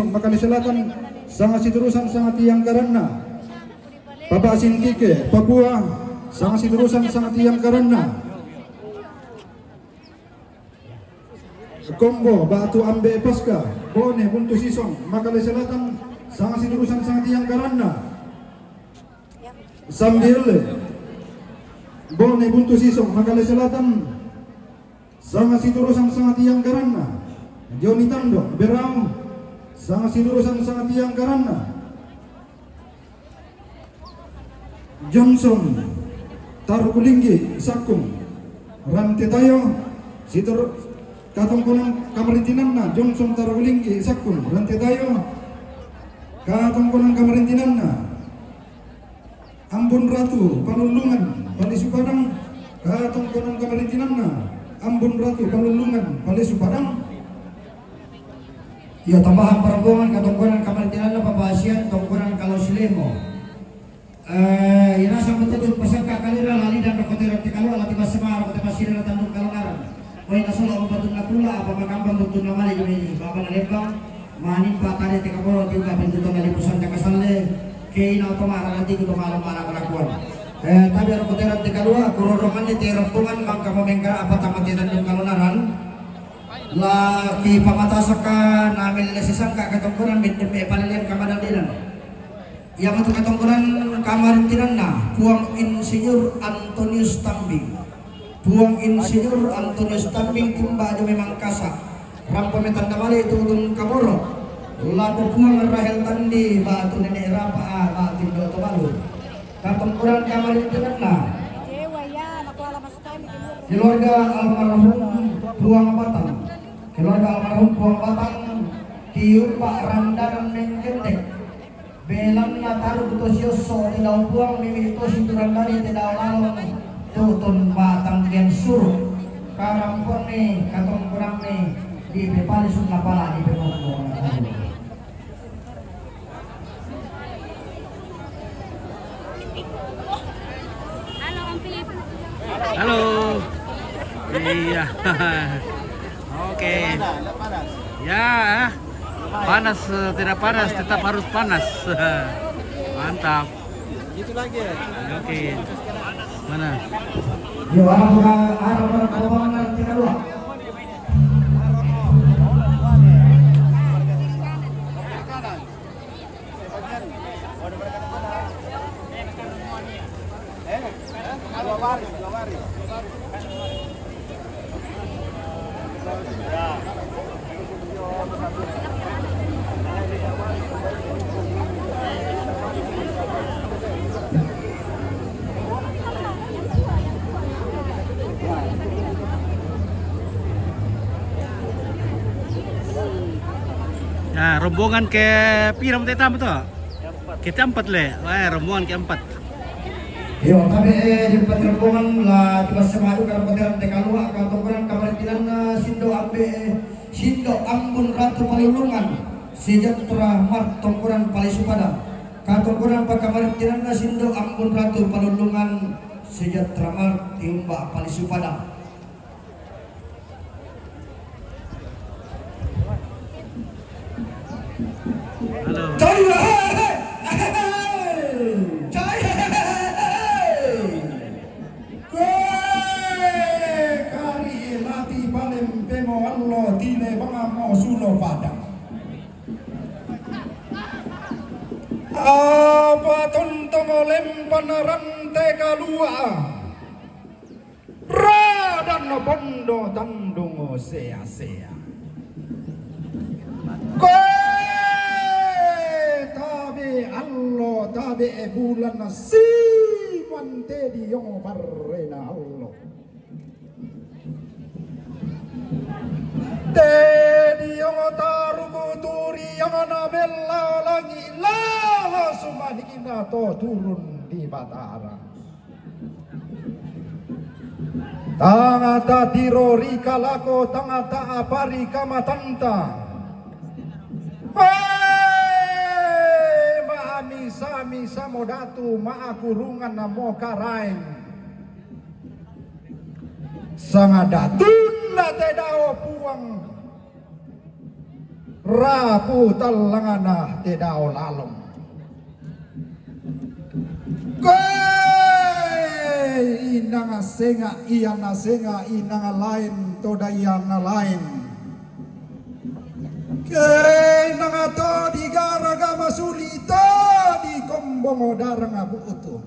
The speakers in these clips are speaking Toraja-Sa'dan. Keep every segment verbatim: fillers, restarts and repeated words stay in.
Makale Selatan, sanga siturusan sanga tiang karanna. Papa Sintike, Papua, sanga siturusan sanga tiang karanna. Kombo, Batu Ambe Paska, Bone Buntu Sisong, Makale Selatan, sanga siturusan sanga tiang karanna. Sambil, Bone Buntu Sisong, Makale Selatan, sanga siturusan sanga tiang karanna. Joni Tando, Berau, sanga siturusan sanga tiang karanna. Johnson, Tarukulinggi, Sakkung, Rantetayo, situr katongkonan kamarintinanna, Johnson Tarukulinggi, Sakkung, Rantetayo, katongkonan kamarintinanna. Ambun Ratu, Palullungan, Palisu Padang, katongkonan kamarintinanna, Ambun Ratu, Palullungan, Palisu Padang. Iya, tambahan parombongan katongkonan kamarintinanna, Papa Asian, tongkonan Kalo Silemo. Eh, ina sa betul pasakka kalira lali dan rokotera te kalua lati basema rokotera sira tanduk kalongaran. Oi, nasolo ompatun nakula, apa makambang betul namali jumeni, Baba na lembang, manimpa tane te kaporo tiuka pintu tona lipusan cakasalle, ke ina oto mara nanti ku to malam mara kelakuan. Eh, tapi rokotera te kalua, kurorongane te rombongan mangka momengkara apa tamate tanduk kalongaran. La ki pamatasaka namelle sisangka katongkonan mendem e palelean kamadalinan. Iamatu katongkonan kamarintinanna, Puang Insinyur Antonius Tambing. Puang Insinyur Antonius Tambing timba jo memang kasa. Rampo metanda bale tutun kaboro. Lako Puang Rahel Tandi batu nene rapa batu indo to balu. Katongkonan kamarintinanna. Keluarga almarhum Puang Batang. Keluarga almarhum Puang Batang tiupa randanan menggendek. Belanna taru to siosso di lau Puang mimi to siturandani te dau lalong tutun batang gen suru. Karamponni katongkonanni di pepali sunna pala di pepali. Halo, Om Pip. Halo. Iya. Oke. Ya, panas, eh, tidak panas, tetap harus panas. Mantap. Gitu lagi ya? Oke. Mana? Yo, arah, arah, arah, arah, tidak luar. Nah, rombongan ke pira mo te tama to? Keempat le. Wah, rombongan keempat. Iyo, tabe, eh, di empat rombongan la tiba semadu karena pateran te kalua, katongkonan kamarintinanna Sindo Ambe, eh, Sindo Ambun Ratu Palulungan, Sejahtera Mart tongkonan Palisu Padang. Katongkonan pakamarintinanna Sindo Ambun Ratu Palulungan, Sejahtera Mart tiumba Palisu Padang. Halo. Cai, hehehe. Cai, hehehe. Koe kari lati palem pemo allo tine bangamo sulo padang. Apa tontongo lempan rante kalua. Radan bondo tandung sea-sea. Koe tabe allo, tabe bulan siman te diong barrena allo. Te diong taruku turi yang na bella langi lalo sumanikina to turun di Batara. Tangata tiro rika lako tangata apari kamatanta. Hei, maami sami samo datu maakurungan namo karaeng. Sanga datunna te dao Puang. Rapu tallangana te dao lalong. Koe inanga senga, iana senga, inanga lain, to daiana lain. Koe inanga to di garaga masuli, to di kombongo daranga buutu.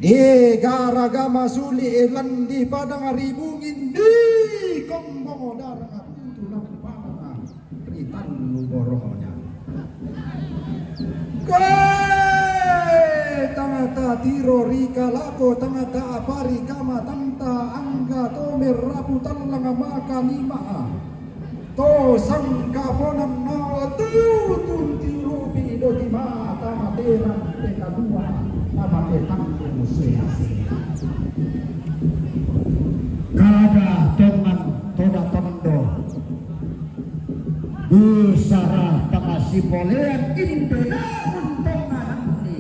Di garaga masuli, elan di padang ribungin, di kombongo daranga buutu lan padang ritan lu borongnya. Koe tangata tiro rika lako tangata apari kama tanta angga to merapu tallang maka lima. To sangkaponan nao tutun tirupi do di mata materan te kadua, mate tangku sea-sea. Kada tongan toda tondo. Busara tama sipolean indo naun tongananni.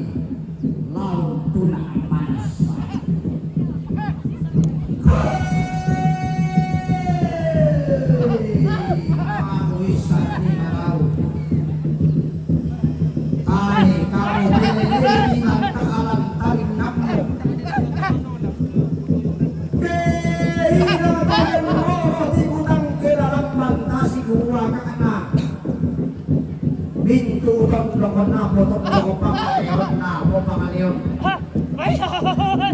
Laun tuna manis. Kamu isan ni marau. Tali kamu beli-beli di mata alam taring namu. Kehina badan roh di gudang ke dalam bantasi gua kakana. Mintu tondoko napo tondoko pangaleon napo pangaleon.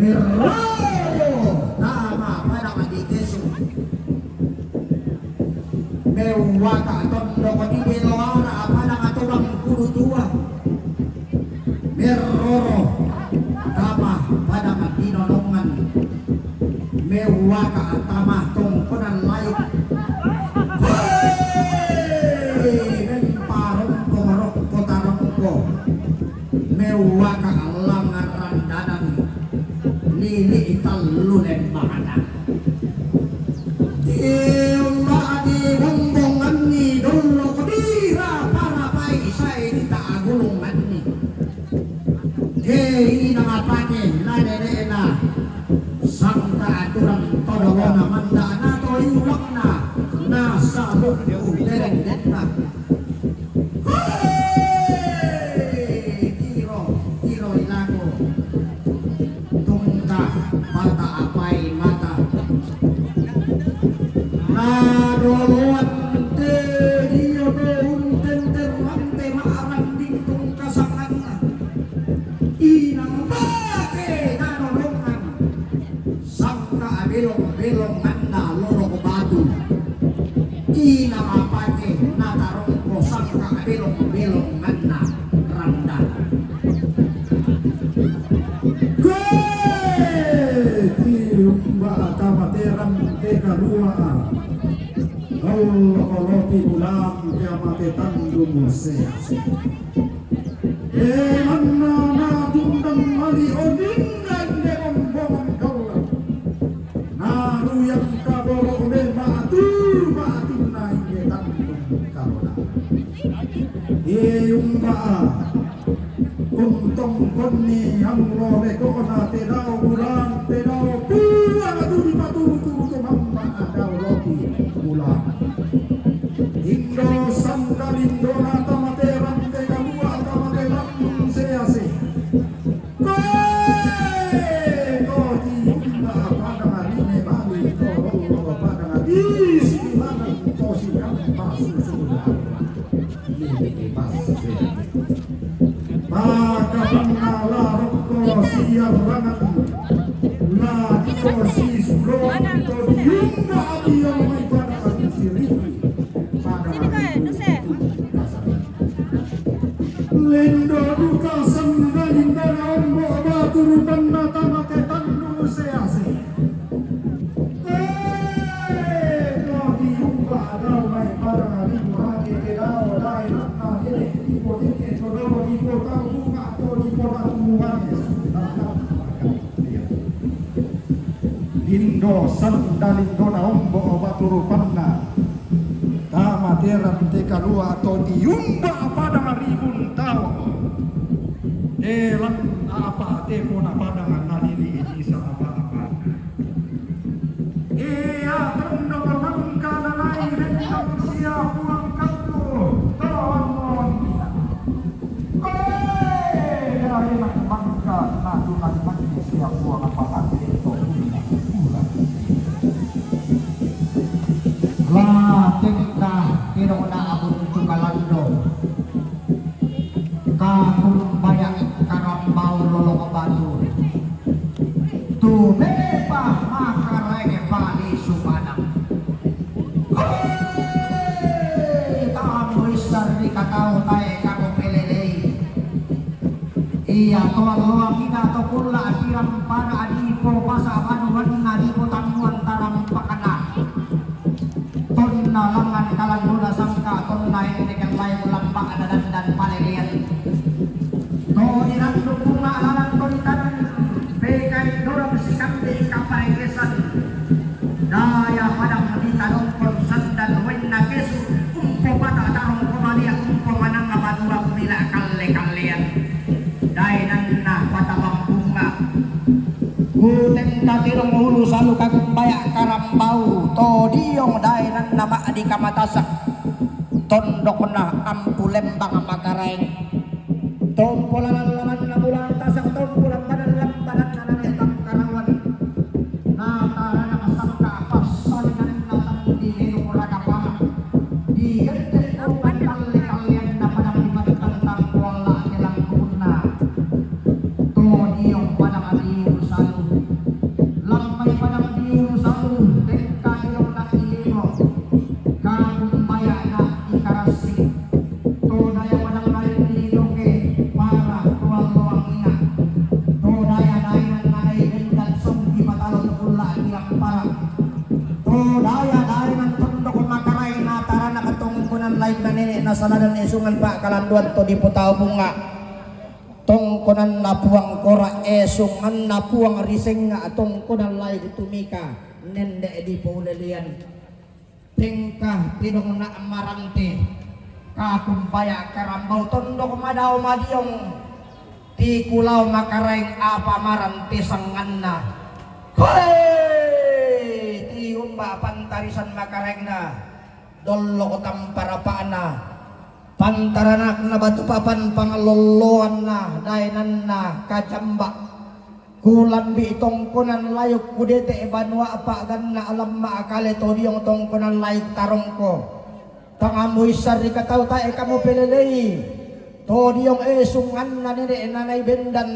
Merrodo tama pada mati kesu. Mewaka tondoko di beloara pada matobang kudu tua. Merroro tama pada mati nonongan. Mewaka tama tongkonan lain. Hei! Memparongko marongko tarongko. Mewaka langaran dadan. Lili tallu lembana. Tiumba di bombonganni dollo kodira para pai sai di taagulunganni. Ke ina mapake na nenena sangka aturan todolona manda na to iulangna na saluku derendetna. Hei! Tiro, tiro ilaku. Tungka mata apai mata. Nadoloan te dio to unten terrante ma'randing tungka sanganna. Inang bake nanorongan. Sangka belong-belonganna lorok batu. Ina mapake natarongko sangka belong-belonganna randana. Koe tiumba tama terang te kalua. Dollo olopi bulan ke mate tanggung sea. Emanna natundang mali odinna inde bombongan kaula. Naruyang kaboro me ma'tu ma'tunna inde tanggung kaula. Iumba untongkonni allo lekona te dao bulan te dao puang tu dipaturu-turu tu mamma dao lopi bulan. Indo sangkalindo nata mate rante kalua ta mate tanggung sease. Koe to tiumba pada marine bali to dollo pada ngabisi lanang to sikampa susu. Maka pangalarokko siarangan ladiko sisulo to diumba abiang mai pada ati siriki pada ati. Lendo duka sanggaling dana ombo batu rupanna tamake tandu sease. Eh, to diumba dao mai pada ribu hake ke dao dae nakna dede dipo dede to dao dipo tau buka to dipo tau buane. Indo sanda lindona ombo batu rupanna. Tama terang te kalua to diumba pada ribun tau. Elang apa te pona pada nalili isa apa-apa. Ia tondok mangkana nai lendang sia Iya, toa loang ina to kulla' tirang para' dipo pasa' banuanna dipo tannuan tarampakna. Tonna langngan kalandona sangka tonna ende kellae lamba'na dandan palelean. To dirandu bunga lalan to ditanang pekae dorang sikambe kapaekesan. Daya padang ditanongkon sandan wainna kesu, umpo pata tarongko malia, umpo manang banua kumila kalle-kallean. Daenanna patabang bunga. Kutengka tirong ulu salu kakumbaya karambau, to diong daenanna ma'di kamatasak. Tondokna ampu lembang makaraeng. Tompo lalan-lalanna bulan tasak, tompo lambanan-lambananna nanae tangkarawan. Natarana masangka passalinanna tandi lelong ragapana. Digette' korban kalle-kalleanna padang dibattang tangkualla' kelangkunna. To diong padang diulu salu. Lampai padang diulu salu, tengka diong na ilemo. Kakumbaya'na ikarassi. To daya padang lain di Toke, para tuang loang ina. To daya daenang nganai bendan songki patalo to kulla' tirang para'. To daya daenang tondok makaraeng natarana katongkonan lain na nene' na saladan esungan pa'kalanduan to dipotau bunga. Tongkonanna Puang kora' esunganna Puang risengnga tongkonan lain tumika nende' dipoulelean. Tengka tidongna marante, kakumbaya karambau tondok madao madiong, tikulao makaraeng apa marante sanganna. Hoi! Tiumba pantarisan makaraengna, dollok tamparapa'na, pantaranakna batu papan pangalolloanna daenanna kajamba. Kulambi' tongkonan layuk kudete' banua pa'ganna lamma' kale to diong tongkonan layuk tarongko. Tangamu issarrika tau tae' kamu pelelei. To diong esunganna nene' nanai bendan.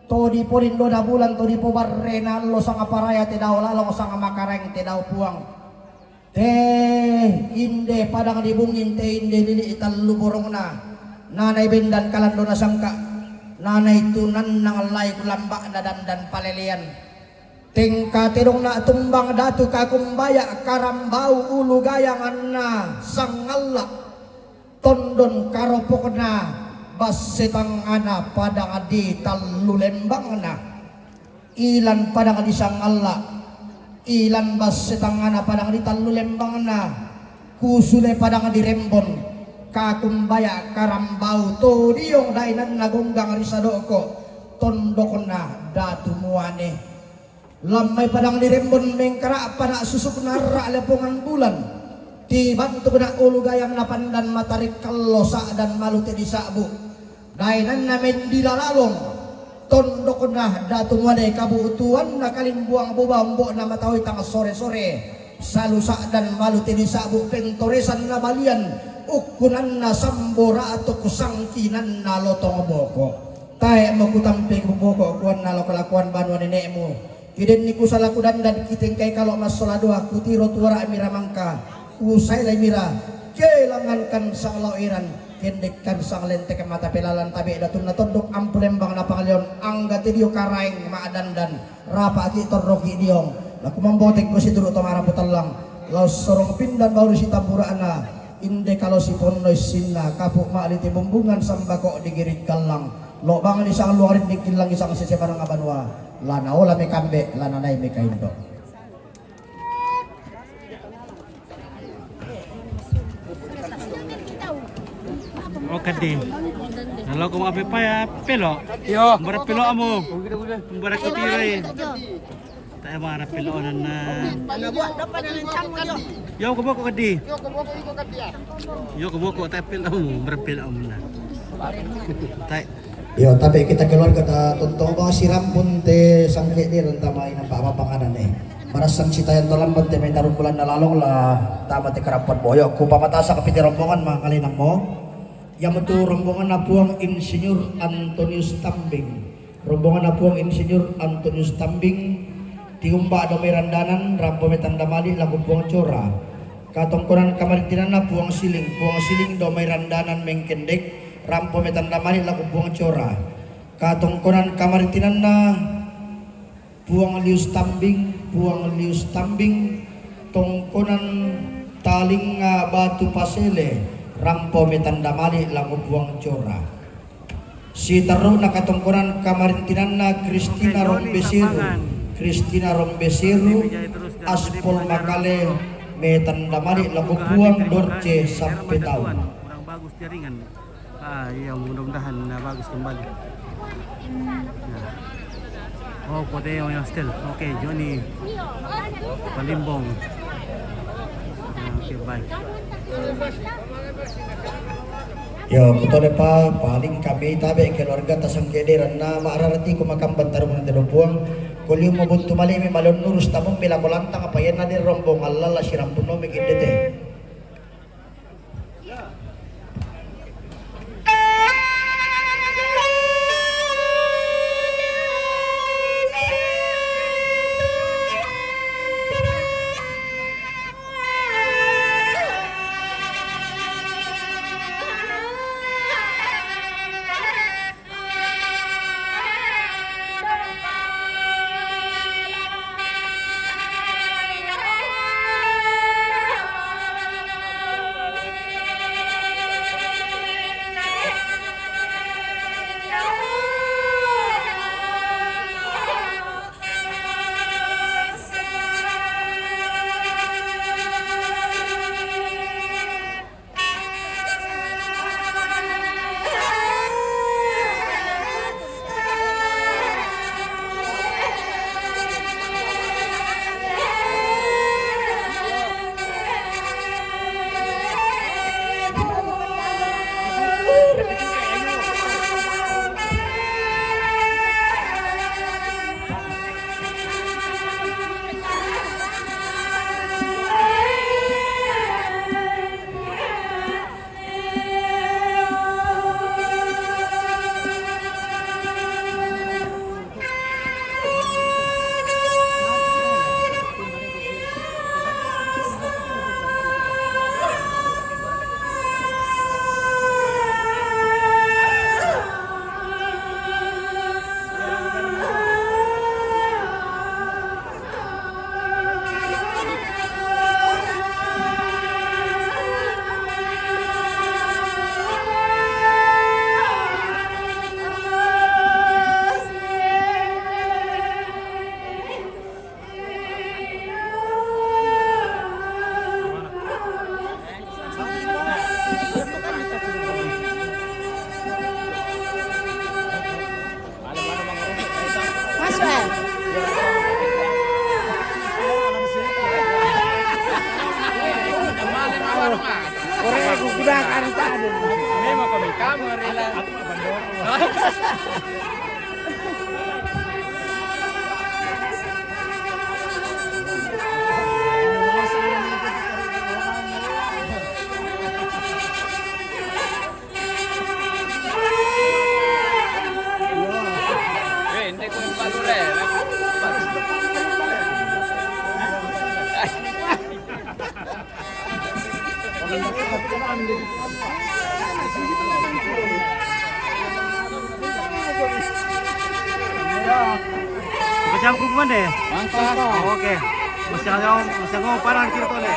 To diporindona bulan to dipobarre na allo sangaparaya te dao lalong sangamakaraeng te dao puang. Te inde padang dibungin te inde lili' tallu borongna, nanai bendan kalandona sangka, nanai tunannang lai kulamba'na dandan palelean. Tengka tedongna tumbang datu kakumbaya karambau ulu gayanganna sangalla', tondon karopokna basse tangngana padang di tallu lembangna. Ilan padang di sangalla', ilan basse tangngana padang di tallu lembangna, kusule padang di rembon, kakumbaya karambau to diong daenanna gonggang ri sado'ko, tondokna datu muane. Lammai padang di rembon mengkara'pana susukna arra' lepongan bulan, tibantukna ulu gayang na pandan matarik kallo sa'dan malu te di sa'bu. Daenanna mendila lalong, tondokna datu muane kabu'tuanna kalimbuang boba ombo'na mataoi tang sore-sore, salu sa'dan malu te di sa'bu pentoresanna balian, ukkunanna sambo ra'tuk sangkinanna lotong boko. Tae' mo kutampe kuboko kuanna lo kalakuan banua nene'mu. Kidenni kusala kudandan kitengkai kalo' massola doa kutiro tuara'mi ramangka. Kusailai mira, kelangankan sang lao iran, kendekkan sang lentek mata pelalan tabe' datunna tondok ampu lembang na pangaleon, angga te dio karaeng ma'dandan, rapa'ki' torroki' diong, la kumambotekko situru' to marapu tallang, lao sorong pindan baulu sitambura'na, inde kalo siponno issinna, kapu' ma'li te bumbungan sambako' digiring kallang, lo'bangni sang luang rinding killangi sang sese barang abanua, la naola mekambe, la nanai mekaindo'. O kaddi. Naloko ma'ape paya pelo'? Iyo. Bara pelo' amu. Bara kutiro e. Tae' bara pelo' nanna. Iyo ko boko kaddi. Iyo ko boko tae' pelo' amu, bara pelo' amu na. Tae' Iyo, tabe' kita keluarga ta tontong bang sirampun te sangke' di rentama inang pa apa panganan e. Marassan sitayan to lamban te mai tarung bulanna lalong la tama te karampan boyo. Ku pamatasa' pi te rombongan mangkalinammo. Iamotu rombonganna Puang Insinyur Antonius Tambing. Rombonganna Puang Insinyur Antonius Tambing. Tiumba' do mai Randanan, rampo mai Tandamali lako Puang Cora. Katongkonan kamarittinanna Puang Siling, Puang Siling do mai Randanan mengkendek, rampo mai Tandamali lako Puang Cora. Katongkonan kamarintinanna Puang Lius Tambing, Puang Lius Tambing, tongkonan Talinga Batu Pasele, rampo metanda mali lako Puang Jora. Siterruna katongkonan kamarintinanna Kristina Rombeseru, Kristina Rombeseru, Aspol Makale, metanda mali lako Puang Dorce Sampetaun. Ah, iya, mudah-mudahan, ah, bagus kembali. Ya. Oh, Poteo yang still. Oke, Joni Palimbong. Ya, oke, baik. Yo, kutole pa, paling kami tabe keluarga tasang kederan na ma'rarati ku makambang tarungan te dopuang. Kuliu mabuntu malimi malon nurus tamung pila kolantang apa yana de rombong alala sirampun nomi gede te. Masuk, eh. Korea ku kuda kan tadi. Memang kami kamu rela. Eh, hindi ko yung palu rin. Macam aku pun deh. Mangkok. Oke. Masih ada, masih ada parang kiri tole.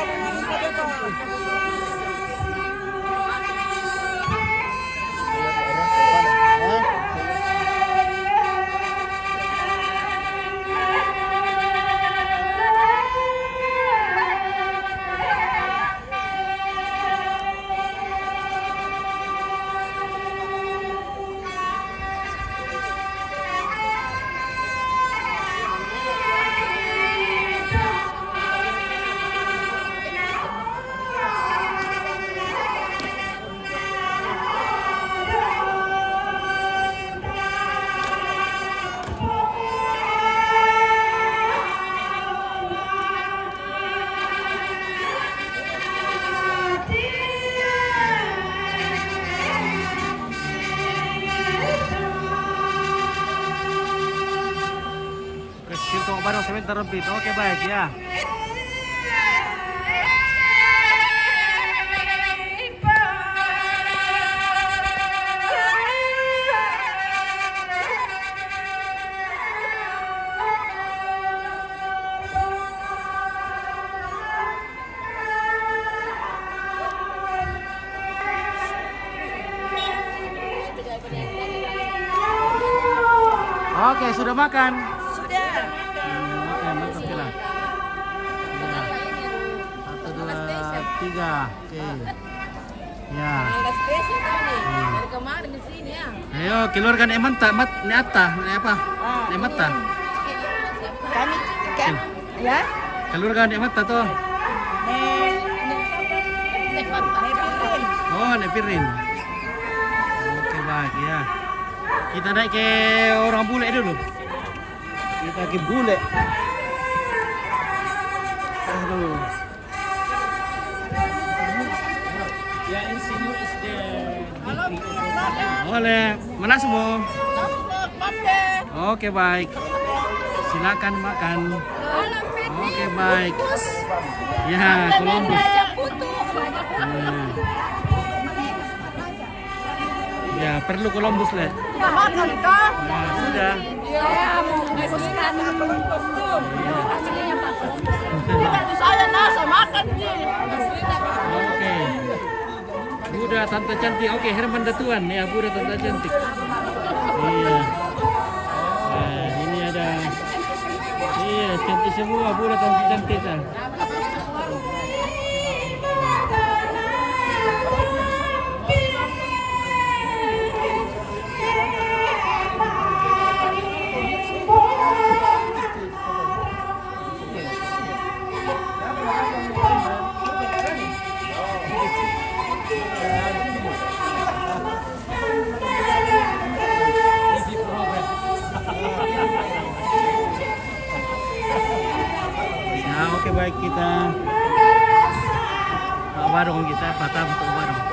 Oke, situ baru sebentar lebih. Oke, baik, ya. Oke, sudah makan? Sudah. Hmm, oke, mantap, Kila. Ya. Satu, dua, tiga. Oke. Ya. Tanggal spesial kami. Hmm. Dari kemarin di sini, ya. Ayo, keluarga Nek Manta, Mat, Nek Atta, Nek apa? Ah, Nek Manta. Kami, kan? Ya? Keluarga Nek Manta tuh. Nek, Nek, Nek Pirin. Oh, Nek Pirin. Oke, baik, ya. Kita naik ke orang bule dulu. Kita ke bule. Aduh. Boleh. Mana semua? Oke, baik. Silakan makan. Oke, baik. Ya, Columbus. Hmm. Ya, perlu Columbus, Le. Ya, makan, toh. Nah, sudah. Ya, mau memutuskan. Tidak, saya nasa makan, nih. Oke. Buda tante cantik. Oke, Herman Datuan. Ya, Buda tante cantik. Iya. Nah, ini ada. Iya, cantik semua Buda tante cantik, ah. Ya, oke, baik, kita ke warung, kita patah ke warung.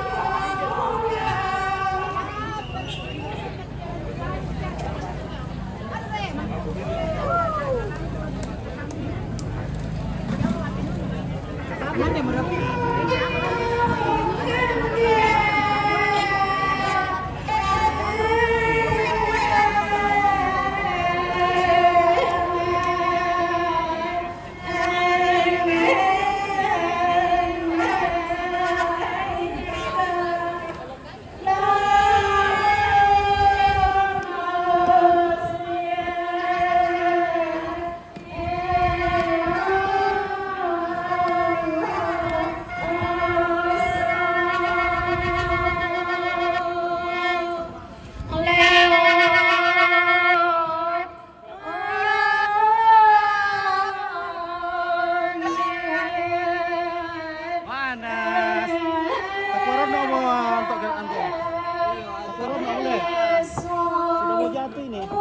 Panas. Takuaron no mo antok kan antok. Takuaron no boleh. Sudah mau jatuh ini. Nah,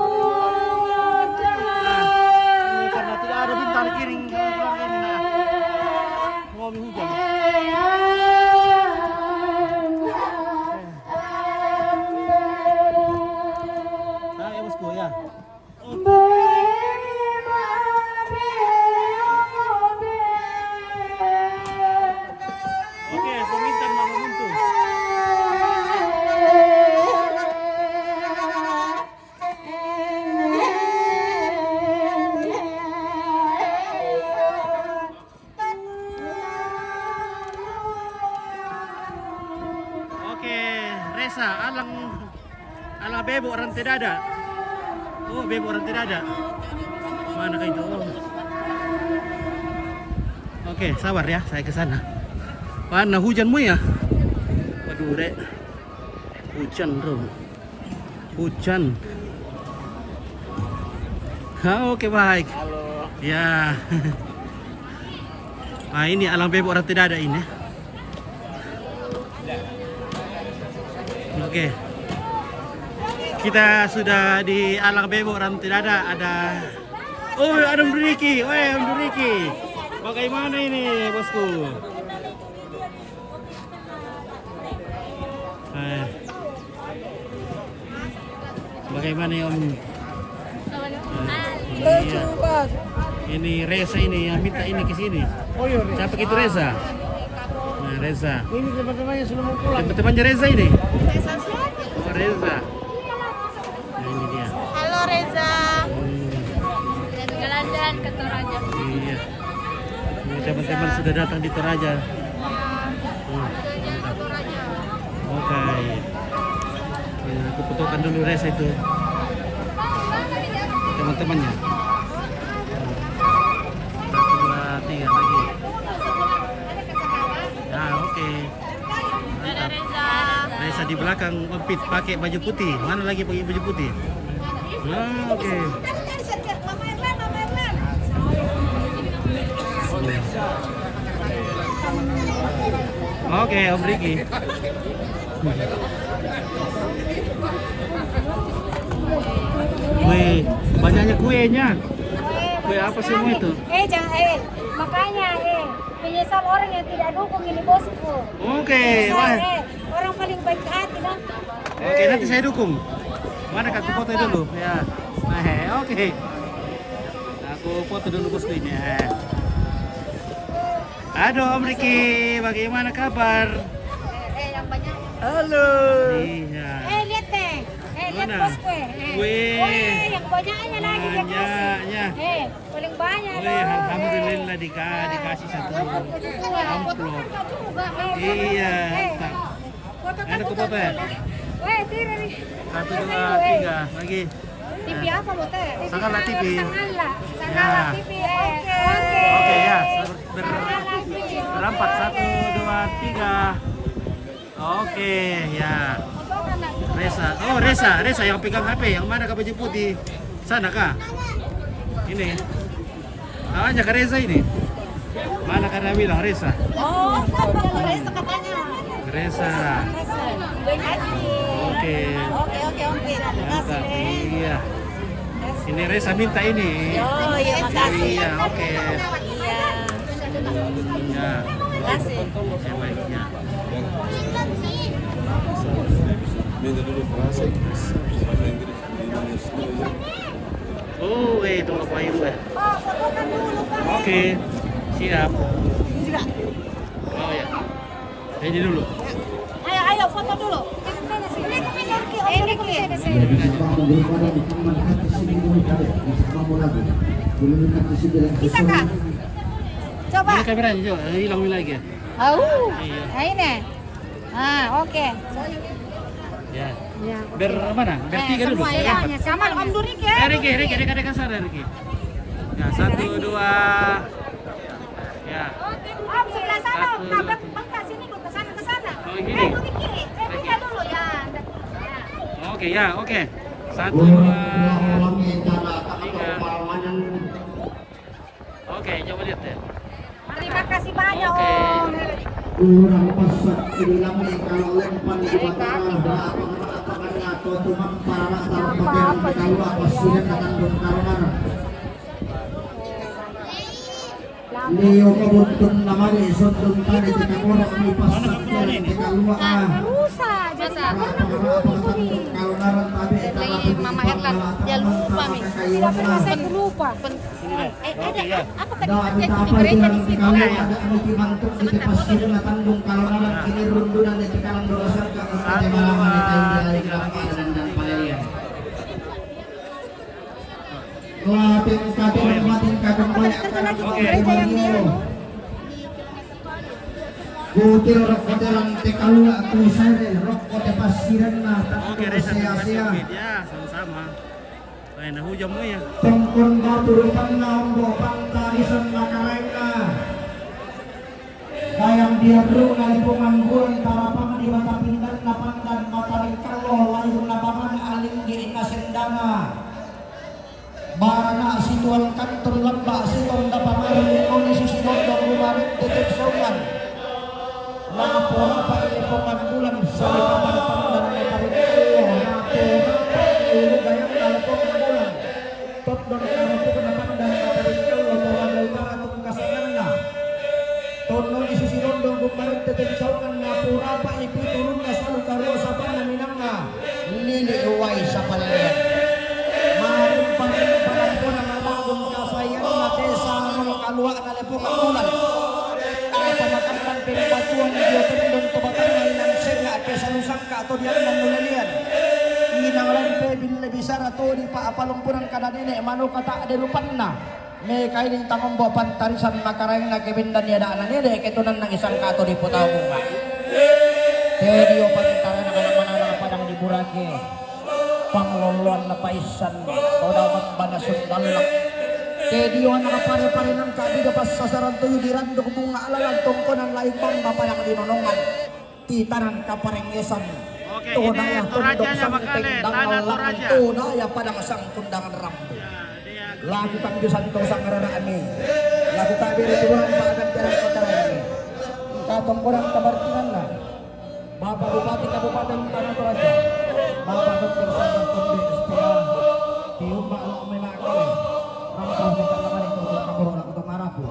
ini karena tidak ada bintang di kiri, keluarga ini, nah. Mau hujan. Nah, ya, bosku, ya. Oke, pemintan mau muncul. Oke, Reza, alang, alang bebok rantai dada. Oh, bebok rantai dada. Mana kah itu? Oh. Oke, sabar ya, saya ke sana. Mana hujan mu ya? Waduh, Rek. Hujan, bro. Hujan. Ah, oke, baik. Halo. Ya. Ah, ini alang bebok rantai dada ini. Oke. Kita sudah di alang bebok rantai dada. Ada, oh, ada Om Riki. Weh, Om Riki. Bagaimana ini, bosku? Eh. Bagaimana ya, Om? Eh, iya. Ini Reza ini yang minta ini ke sini. Oh, iya, Reza. Siapa itu Reza? Nah, Reza. Ini teman-temannya sudah mau pulang. Teman-temannya Reza ini? Reza siapa? Oh, Reza. Nah, ini dia. Halo, Reza. Hmm. Jalan-jalan ke Toraja. Iya. Ini teman-teman sudah datang di Toraja. Hmm, mantap. Oke. Ya, aku fotokan dulu Reza itu. Teman-temannya. Satu, dua, tiga lagi. Nah, oke. Mantap. Reza di belakang, Ompit pakai baju putih. Mana lagi pakai baju putih? Nah, oke. Oke, Om Riki. Wih, banyaknya kuenya. Kue apa semua itu? Eh, jangan, eh, makanya, eh, menyesal orang yang tidak dukung ini, bosku. Oke, menyesal, wah. Eh, orang paling baik hati, nah. Oke, nanti saya dukung. Mana, Kak, foto dulu? Ya. Nah, eh, oke. Aku foto dulu, bosku, ini. Eh. Aduh, Om Riki, bagaimana kabar? Eh, eh, yang banyak. Halo. Iya. Eh, lihat deh. Eh, lihat, mana? Bosku, eh. Eh. Weh. Weh, yang banyaknya lagi dia kasih. Banyaknya. Eh, paling banyak. Weh, loh. Alhamdulillah, eh, dika-, dikasih satu amplop. Iya, eh, mantap. Foto kan. Enak foto ya? Weh, tidak nih. Satu, dua, tiga, lagi. T V apa, Bote? Sangala T V. Sangala. Sangala, ya. T V. Oke. Oke, ya. Ber-, Sangala T V. Berempat. Oke. Satu, dua, tiga. Oke, ya. Reza. Oh, Reza. Reza yang pegang H P. Yang mana, Kak, baju putih? Sana, Kak. Ini. Namanya Kak Reza ini. Mana, karena bilang Reza? Oh, Reza katanya. Reza. Terima kasih. Oke. Oke, oke, oke. Terima kasih. Mantap. Iya. Ini Reza minta ini. Oh, iya, makasih. Iya, oke. Iya. Iya. Makasih. Oke, baik, ya. Minta dulu frase bahasa Inggris, bahasa Inggris. Oh, eh, tunggu Pak Ibu, eh. Pak, fotokan dulu, Pak. Oke, siap. Ini juga. Oh, ya. Ini dulu. Ayo, ayo, foto dulu. Ini, ini, ini, Riki, Om Riki. Bisa, Kak? Coba. Ini kameranya, coba. Eh, hilang lagi. Au. Iya. Nah, ini. Ah, oke. Ya. Ya, oke. Ber-, mana? Bertiga dulu, semua, ya, berempat. Sama Om Durik, ya. Eh, Riki, Riki, dekat-dekat sana, Riki. Ya, satu, dua. Ya. Om, sebelah sana, Om. Satu. Nah, Bang, Bang, ke sini, Bang, ke sana, ke sana. Oh, ini. Eh, Om Riki, eh, pindah dulu, ya. Ya. Oke, ya, oke. Satu, dua, tiga. Oke, coba lihat, ya. Terima kasih banyak, oke. Om. Kurang pesat ini lama kalau lempar di batara, apa-apa, apa-apa, tuh, para rata, apa-apa, kalau apa sih, kata, kalau mana. Leo kabuntun namanya, sundun tadi kita korek di pasar, kita keluar, ah. Rusak, jadi apa, apa, apa, kalau narang tadi, dari Mama Erlan, dia lupa, Mi. Tidak pernah saya lupa. Eh, ada, apa tadi, ada di gereja di sini? Sebentar, foto dulu. Kutil rokok terang tekalua, kusere rokok tepasirenna. Oke, Reza, terima kasih, Ompit. Ya, sama-sama. Lain hujan mo ya. Tongkon batu rupanna, ombo pantarisan makaraenna. Dayang diarruna lipungan bulan, tarapang di mata pindanna pandan mata ringkallo, layurna bangana alinggi na sendana. Barana situan kantor lamba sitonda pamarung, noni sisi londo rumarette tepsongan. Lapora pa lipungan bulan, salipaman pandan mata ringkallo, lapora pa lipungan bulan. Tondon karepukna pandan mata ringkallo, to Raja Utara tungkasanganna. Tondon di sisi londo gummarette tepsongan, napurapa ipi turunna salu karua sapanna minangnga. Lili uwai sapallean. Marumpa-rumpa lampona malanggung kasaianna, desa ro kalua'na lepungan bulan. Apa makamman pempatuang dio tondon to batanna inang senga' ke salu sangka' to dianna mulalian. Inang lampe bille bisara to di pa'palumpunan kada nene' manoka ta'de rupanna. Mekaining tangombo pantarisan makaraenna ke bendan ada'na nene' ke tunannangi sangka' to dipotau bunga. Tedio pantarana kana manana padang di burake. Pangloloan na paisan, toda magbana sundallak. Kediyo na kapare-pare nang kabido passasaran tuyu di randuk bunga alalan tongkonan lain bangga padang di nonongan. Titanan kaparengesan. Oke, Todaya ini Toraja tondok ya, Bakale, sangkeng tanah dangal Toraja. Todaya padang sangkundangan rambu. Ya, dia Lagu tambisan to sangararaan ni. Lagu kabiri tiburan pa agan terang kataran ni. Katongkonan kabartingan na. Bapak Bupati Kabupaten Tanah Toraja, Bapak Doktor Sabar Tumbe S P A, tiumba lo memakale, rampau kita kemarin untuk kabur untuk marapu.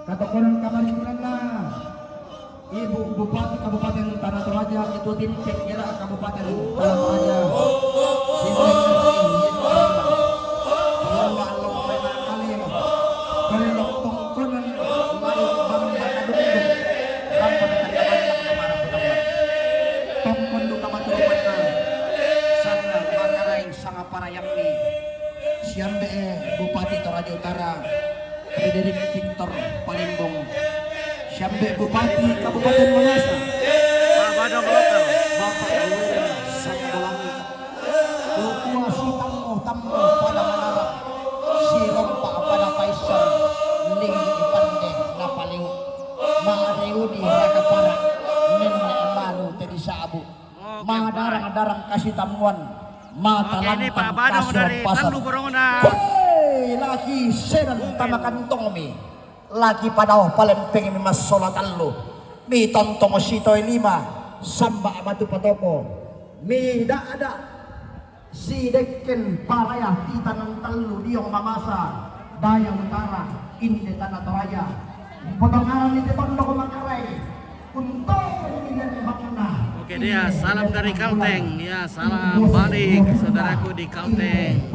Katongkonan kabartingan na, Ibu Bupati Kabupaten Tanah Toraja, Ketua Tim Penggerak Kabupaten Tanah Toraja, Ibu Bupati Kabupaten Tanah Toraja, Tongkon duka baturupanna, sanga Mangkarai, sanga parayammi, siambe'e Bupati Toraja Utara, Frederick Victor Palimbong, siambe Bupati Kabupaten Mangasa, Pak Badong Lokal. Bapak Iwan Sambolangi, Kukua sitammu-tammu pada manara, sirompa pada paisar, linggi ipande napaliu, mariudi rakapara, nenne malu tedi sabu. Madarang-darang kasitammuan, matalantang kasirompasan. Hei, lagi sedan tama kantongmi, lagi padao palempengmi massola tallu, mitontong sitoe lima, samba batu patoko, mida'da sidekken paraya titanan tallu diong mamasa, Daya Utara, Inde Tanah Toraja. Potongaran ni tondok Mangkarai. Oke, dia salam dari Kalteng, ya, salam balik saudaraku di Kalteng.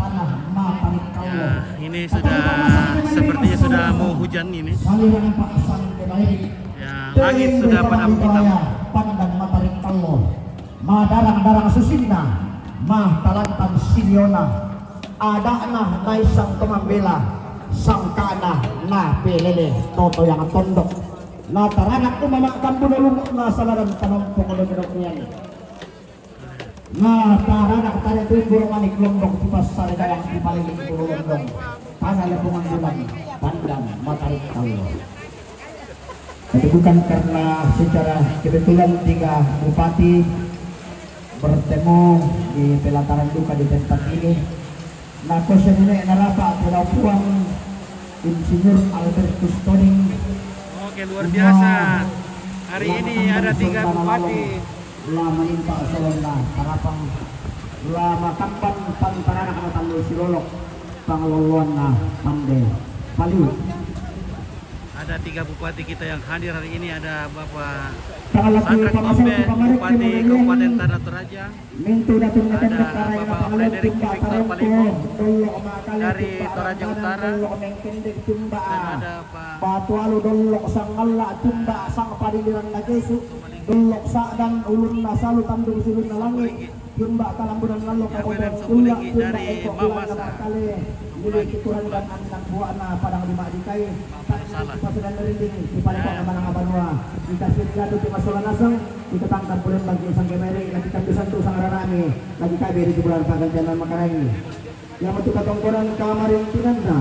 Ya, ini sudah, sepertinya sudah mau hujan ini. Ya, langit sudah pada hitam. Madarang-darang susinna, matalantang siniona, ada'na naissang to mambela, sangka'na napelele to toyang tondok. Nataranak umama' kambuna lumu'na salaran tanompong domi-domian. Nataranak tana timbur manik lombok, tipassare dalang tipaliling puru londong, tana lepungan bulan, pandang matarik tallo. Itu bukan karena secara kebetulan tiga bupati bertemu di pelataran duka di tempat ini. Nah, kosen ini narapa pulau puang Insinyur Albertus Toding. Oke, luar biasa. Hari ini ada tiga bupati. La manimpa solonna tarapang, la makamban pantaranak na tallu silolok, pangloloanna pande paliu. Ada tiga bupati kita yang hadir hari ini, ada Bapak Sandra Kombe, Bupati Kabupaten Tanah Toraja, ada Bapak Frederick Victor Palimbong dari Toraja Utara, dan ada Pak Batu Alu Dollok Sangalla Tumba Sang Padiliran Nagesu. Dollok sa'dang ulunna salu tandung silunna langi', jumba kalambunan ngallo kabodan ulla', jumba eko bulanna bakkale, muli kiturandan annang bua'na padang di ma'dikai, tangngana pasadan rinding, di pareko'na manang banua, di tasiri gadu di masola naseng, di tatangkap bulan bagi sangke meri, lagi kandusan tu sangrarami, lagi kabe di bulan pagantian makarangi. Yang matu katongkonan kamarintinanna.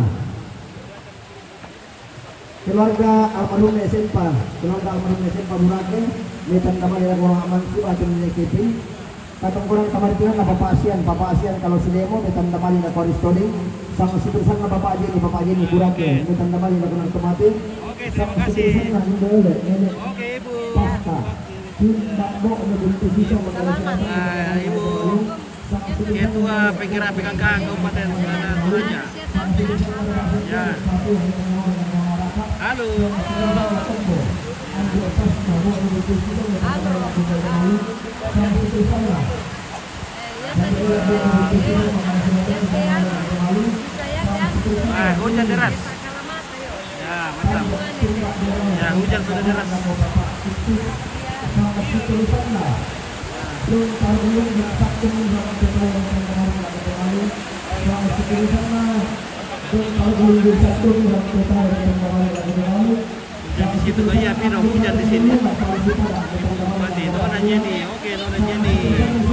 Keluarga almarhum S M P, keluarga almarhum S M P Burake, metan damali lako Aman Siwa, tim Nekepi. Katongkonan kamarintinanna Bapak Asian, Bapak Asian kalau Silemo, metan damali lako Aristoding. Sang situsanna Bapak Jeni, Bapak Jeni Burake, metan damali lako nang tomate. Oke, terima kasih. Sang situsanna Indo Ele, Nenek. Oke, Ibu. Pasca. Tim Bakbo, Ibu Tusisa, Ibu Tusisa. Ah, Ibu. Ketua Penggerak P K K Kabupaten Tanah Toraja. Ya. Halo. Halo. Ah, hujan deras. Ya, mantap. Ya, hujan sudah deras. Hujan di situ, oh iya, Pino, hujan di sini. Berarti Nona Jenny, oke, Nona Jenny.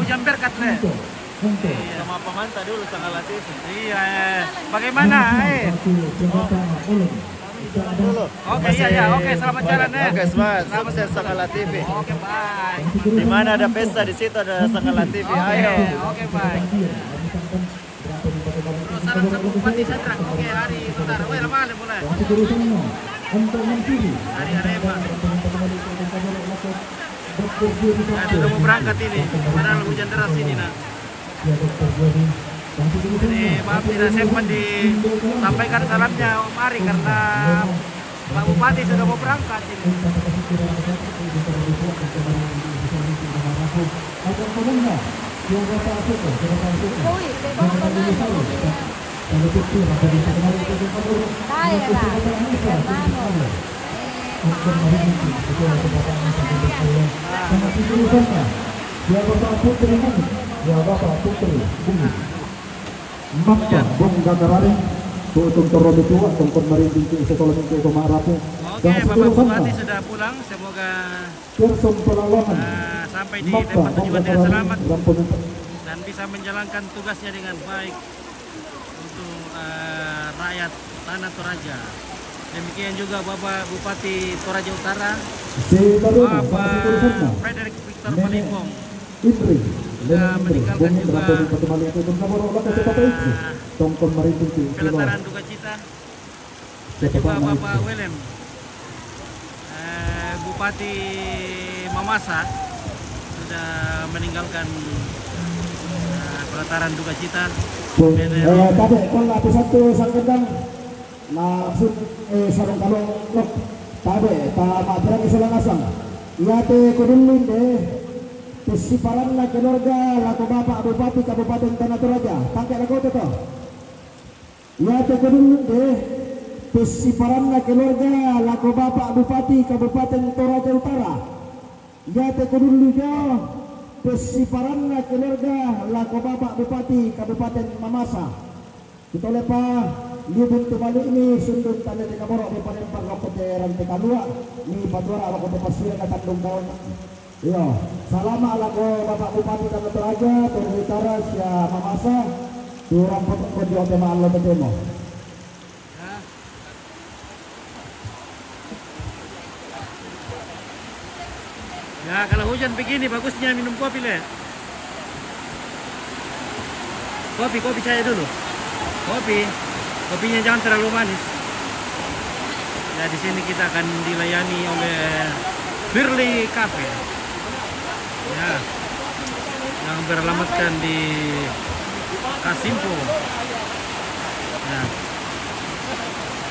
Bujang Berkat, Le. Iya. Sama pemanta dulu, Sanggala T V. Iya, eh. Bagaimana, eh? Oke, iya, iya. Oke, selamat jalan, eh. Oke, semangat. Sukses, Sanggala T V. Oke, bye. Di mana ada pesta, di situ ada Sanggala T V. Oke, ayo. Oke, bye. Bro, salam sama Bupati Sandra. Oke, hari bentar. Weh, lama le mulai. Hari Arema. Ya, sudah mau berangkat ini. Padahal hujan deras ini, nah. Jadi, maaf, tidak sempat disampaikan salamnya Om Ari karena Pak Bupati sudah mau berangkat ini. Dai, hermano. Mappa, bung gagararing, tu tungkor romi tua, tungkor marinding tu iso tolong tu ko marapu. Oke, Bapak Bupati sudah pulang, semoga, eh, sampai di tempat tujuan dengan selamat dan bisa menjalankan tugasnya dengan baik untuk, eh, rakyat Tanah Toraja. Demikian juga Bapak Bupati Toraja Utara, Bapak Frederick Victor Palimbong, juga meninggalkan juga, eh, penataran duka cita. Dan juga Bapak Welem, Bupati Mamasa sudah meninggalkan, eh, pelataran duka cita. Eh, tabe', kulla' tu satu sangkendang, na, eh, sarung kalung, tabe', ta ma'terang isola nasang. Iate kudullu inde, pessiparanna keluarga lako Bapak Bupati Kabupaten Tana Toraja. Pangke lako to. Iate kudullu inde, pessiparanna keluarga lako Bapak Bupati Kabupaten Toraja Utara. Iate kudullu jo, pessiparanna keluarga lako Bapak Bupati Kabupaten Mamasa. Kutolepa, liu bintu bali'mi sundun tane te kaboro' ri padempang loko te rante kalua', mi patuara' loko te passireng na tandung kaona. Iyo, salama' lako Bapak Bupati Tana Toraja, Toraja Utara, sia Mamasa, tu rampo tokko dio te ma'allo totemo. Ya, kalau hujan begini bagusnya minum kopi, Le. Kopi, kopi saya dulu. Kopi. Kopinya jangan terlalu manis. Ya, di sini kita akan dilayani oleh Firly Cafe. Ya, yang beralamatkan di Kasimpo. Ya.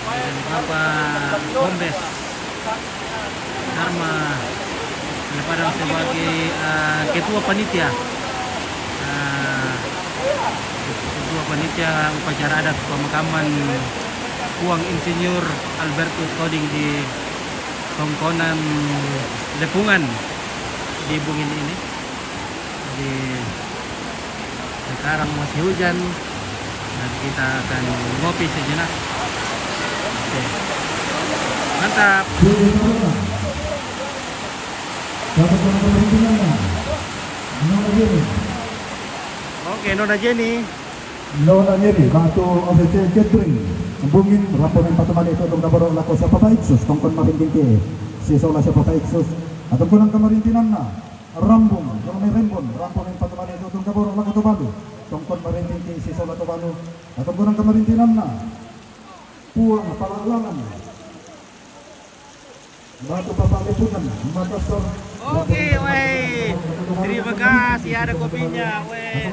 Dan Bapak Kombes Dharma Padang sebagai, eh, ketua panitia, eh, ketua panitia upacara adat pemakaman Puang Insinyur Albertus Toding di Tongkonan Lepungan di Bungin ini. Jadi, sekarang masih hujan dan kita akan ngopi sejenak. Oke. Mantap. Oke, Nona Jenny. Nona Jenny, batu O V C Catering. Bungin, rampo mempatu mani tu tung kaboro' lako Siapa Paiksus, tongkon marinting ke. Sisola Siapa Paiksus. Atau kunang kemarintinanna. Rambung, Nona Rembon, rampo mempatu mani tu tung kaboro' lako Tobalu. Tongkon marinting ke sisola Tobalu. Atau kunang kemarintinanna. Puang Pala'lanan. Batu Papa Lipunan, Makassar. Oke, weh. Terima kasih, ada kopinya, weh.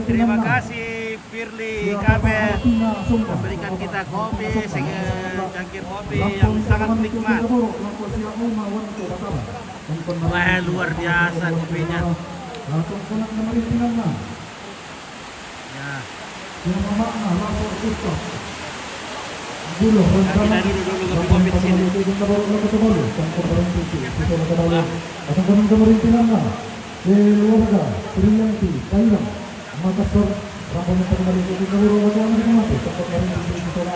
Terima kasih, Firly Cafe, memberikan kita kopi, secangkir kopi yang sangat nikmat. Wah, luar biasa kopinya. Ya. Kita dulu, dulu kopi-kopi di sini. Wah. Keluarga Trianti Thailand, Makassar, rampo mempatu mani tu tung kaboro' lako Makassar, Makassar.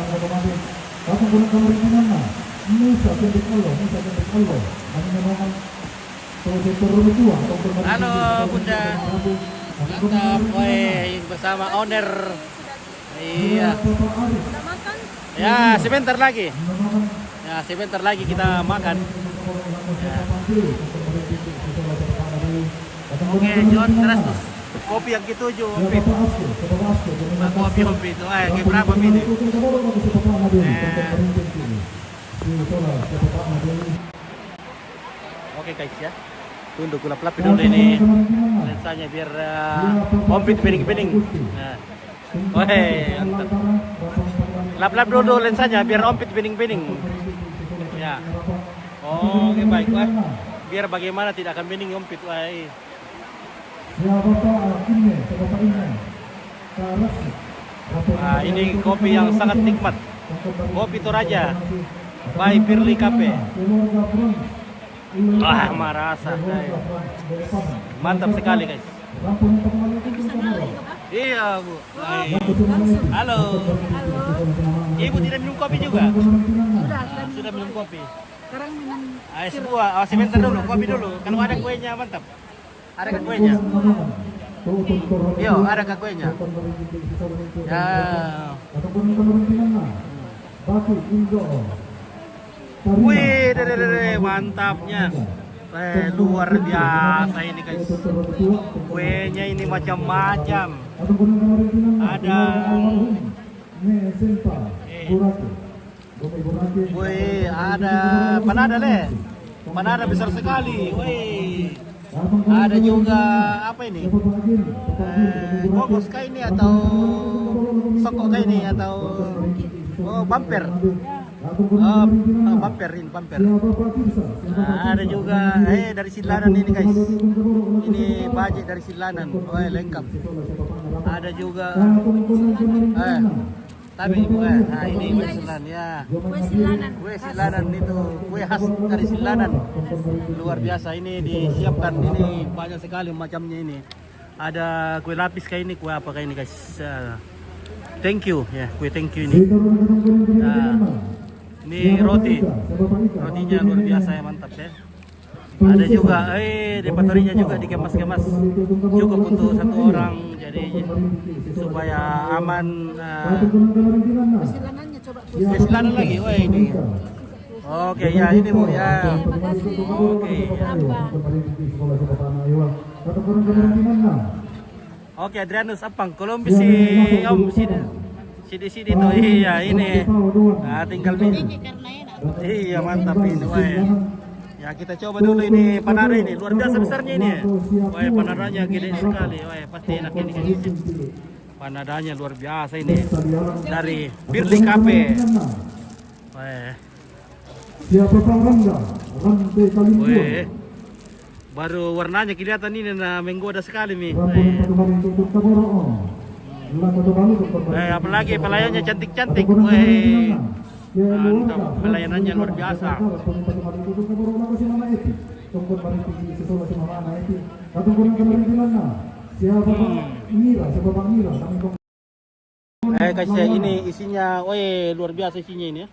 Musa Kendrick Allah, Musa Kendrick Allah. Halo, Bunda. Mantap, woi, bersama owner. Iya. Ya, sebentar lagi. Ya, sebentar lagi kita makan. Ya. Oke, John Terastus. Kopi yang ketujuh, Ompit. Nah, kopi Ompit itu, eh, ke berapa ini? Eh. Oke, guys, ya. Tunduk, kulap-lapin dulu ini lensanya biar, eh, Ompit bening-bening. Nah. Weh, mantap. Lap-lap dulu lensanya biar Ompit bening-bening. Ya. Oke, baik, weh. Biar bagaimana tidak akan bening Ompit, weh. Wah, ini kopi yang sangat nikmat. Kopi Toraja by Firly Cafe. Wah, marasa, guys. Mantap sekali, guys. Iya, Bu. Halo. Ibu tidak minum kopi juga? Sudah, sudah minum kopi. Sekarang minum. Ah, sebuah. Oh, sebentar dulu, kopi dulu. Kalau ada kuenya, mantap. Ada kuenya? Yo, ada kuenya? Ya. Wih, deh, deh, deh, deh, mantapnya. Eh, luar biasa ini, guys. Kuenya ini macam-macam. Ada. Eh. Woi, ada panada, Le. Panada besar sekali. Woi. Ada juga apa ini? Eh, gogos kah ini atau sokok kah ini atau oh, bumper? Oh, oh, bumper ini, bumper. Nah, ada juga eh dari Silanan ini, guys. Ini bajik dari Silanan. Oh, lengkap. Ada juga eh tapi eh, nah, ini kue Silanan ya. Kue Silanan. Kue Silanan itu kue khas dari Silanan. Luar biasa ini disiapkan, ini banyak sekali macamnya ini. Ada kue lapis kayak ini, kue apa kayak ini, guys? Eh, thank you ya, kue thank you ini. Nah, ini roti. Rotinya luar biasa ya, mantap ya. Ada juga eh depatorinya juga dikemas-kemas. Cukup untuk satu orang, jadi supaya aman. Eh, Silanan lagi. Wah, ini. Oke, ya ini Bu ya. Oke, ya. Oke, Adrianus, apang? Kalau bisa, om, sini, sini, sini tuh. Iya, ini. Nah, tinggal ini. Iya, mantap ini, wah. Ya, kita coba dulu ini panada ini, luar biasa besarnya ini. Wah, panadanya gede sekali, wah, pasti enak ini. Panadanya luar biasa ini. Dari Birli Cafe. Wah. Siapa Pak Rangga? Rantai Kalimuang. Weh. Baru warnanya kelihatan ini, nah, menggoda sekali nih. Rambu yang satu kali untuk Kota Boro. Laka Tobalu, Dokter Bali. Eh, apalagi pelayannya cantik-cantik. Weh. Mantap, pelayanannya luar biasa. Rambu yang satu kali untuk Kota Boro, Laka Simana Eti. Tongkon Mariting Tinggi Sisola Simana Eti. Katong kurang kemarin di mana? Siapa Pak Mira? Siapa Pak Mira? Kami Eh, kasih ini isinya, weh, luar biasa isinya ini ya.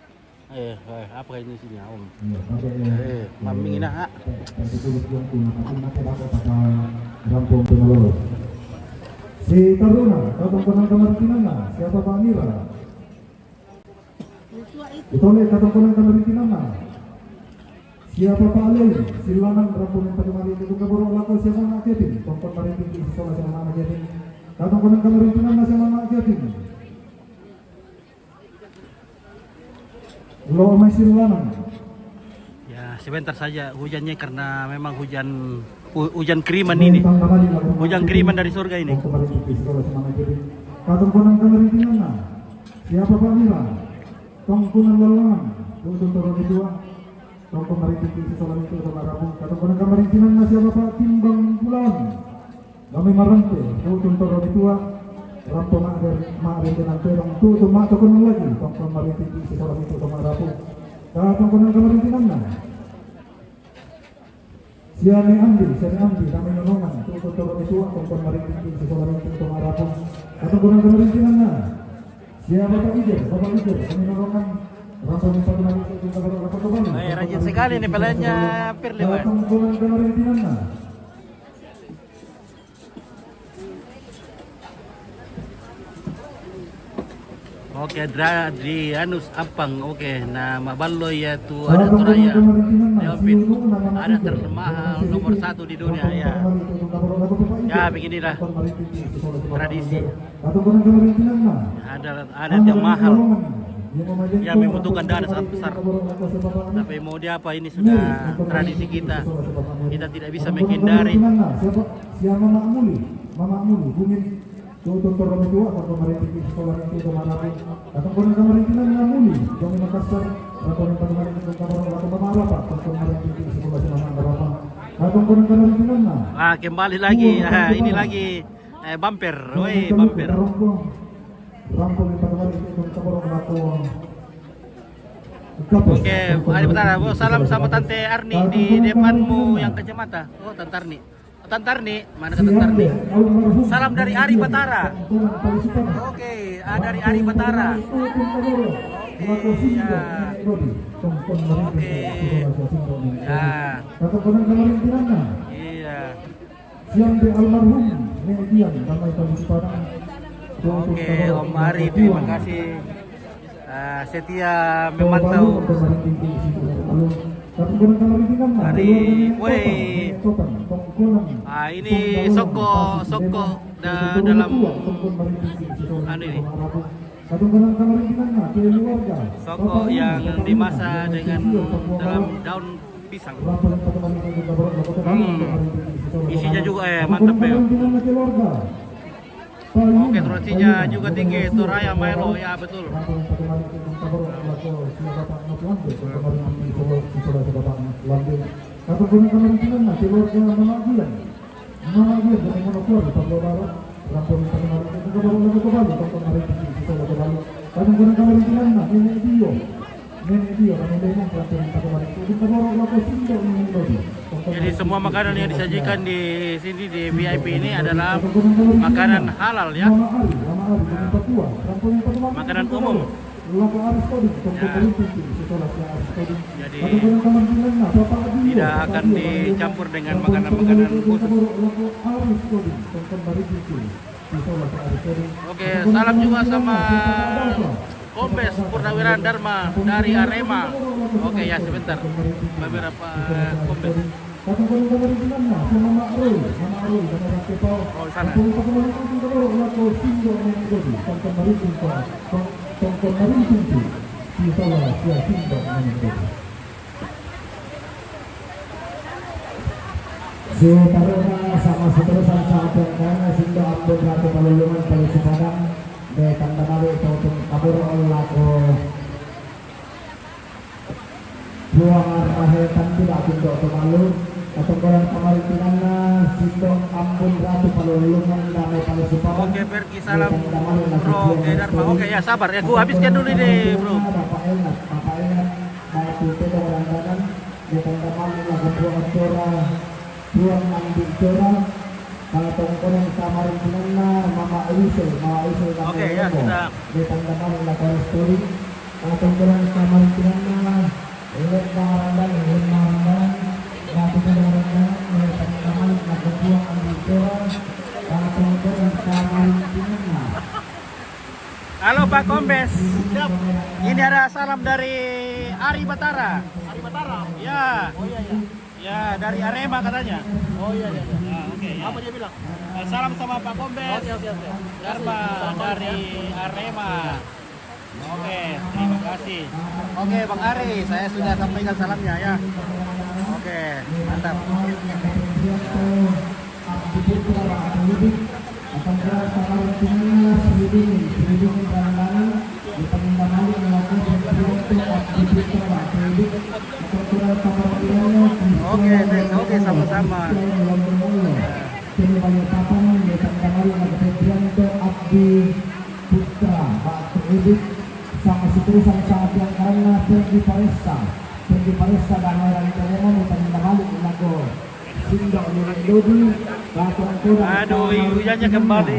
Eh, eh, apa ini isinya, Om? Eh, mami ini, ha? Si Taruna, katong konang kamarintinanna, siapa Pak Mira? Itole, katong konang kamarintinanna. Siapa Pak Alei? Silanan rambu yang pakai mari itu kaboro lako siapa nak Kevin? Tongkon mariting di sekolah siapa nak Kevin? Katong konang kamarintinanna siapa nak Kevin? Lo mai Silanan. Ya, sebentar saja hujannya karena memang hujan hu- hujan kiriman ini. Hujan kiriman dari surga ini. Tongkon mariting di sekolah siapa nak Kevin? Katong konang kamarintinanna. Siapa Pak Mira? Tongkon lalangan. Tuh, tuh, tuh, tuh, tuh. Tongkon mariting di sekolah itu sama rabu. Katong konang kamarintinanna siapa Pak? Timbang Bulan. Kami marante, tutun toro di tua, rampo mak der, mak rente nante dong, tutun mak tokon lagi, tongkon mariting di sekolah itu sama rabu. Katong konang kamarintinanna. Siane ambi, siane ambi, kami nonongan, tutun toro di tua, tongkon mariting di sekolah itu sama rabu. Katong konang kamarintinanna. Siapa Bapak Ijer, Bapak Ijer, kami nonongan, rampo mak tokon lagi, tutun toro di tua. Eh, rajin sekali nih pelayannya Firly, Pak. Katong konang kamarintinanna. Oke, Adra, Adrianus Apang. Oke, nah, maballo ya tu ada Toraya. Ya, Pin. Ada termahal nomor satu di dunia, ya. Ya, beginilah tradisi. Ada, ada yang mahal. Ya, membutuhkan dana sangat besar. Tapi mau diapa, ini sudah tradisi kita. Kita tidak bisa menghindari. Siapa Mama Muli? Mama Muli, Bumi. Tuh, tuh, tuh, Romi tua, atau kemarin tinggi sekolah itu kemana pun. Atau pernah kemarin tinggi Mama Muli, Romi Makassar, atau yang paling paling itu kabar atau Mama apa, atau kemarin tinggi sekolah itu Mama apa. Atau pernah kemarin tinggi mana? Ah, kembali lagi. Ah, ini lagi. Eh, bumper. Woi, bumper. Rampung yang paling paling itu kabar atau Oke, Ari Batara. Oh, salam sama Tante Arni di depanmu yang kacamata. Oh, Tante Arni. Tante Arni, mana ke Tante Arni? Salam dari Ari Batara. Oke, ah, dari Ari Batara. Oke, ya. Oke. Ya. Iya. Siang di almarhum Nek Dian, damai kami Padang. Oke, Om Ari, terima kasih. Ah, setia memantau. Hari, woi. Ah, ini Soko, Soko da- dalam anu ini. Soko yang dimasak dengan dalam daun Pisang. Hmm. Isinya juga, eh, mantap, ya. Oke, tensinya juga tinggi, Toraya Milo, ya, betul. Jadi, semua makanan yang disajikan di sini, di V I P ini, adalah makanan halal, ya. Makanan umum. Ya. Jadi, tidak akan dicampur dengan makanan-makanan khusus. Oke, salam juga sama Kombes Purnawiran Dharma dari Arema. Oke, ya, sebentar. Beberapa Kombes. Oh, sana. Setaruna sama seterusna sa'atenna Sindo Ambon Ratu Palulungan Pale Supadang, me tanda male to tun kaboro lako Puang Rahel Tandi Ratu Indo Tomalu, katongkonan kamarintinganna Sindo Ambon Ratu Palulungan Dame Pale Supadang. Oke, Pergi, salam Bro Gedarma. Oke, ya, sabar ya, gua habiskan dulu ini, Bro. Bapak Elat, Bapak Elat, Batu Tedong Randanan, me tanda male lako Puang Cora, Puang Mandi Cora, katongkonan kamarintinganna Mama Ise, Mama Ise. Oke, ya, kita. Me tanda male lako Restori, katongkonan kamarintinganna Lemma Randanan, Lemma Randanan, Batu Tedong Randanan, me tanda male lako Puang Mandi Cora, katongkonan kamarintinganna. Halo, Pak Kombes. Siap. Ini ada salam dari Ari Batara. Ari Batara? Ya. Oh, iya, iya. Ya, dari Arema katanya. Oh, iya, iya, iya. Ya, oke, ya. Apa dia bilang? Eh, salam sama Pak Kombes. Oke, oke, oke. Terima kasih, Darma Pak Kombes, ya. Dari Arema. Oke, terima kasih. Oke, Bang Ari, saya sudah sampaikan salamnya, ya. Oke, mantap. Oke, oke, sama-sama. Putra, Batu Edik, sama seterusna, sama tiang karanna, Pergi Paressa, Pergi Paressa, Damai Rancalemon, me tanda male lako Sindo Nene Dodi, katongkonan. Aduh, hujannya kembali.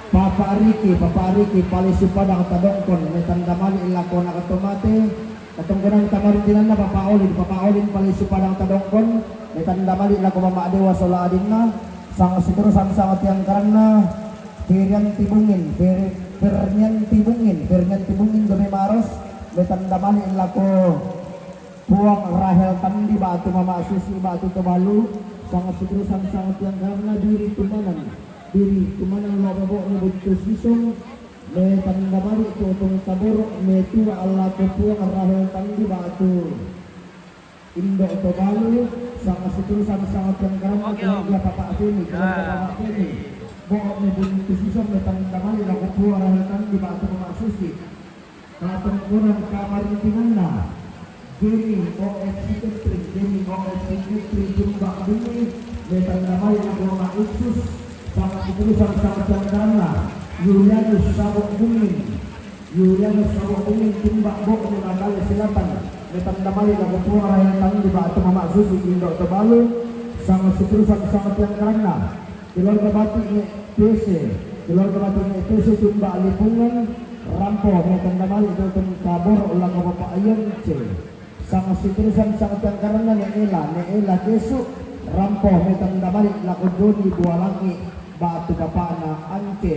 Papa Riki, Papa Riki, Pale Supadang Tadongkon, me tanda male lako Nakatomate, katongkonan kamarintinganna Papa Olin, Papa Olin Pale Supadang Tadongkon, me tanda male lako Mama Dewa sola adinna, sang seterusna, sang tiang karanna, Ferianti Bungin, Fer-, Fernianti Bungin, Fernianti Bungin Dome Maros, me tanda male lako Puang Rahel Tandi ba'tu Mama Susi ba'tu Tobalu, sang seterusna, sang tiang karanna Biri Tumanan, Biri Tumanan lao babo'na Buntu Sisong, me tanda male to tun kaboro, me tua lako Puang Rahel Tandi ba'tu Indo Tobalu, sang seterusna, sang tiang karanna. Oke, Om. Keluarga Papa Feni, keluarga Papa Feni. Bo' me Buntu Sisong, me tanda male lako Puang Rahel Tandi ba'tu Mama Susi. Katongkonan kamarintinganna Deni O F C Catering, Deni O F C Catering Tumbak Bumi, me tanda male lako Mama Iksus, sang seterusna, sang tiang karanna Yulianus Sabok Bumi, Yulianus Sabok Bumi Tumbak Bo' Natale Selatan, me tanda male lako Puang Rahel Tandi ba'tu Mama Susi Indo Tobalu, sang seterusna, sang tiang karanna. Keluarga Batik Ne Pese, keluarga Batik Ne Pese Tumbak Lipungan, rampo me tanda male to tun kaboro lako Bapak Yonce. Sang seterusna, sang tiang karanna Ne Ela, Ne Ela Kesu, rampo me tanda male lako Doni Bualangi ba'tu bapa'na Ance.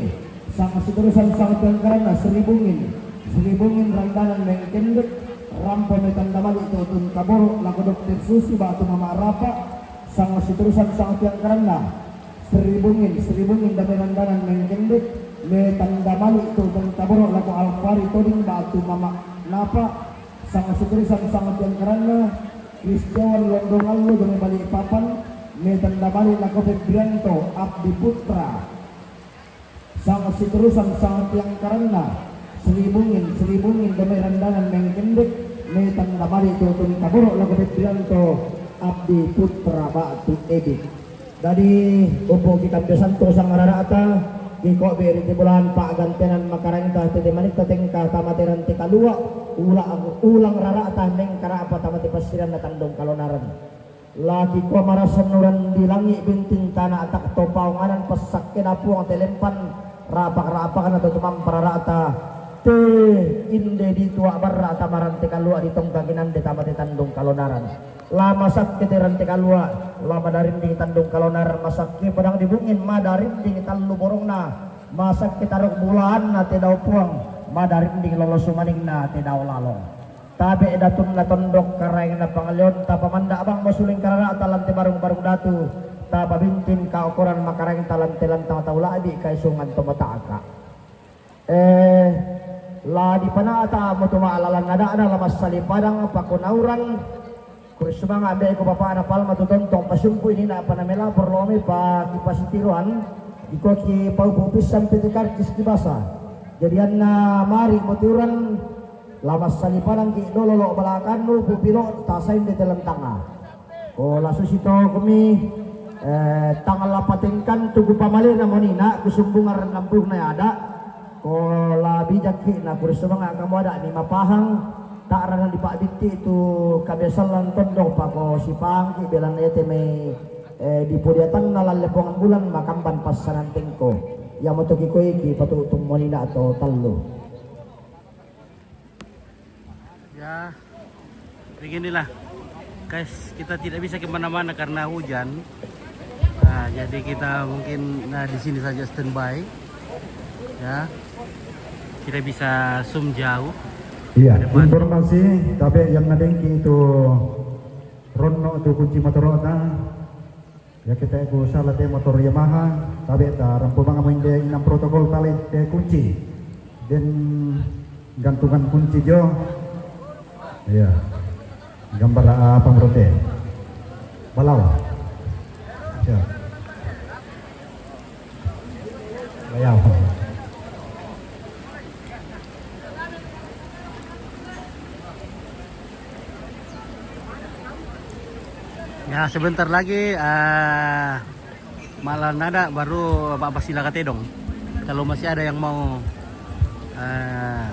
Sang seterusna, sang tiang karanna Sri Bungin, Sri Bungin Randanan Mengkendek, rampo me tanda male to tun kaboro lako Dokter Susi ba'tu Mama Rapa. Sang seterusna, sang tiang karanna Sri Bungin, Sri Bungin Dame Randanan Mengkendek, me tanda male to tun kaboro lako Alfari Toding ba'tu Mama Napa. Sanga siturusan sanga tiang karanna, Kristiawan Londongallu dame Balikpapan, me tanda bali lako Febrianto Abdi Putra. Sanga siturusan sanga tiang karanna, Selibungin, Selibungin dame Randangan Mengkendek, me tanda bali tu tun taboro lako Febrianto Abdi Putra Batu Edik. Dadi, upu kita biasanto sang rara'ta, kiko beri ti bulan pa'gantenan makarenta tete manikta tengka tama terante kalua, ula, ulang rara'ta mengkara'pa tama te passiranna tandong kalonaran. Laki kua marasennuran di langi binting tana tak topaunganan passakkena puang telempan rapak-rapakna to tumampa rara'ta te inde di tua barra tama rante kalua di tongka kinande tama te tandong kalonaran. La masakke te rante kalua, la madarinding tandung kalonar masakke padang dibungin madarinding tallu borongna, masakke taruk bulaanna te dao puang, madarinding lolo sumaningna te dao lalong. Tabe datunna tondok karaengna pangaleon tapa manda abang masuling karara talan te barung-barung datu, tapa bintin kaokoran makaraeng talan te lantang tau labi kaisungan tomataka. Eh, la dipanata mo tu ma'lalan nada'na la massali padang pakunauran. Kuri sumanga' ambe' ko bapa'na Palma tu tontong pasumpu ini na panamela porlomi pa kipasitiruan iko ki paupu pissan piti karcis kibasa. Jadianna mari mo tiuran la massali padang ki dolo lo balakannu pupilo tasain de telentanga. Ko la susi to kumi, eh, tanggal lapatengkan tu kupamalena monina kusumbungan rennampuhna ada. Ko la bijakki na kurisumanga kamu ada ni mapahang, tak rana dipa'bitti tu kabiasallan tondong pako sipahangki belan ete mai, eh, di podiatanna lalle pongan bulan makamban passanan tengko. Iya moto kikoiki patu tummonina atau tallu. Ya, beginilah, guys, kita tidak bisa kemana-mana karena hujan. Nah, jadi kita mungkin, nah, di sini saja standby, ya. Tidak bisa zoom jauh. Iya, informasi, tapi yang nadengki itu ronno tu kunci motorota. Ya, kita ku sala te motor Yamaha, tabe ta rampo manga mo inde inang protokol tali te kunci. Den gantungan kunci jo. Iya. Gambar apa menurut te? Balau. Ya. Balau. Ya, sebentar lagi, eh, malam nada baru Bapak Sila Katedong. Kalau masih ada yang mau, eh,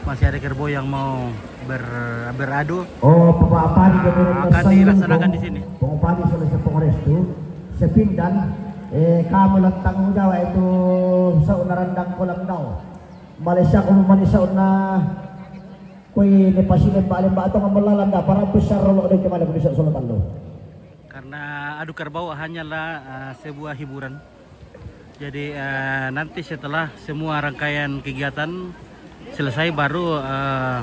masih ada kerbau yang mau ber-, beradu, oh, Bapak Padi, ah, akan dilaksanakan di sini. Pengupadi selesai pengores tu, sepindan, eh, kamu lah tanggung jawab itu sauna randang kolam dau. Malaysia ko mani sauna koi ne pasi lembak-lembak atau ngamelalan da para besar rolo de kemana bisa solo tallo. Karena adu kerbau hanyalah, eh, sebuah hiburan. Jadi, eh, nanti setelah semua rangkaian kegiatan selesai, baru, eh,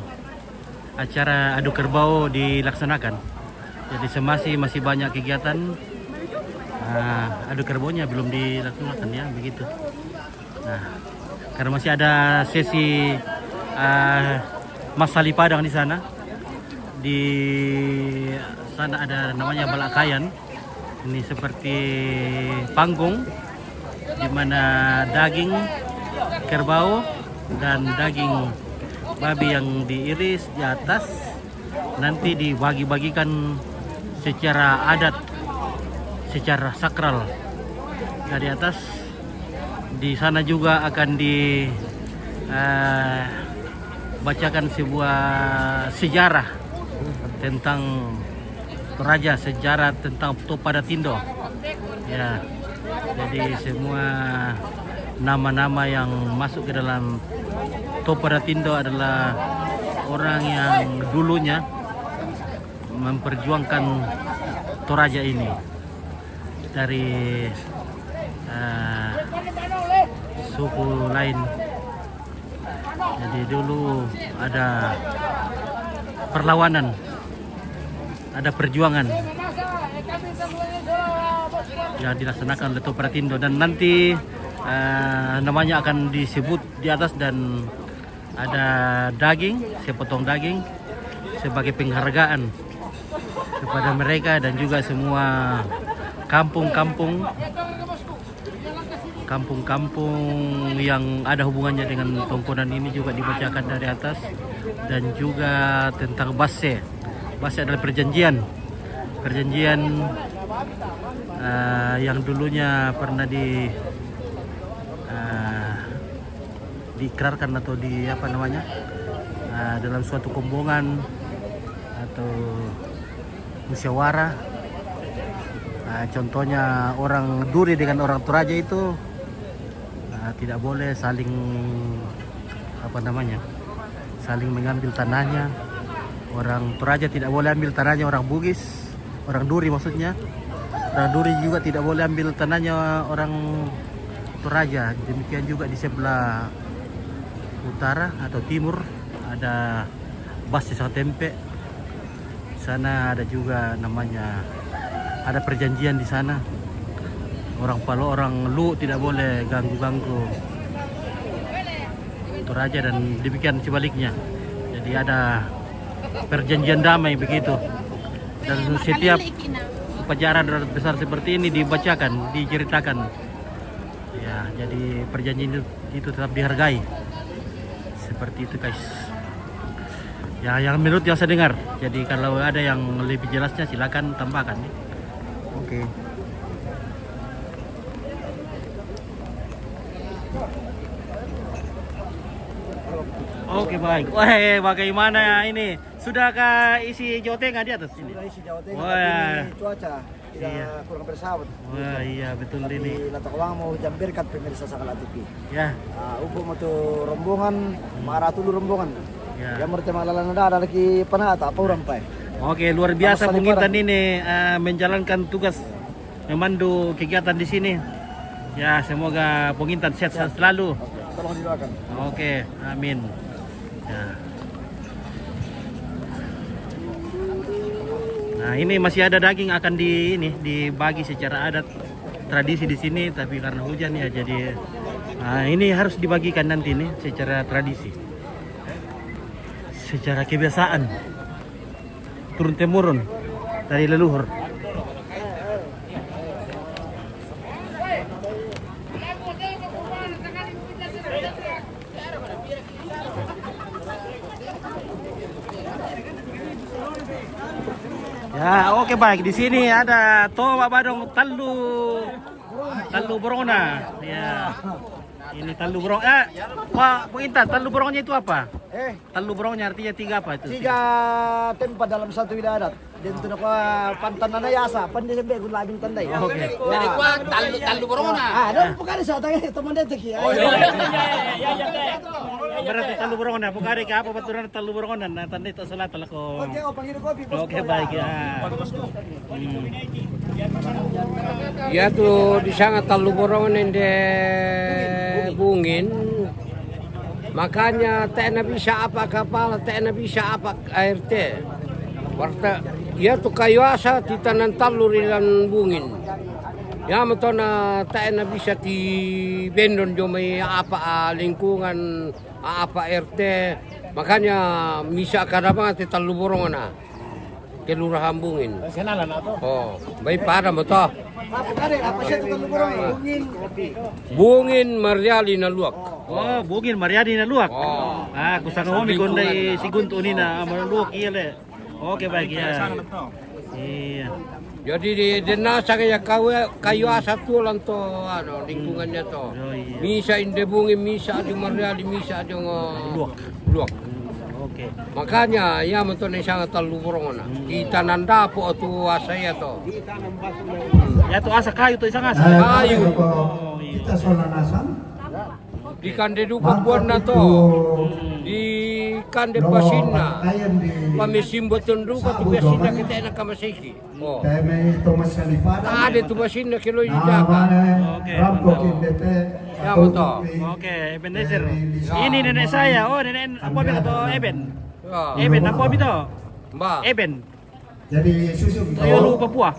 acara adu kerbau dilaksanakan. Jadi, semasi masih banyak kegiatan, eh, adu kerbaunya belum dilaksanakan, ya, begitu. Nah, karena masih ada sesi, eh, massali padang di sana. Di sana ada namanya balakayan. Ini seperti panggung di mana daging kerbau dan daging babi yang diiris di atas nanti dibagi-bagikan secara adat, secara sakral. Dari atas, di sana juga akan di, eh, bacakan sebuah sejarah tentang Toraja, sejarah tentang Topada Tindo. Ya, jadi semua nama-nama yang masuk ke dalam Topada Tindo adalah orang yang dulunya memperjuangkan Toraja ini dari, eh, suku lain. Jadi dulu ada perlawanan, ada perjuangan yang dilaksanakan oleh Topada Tindo dan nanti, eh, namanya akan disebut di atas dan ada daging, sepotong daging, sebagai penghargaan kepada mereka dan juga semua kampung-kampung, kampung-kampung yang ada hubungannya dengan Tongkonan ini juga dibacakan dari atas, dan juga tentang Basse. Basse adalah perjanjian, perjanjian eh, yang dulunya pernah di eh, diikrarkan atau di apa namanya, eh, dalam suatu kombongan atau musyawarah. Eh, contohnya orang Duri dengan orang Toraja itu eh, tidak boleh saling apa namanya, saling mengambil tanahnya. Orang Toraja tidak boleh ambil tanahnya orang Bugis, orang Duri maksudnya. Orang Duri juga tidak boleh ambil tanahnya orang Toraja. Demikian juga di sebelah utara atau timur ada Basse Satempe. Sana ada juga namanya, ada perjanjian di sana. Orang Palo, orang Luwu tidak boleh ganggu-ganggu Toraja dan demikian sebaliknya. Jadi ada perjanjian damai begitu. Dan setiap upacara adat besar seperti ini dibacakan, diceritakan. Ya, jadi perjanjian itu, itu tetap dihargai. Seperti itu, guys. Ya, yang menurut yang saya dengar. Jadi kalau ada yang lebih jelasnya silakan tambahkan ya. Oke. Oke, baik. Wah, bagaimana ini? Sudahkah isi Jawa Tengah di atas ini? Sudah isi Jawa Tengah, wah, tapi cuaca tidak, iya, kurang bersahabat. Wah, iya, betul. Tapi ini. Latak wang mau jam berkat pemirsa Sakala T V. Ya. Ah, upo mo tu rombongan, hmm, mara tulu rombongan. Ya. Yang pertama lalan ada, ada lagi panah tak apa orang pai. Oke, luar biasa Bung Intan ini eh, menjalankan tugas memandu kegiatan di sini. Ya, semoga Bung Intan sehat, ya, selalu. Oke, tolong didoakan. Oke, amin. Ya. Nah, ini masih ada daging akan di ini dibagi secara adat tradisi di sini, tapi karena hujan ya jadi nah, ini harus dibagikan nanti nih secara tradisi. Secara kebiasaan turun temurun dari leluhur. Ya, oke, baik. Di sini ada toba badong tallu, tallu borongna. Ya. Ini tallu borong. Eh, Pak, Pak Intan, tallu borongnya itu apa? Eh, tallu borongnya artinya tiga apa itu? Tiga tempat dalam satu wilayah adat. Dan tu nak pantan nana yasa, pan dia sampai gula abin tandai. Oke. Ya. Jadi kuah tallu, tallu borongna. Ah, ada bukan ada satu teman dia teki. Oh, iya, iya, iya. Berarti tallu borongna, bukan ada ke apa baturan tallu borongna. Nah, tandai tak salah talako. Oke, oh, panggil kopi, bos. Oke, baik ya. Hmm. Ya tu di sana tallu borongna inde Bungin. Makanya tena bisa apa kapala, tena bisa apa A R T. Warta, ya tu kayu asa ti tanan tallu ri lan Bungin. Ya metona tena bisa ti bendon jomai apa ah, lingkungan ah, apa R T. Makanya misa kada mangati tallu borongna. Kelurahan Bungin. Senalan atau? Oh, baik pada mo to. Apa kade? Apa sih itu tallu borong? Bungin. Bungin Mariali na luak. Oh, Bungin Mariali na luak. Oh. Ah, kusanga omi kondai siguntu nina maluak iya le. Oke, baik ya. Iya. Jadi di denasa kaya kayu, kayu asa tulang to ano lingkungannya to. Oh, iya. Misa inde Bungin, misa di Mariali, misa di luak. Luak. Oke. Makanya ya metona isanga tallu borongna. Hmm. Kita nanda po tu asa ya to. Ya tu asa kayu to isanga asa. Eh, kayu. Kita sola nasang. Di kande duka buanna to. Di kande pasinna. Pamesimboton duka tu pasinna ketena kamaseki. Oh. Teme Thomas Kalipada. Ada tu pasinna keloi di jaka. Oke, rampo mantap. Ki D P. Ya, betul. Oke, Ebenezer. Ini nenek saya. Oh, nenek apa bilang to Eben? Ya. Eben apa itu? Mbak. Eben. Jadi susu. Toyolu Papua.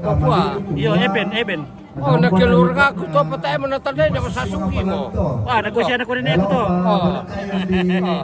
Papua. Iyo, Eben, Eben. Oh, na keluarga aku to, patay mo na tanday na masasuki mo. Wah, nagkosya na ko nenek aku to. Oh.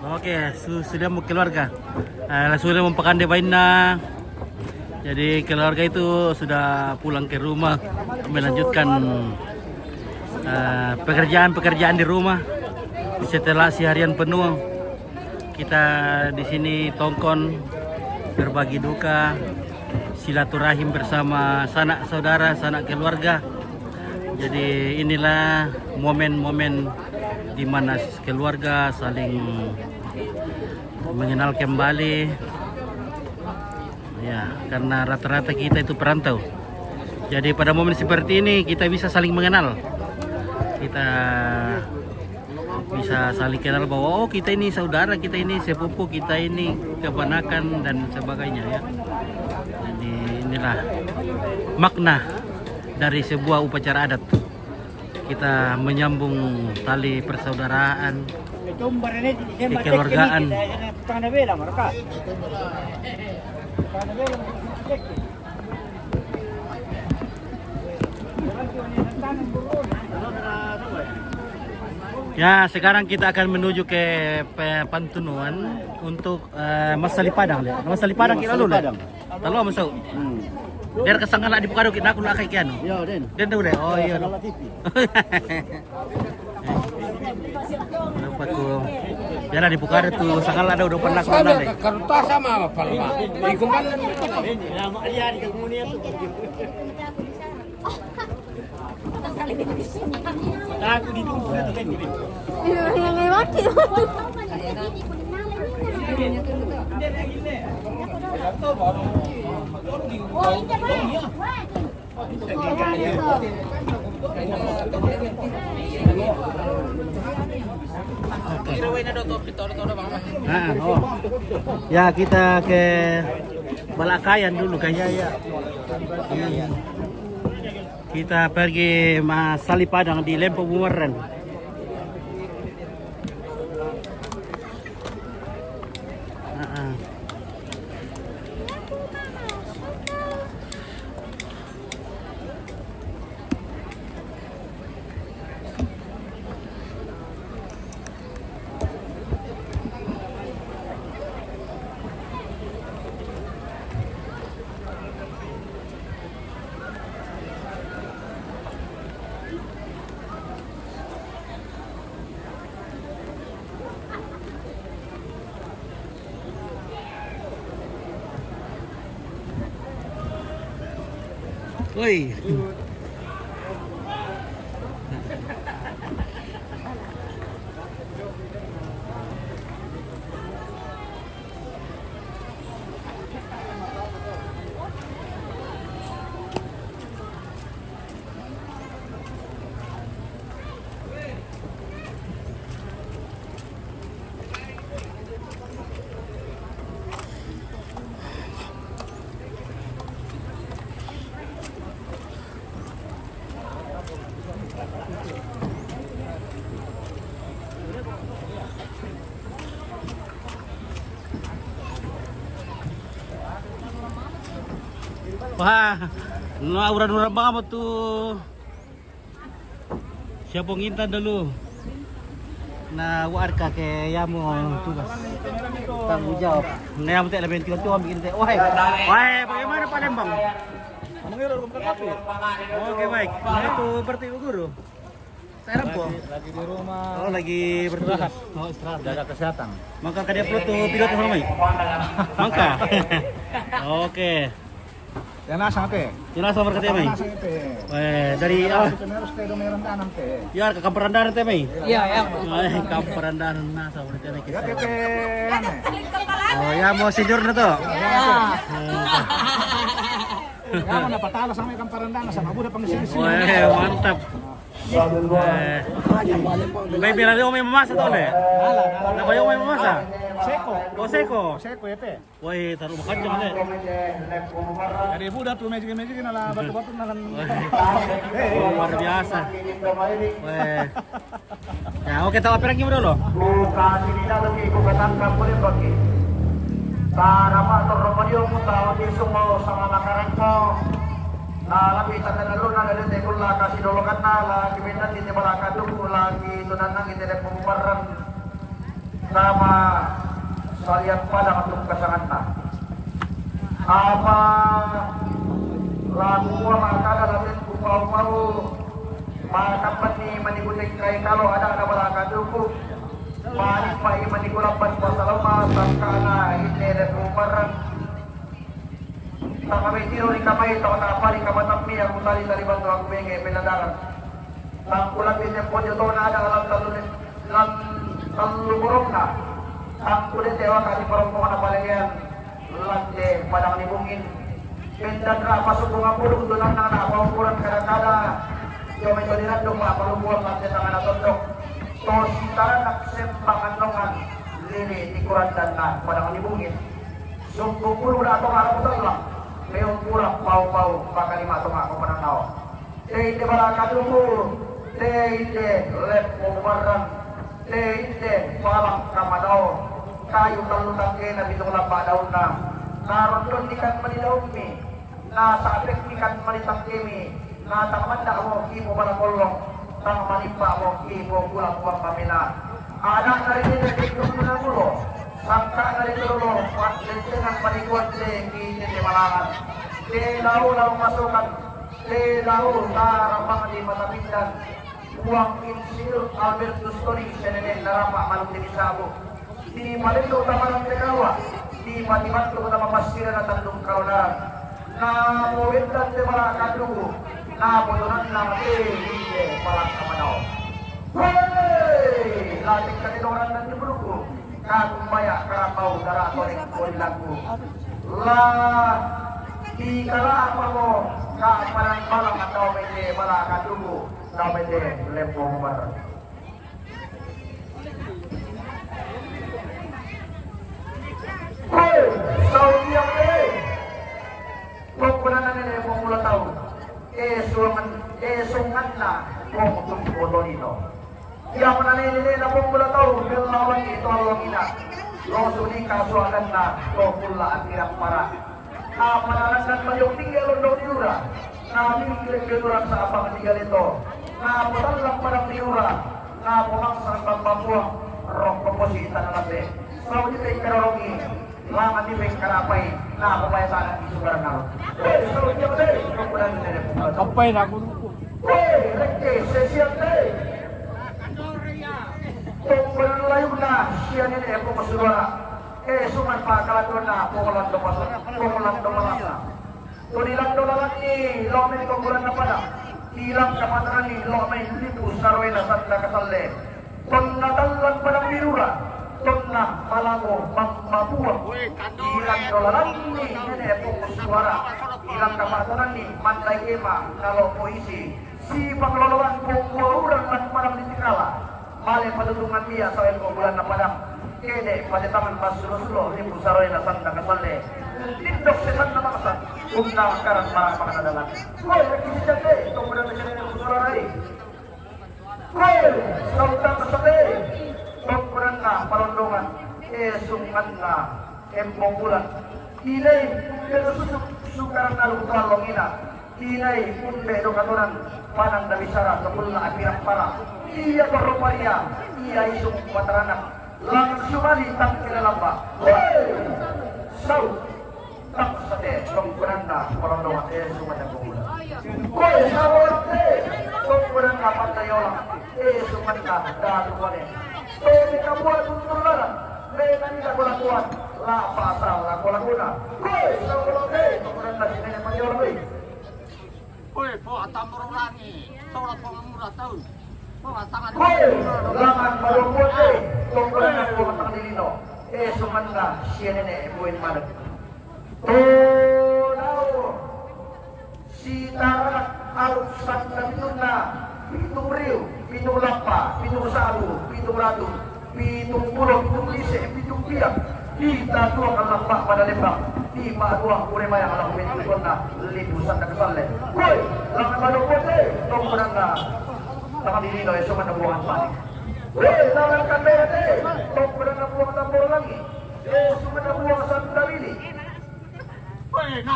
Oke, su-, sudah mau keluarga. Eh, sudah mau pakande bainna. Jadi keluarga itu sudah pulang ke rumah, melanjutkan, eh, pekerjaan-pekerjaan di rumah setelah seharian penuh. Kita di sini tongkon, berbagi duka, silaturahim bersama sanak saudara, sanak keluarga. Jadi inilah momen-momen di mana keluarga saling mengenal kembali. Ya, karena rata-rata kita itu perantau. Jadi pada momen seperti ini kita bisa saling mengenal. Kita bisa saling kenal bahwa, oh, kita ini saudara, kita ini sepupu, kita ini keponakan dan sebagainya, ya. Jadi inilah makna dari sebuah upacara adat. Kita menyambung tali persaudaraan, kekeluargaan. Ya, sekarang kita akan menuju ke pe-, Pantunuan untuk, eh, masali Padang, lihat. Masali Padang kita dulu, lihat. Talu masuk. Hmm. Dari kesangkala di Bukado kita aku nak kayak kian. Iya, Den. Den tahu deh. Oh, iya. Sangkala T V. Lupa ku. Ya lah, di Bukado tu sangkala ada udah pernah ku nale. Karuta sama apa, Palma? Di Kumbang. Aku di Kumbang. Iya, yang lewat. Ah, oh. Ya, kita ke Balakayan dulu, kayaknya, ya. Iya. Kita pergi masali padang di Lempo Bumerang. Ah, ah. Oi. Wah, no, uran-uran banget tuh. Siapa ngintan dulu? Na warka ke yamu tugas. Tanggung jawab. Na yamu te lebih tua-tua bikin te. Wahai. Wahai, bagaimana Palembang? Oke, baik. Nah, itu berarti guru. Saya Rempo. Lagi, lagi di rumah. Oh, lagi bertugas. Istirahat. Oh, istirahat. Jaga kesehatan. Maka kada perlu tuh pilot sama mai. Maka. Oke. Yang nasang te. Yang nasang berkata mai. Nasang te. Eh, dari ah. Harus ke domain rendahan te. Ya, ke kampung rendahan te mai. Iya, ya. Eh, kampung rendahan nasang berkata mai. Ya, te, te, anu. Oh, ya mau sejur na to. Ya. Ya, mau dapat talas sama kampung rendahan sama udah pengisi. Wah, mantap. Eh, baik, biar dia omai mamasa to, le? Alah, alah. Napa dia omai mamasa? Seko. Oh, seko. Seko, ya, te. Woi, taruh makan jangan, le. Jadi budak tuh magic-magic na lah, batu-batu na lah. Woi. Luar biasa. Woi. Ya, oke, tahu apa lagi dulu? Buka sini dah lagi, buka tangkap boleh bagi. Tarapa torong dia pun tahu di semua sama makarangko. Na, labi tanda lalu na dari te kula kasi dolo kan na lagi minat di te balaka tuku lagi tunanang ite dek pembarang sama salian padang tuk kasanganna. Apa lagu makada latin ku pau-pau maka pani manikutik kai kalau ada ada balaka tuku. Pani pai manikulamban pasalama sangkana ite dek pembarang. Takabe tiro ni kamai tau tapari kamatammi aku tali tali bantu aku benge penadaran. Tangkulan di tempo joto na ada alam talu lam talu burung na. Tangkulan tewa kali perempuan apa legian lante padang ni bungin. Pendan rapa suku ngapulu tunan na apa ukuran kada-kada. Yo menjadi randung apa lubuan lante tangan atondok. Tosi taranak sembangan nongan lili di kurandan na padang ni bungin. Sungguh puluh dah tong arah putar lah. Meong kurang pau-pau pakai lima tong aku pernah tahu. Te inde balaka tuku, te inde leppo mubarrang, te inde palang kamadao. Kayu tellu tangkena pitung lamba daunna. Karondon ikan mani daunmi. Na sabek ikan mani tangkemi. Na tang mandak mo kipo bala kollong, tang manimpak mo kipo pulang puang pamina. Anak dari dede dikduk menamulo, sangka dari dulu, pat lentengan panikuan de ki dede malangan. De lau lau masukan, de lau tarapang di mata pindan. Puang Insinyur Albertus Toni senenen narapa malung demi sabu. Di Palendo Tamarang Tegawa, di Patibantu Kota Mapasira na Tandung Kalonaran. Na powentan te mala kanduku, na potonanna te inde mala kamanao. Hei, latih kate doran dan jebruku, kakumbaya karambau dara tonik kodilanku. La, di kala apa mo, ka padang balang atau mete mala kanduku, ka mete lepong bar. Hei, Saudi yang eh. Pokoknya nene mau mula tahu. Eh, suangan Iya, mananene na pong bula tau, bella wangi to along ina. Lo suni kasuaganna to kulla apira para. Apa narangan mayong tinggi along dong diura. Nami kile keluran sa apang tiga leto. Napa tallang padang diura. Napa mangsa bang mabuang. Rok koposi tanah lambe. Sau di pengkarongi. Langan di pengkarapai. Napa paya sana di sugar nau. Weh, sau di apa deh. Kapai na aku lupa. Weh, rekke sesiat deh. Tong benar layuna. Sian ini aku kesuara. Eh, suman pa kaladona, pongolan do pasa, pongolan do malasa. To di lando lalani, lo me di konggolan na padang. Di lang kapataran ni, lo me lipu sarwena sanda kasalle. Tonna tallan padang di lura, tonna malamo mammabuang. Di lando lalani, nene pong suara. Di lang kapataran ni, mandai ema, kalo poisi. Si pangloloan pong buah urang lan padang di tikala. Male patutungan dia sawel ko bulan na padang. Kede pade tangan mas sulo-sulo ni pusaroi na sanda kasalle. Tindok setan na maksa. Undang karan marang makana dalan. Woi, lagi sejak deh, tong bulan na sene pusara rai. Woi, sautang sade. Tong bulan na palondongan. Eh, sungan na. Embong bulan. Inai, pero susuk, sukaran alung tuan longina. Inai, umbe do katonan, panan da bisara, kepulla apirang para. Iya berruparia, iya isung pataranak. Langsung ali tangkila lamba. Woi! Sau! Tak sate, tongkonanna, porondongan, eh, sumada pemula. Woi, sau, eh, tongkonanna, pantai olang. Eh, sumada, datu kone. Tole kabua tuntun lalang. Bena ni laku-lakuan. La pasal laku-lakuna. Woi, saulate, pemuda nasi nenek panjol, woi. Woi, po atambur langi. Saula pengamura taun. Po atangan. Woi, langan baru buat, eh. Tongkonan aku matang di lino. Eh, sumanda, sia nenek, buin madet. Tuh, daun. Si taranak aluk sanda pitunna, pitung riu, pitung lappa, pitung sabu, pitung ratu, pitung pulo, pitung lise, pitung piak. Di tatuang lappa pada lembang, di paduang ure mayang alang pintu konna, lipu sanda kesalle. Woi, langan pada kote, tongkonanna. Tangan ini no, esok ada buangan panik. Woi, langan kandete, tongkonanna buang tambor langi. Esok ada buang sanda bili.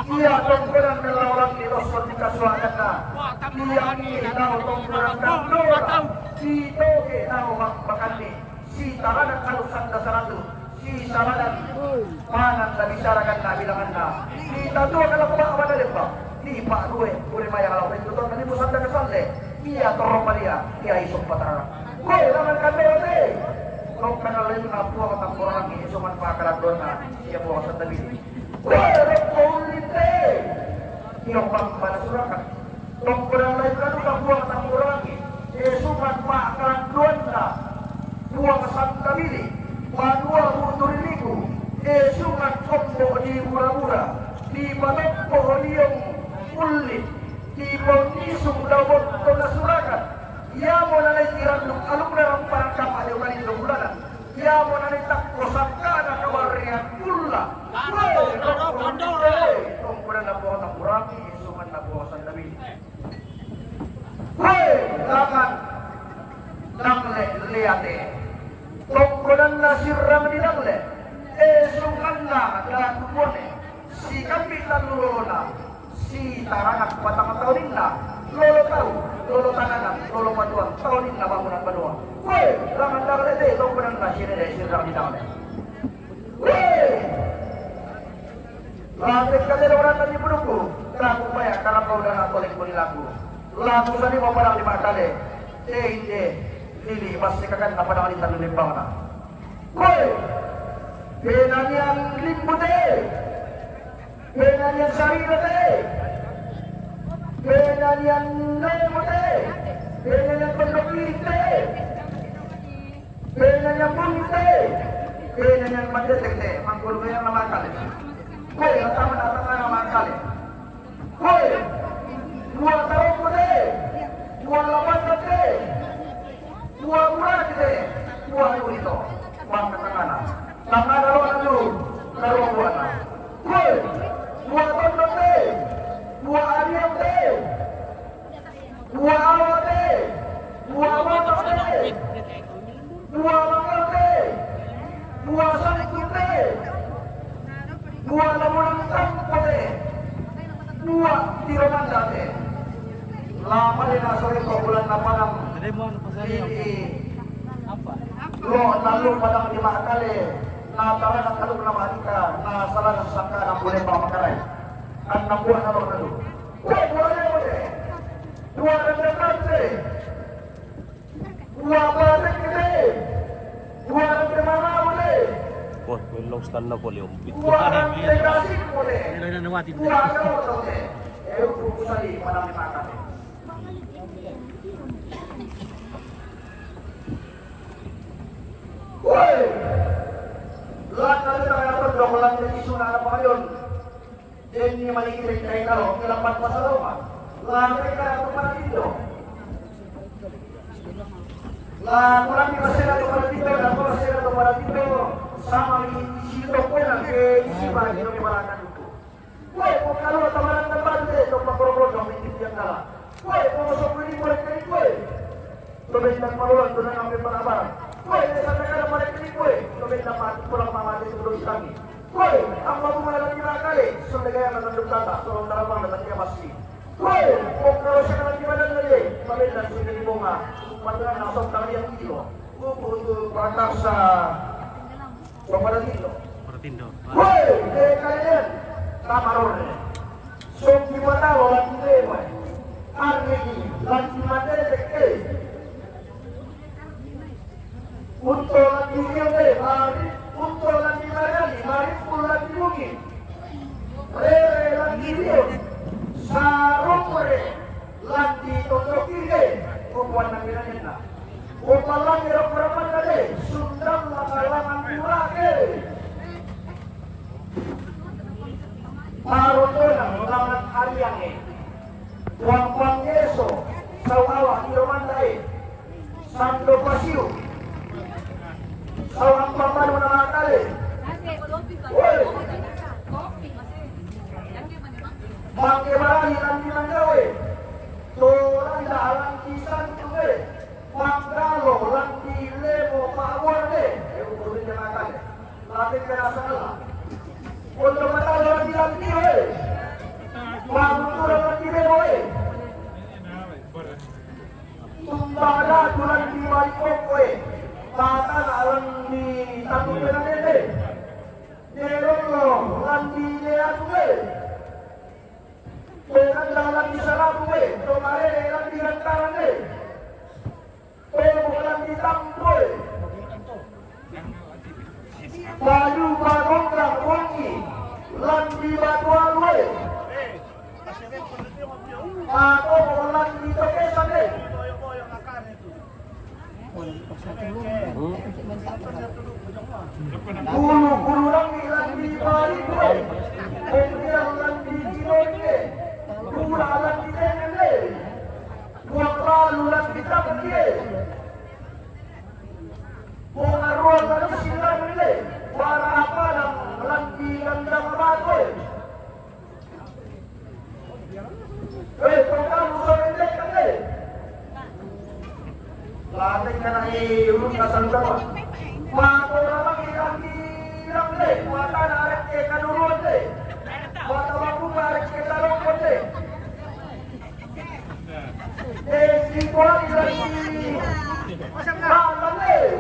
Iya, tongkonan melawan di loson di kasuaganna. Iya, ni nau tongkonan kandora. Si toge nau mak-, makanni. Si taladan kalu sanda saratu. Si saladan panan da bisaraganna bilanganna. Di tatua kalak mak pada lembang. Di pak due, ure mayang lau rintuton, nani musanda kesalle. Iya, torong palia. Iya, isok patarana. Koi, langan kandora te. Tongkonan lain na puang tamporangi, isoman pakaladona. Iya, puang sanda bili. Woi, rokko ulinte. Iyo, bang, pada surakan. Tongkonan lain kanu ka buang tampurangi. Esungan pakalanduanna. Buang sanda bili. Manua buturiniku. Esungan kombo di bura-bura. Di panompo liong ullit. Di ponnisung daun tona surakan. Iya mo nanai tiranduk alumna ramparang kapa di ukani bulanan. Iya mo nanai takko sangkana kawarrian kulla. Woi, rokko ulinte. Tongkonan na buang tampurangi, esungan na buang sanda bili. Woi, langan. Nangle leate. Tongkonanna sirrang di nangle. Esunganna datu bone. Si kambi tallu lolona. Si taranak patang tauninna. Lolo tau, lolo tananan, lolo patuan, tauninna bangunan banua. Woi, langan nangle te, tongkonanna sirrang di nangle. Woi! Lantik kate doran tadi buduku. Kaku paya karena kau dana tolik budi laku. Laku sani mau padang lima kali. Te inde. Lili pasti kakan na padang di tanu limbang na. Woi! Benanian limbu te. Benanian sarira te. Benanian nemo te. Benanian pondok te. Bena nyambung te. Bena nyambung te, te, te. Mangkulu yang nama kali. Koi, atama, atama nama kali. Koi, buah taroko te. Buah lapan te. Buah murah te. Buah itu. Bang tangana. Tangana lo anu. Karo buah. Koi, buah tondok te. Buah ariam te. Buah awa te, buah motor te, Nasori ko bulan na padang. Jadi, mau apa saja? Ini. Apa? Lo lalu padang di Makale. Na tarana kalu na malika, na salah sangka na boleh pamakarai. Kan na buah na lo lalu. Wah, buahnya boleh. Dua dan satu. Dua balik gede. Dua dan mana boleh. Wah, melong stand up boleh, Om. Dua dan kasih boleh. Dua kalau boleh. Eh, urusan di padang di Makale. Woi! Lakka tena dapat dokolan jadi sunana pangalion. Denni maniki tengkai talo, kilapan pasaroma. Lakka tena dapat pada tindo. La kurang di pasena to pada tindo, dan pasena to pada tindo. Sama di isi to kuena ke isi bagi no mebalakan itu. Kue, pokalo tamaran na bante, to pakoro-koro no mintip yang kala. Kue, pokosok ini boleh kali kue. To bentang maluan, to nang ambil panabar. Kue, desa negara boleh kali kue. To bentang mati, pulang mama di sebelum kami. Kue, tambah bunga lagi nakale. Sudah gaya na tanduk tata, tolong darabang na tanduk pasti. Kue, pokalo saya lagi badan lagi. Pabentang sudah di bunga. Pandangan langsung kali yang kilo. Kupu untuk prakasa. Paparatindo. Paparatindo. Woi, de kalian. Tamarone. Soki matalo lagi dewa. Arnegi, lagi matete ke. Unto lagi kende, mari. Unto lagi mayani, mari. Pul lagi bumi. Rere lagi rio. Sarong re. Lagi tondokire. Kupuan lagi nanya. Kupalangi rokko-rokkona de, sundang makalangan purake. Parotona langan ariange. Puang-puang eso, sau awak di romandae. Sando pasiu. Sau ampang baru nama kale. Woi. Mangke barani landi manggawe. Toranda alanti santu e. Manggalo landi lemo ma'buarne. E, ukurnya makan. Lati kena salah. Untuk matalo landi landi e. Mangutura landi lemo e. Tumbada tu landi balik pokok e. Patana landi tatu kena dede. Nerolo landi leatu e. Penanda landi salamu e, tomarere landi gantaran e. Pemuk landi tampo e. Bayu pagonggang wangi landi batu alu e. Pagonggang landi tokesan e. Bulu-bulu landi landi bariku e. Pembiang landi kinoi e. Pula landi tengen e. Buang lalu landi tapeti e. Pengaruh landi silang e. Para apadang landi gandang batu e. Eh, tongkamu sore ndeka, eh. Lateng kana, eh, urung kasang dawa. Mako ramang ikan bilang, eh, matana arek ke kaduruan, eh. Mata mampu arek ke tarongkon, eh. Eh, si Tuhan lagi. Matang, eh.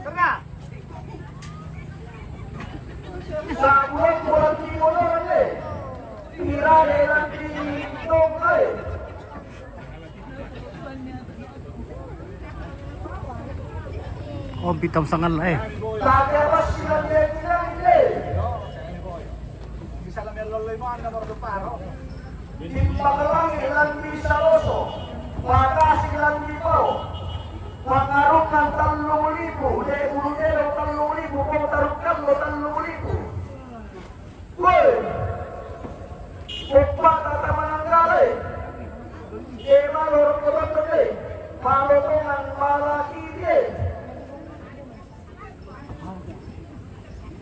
Tengah. Sabulan bulan di motor e. Pira de lagi tong e. Oh, pitam sangal e. Tapi apa sih lagi bilang ini? Bisa lagi loloi mana baru paro. Di Pangrangi landi Saloso, Patasi landi Pao, Pangarukan tellung libu, de Ulu Tedong tellung libu, Pong Tarukkambo tellung libu. Woi, Oppata Tamananggale, de Maloro Kototo de, Malotongan Malakide.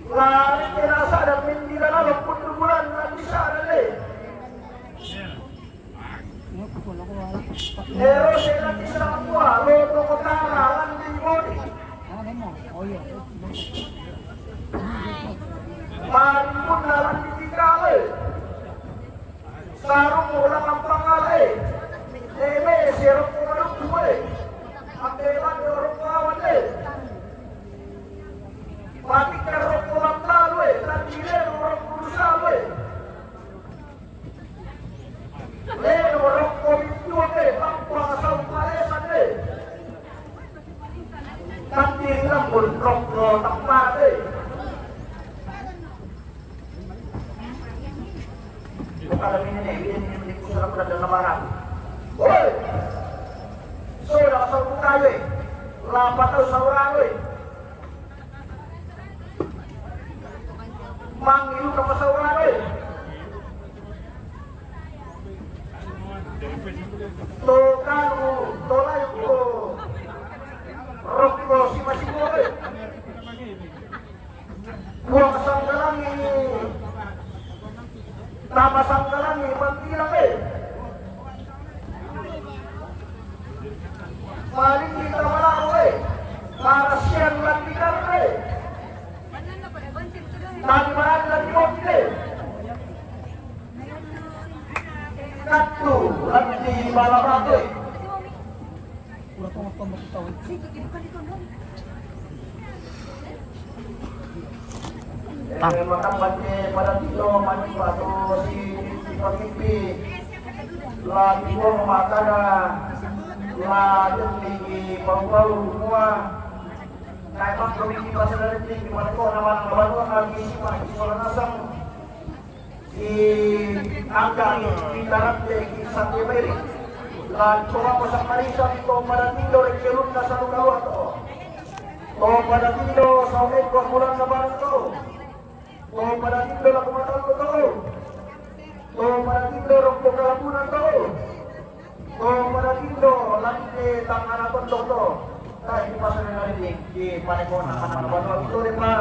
Lari kena sadar mendila lalu pun bulan nanti sadar deh. Nero sena di Samoa, lo toko tara landi bodi. Mari pun landi tinggal. Sarung ulang ampang ale. Ebe, si rokko manukku e. Ambe mani rokko awan e. Patikka rokko mabbalu e, tandile rokko rusalu e. Leno rokko mintuang e, tappa sau palesan e. Tandiri lambun rokko tappara e. Bukan ini nih, ini, ini, ini, ini, ini, ini, Woi! Soda saurare, lapa tau saurare. Mangilu ka pasaurare. To kanu, to layu ko. Rokko si masing. Puang sanggalangi, tama sanggalangi, mantilang e. Paling kita malaho e, parasian lagi karre. Tadi marani lagi mobil e. Katu lagi balabate. Tang. Eh, makan baca pada tilo mani patu si pemimpin. Lagi mau makan, lagi tinggi bau-bau semua. Kayak pas pemimpin pasal dari tinggi mana kok nama nama lagi si Pak Isola Nasang. I angka i tarante i sante beri. Lan coba ko samarisa mi to pada tindo re kelunna salu kaluato. To pada tindo saumekko bulan lebaran to. To pada tindo laku matallo to. To pada tindo rokko kalabunan to. To pada tindo lante tangana tondok to. Tae di pasal na rini di panekona mana kabanua to de pa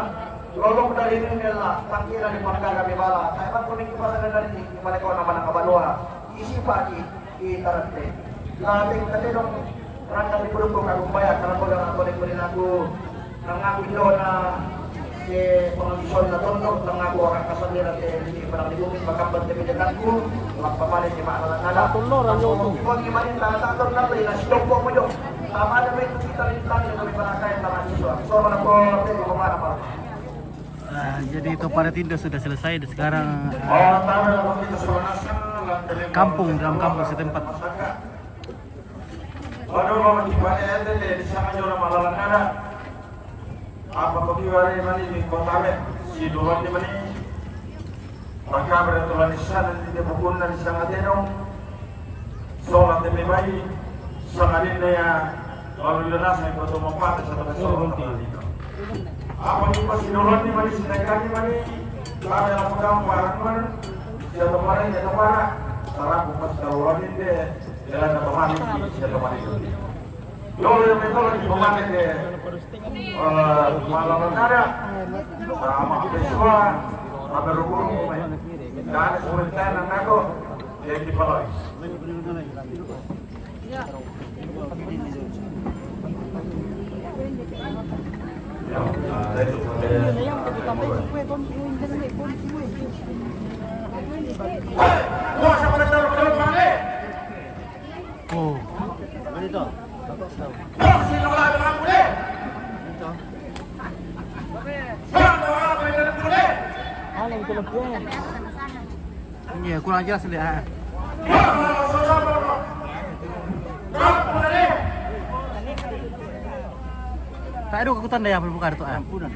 lolong dari rini la tangkira di panggaga mi bala. Tae pa kuning di pasal na rini di panekona mana kabanua. Isi pagi di tarante. Late kate dong randa di puruk ko kagumbaya karena ko dong aku di purinaku. Nangaku Yona, ke pangabison na tondok, nangaku orang kasandira ke di parang di bumi, makambal ke bidatanku, lapamale ke maala nada. Tullo ra yo tu. Ko di mani tanda tanda na beri na sidok ko mo yo. Tama ada main kita lintang yang lebih barakai tama Yesus. So mana ko te ko mana pa. Ah, jadi itu pada tindak sudah selesai dan sekarang, ah, Oh, tama na ko kita sudah nasa. Kampung, dalam kampung setempat. Waduh, mau di mana ya teh di sana jora malalangana. Apa ko kiwari mani di kota me si dua di mani. Maka beraturan di sana di bukunna di sana tenong. Solat teme bai sangadinna ya lalu dirasa yang betul mempati sama solat. Apa ni pasti dua di mani sedangkan di mani. Kami lakukan kemarin kemarin. Siapa kemarin siapa kemarin. Sarap pas kalau ini deh. Jalan ke kemarin siapa kemarin. Dole metode di pemane ke, eh, malam negara, sama mahasiswa, sama rukun, dan sementara nako, ya di Palais. Ya, itu. Wah, siapa yang taruh ke depan, eh? Oh. Iya, kurang jelas lihat. Tak ada aku tanda yang buka itu, ah. Rampunan.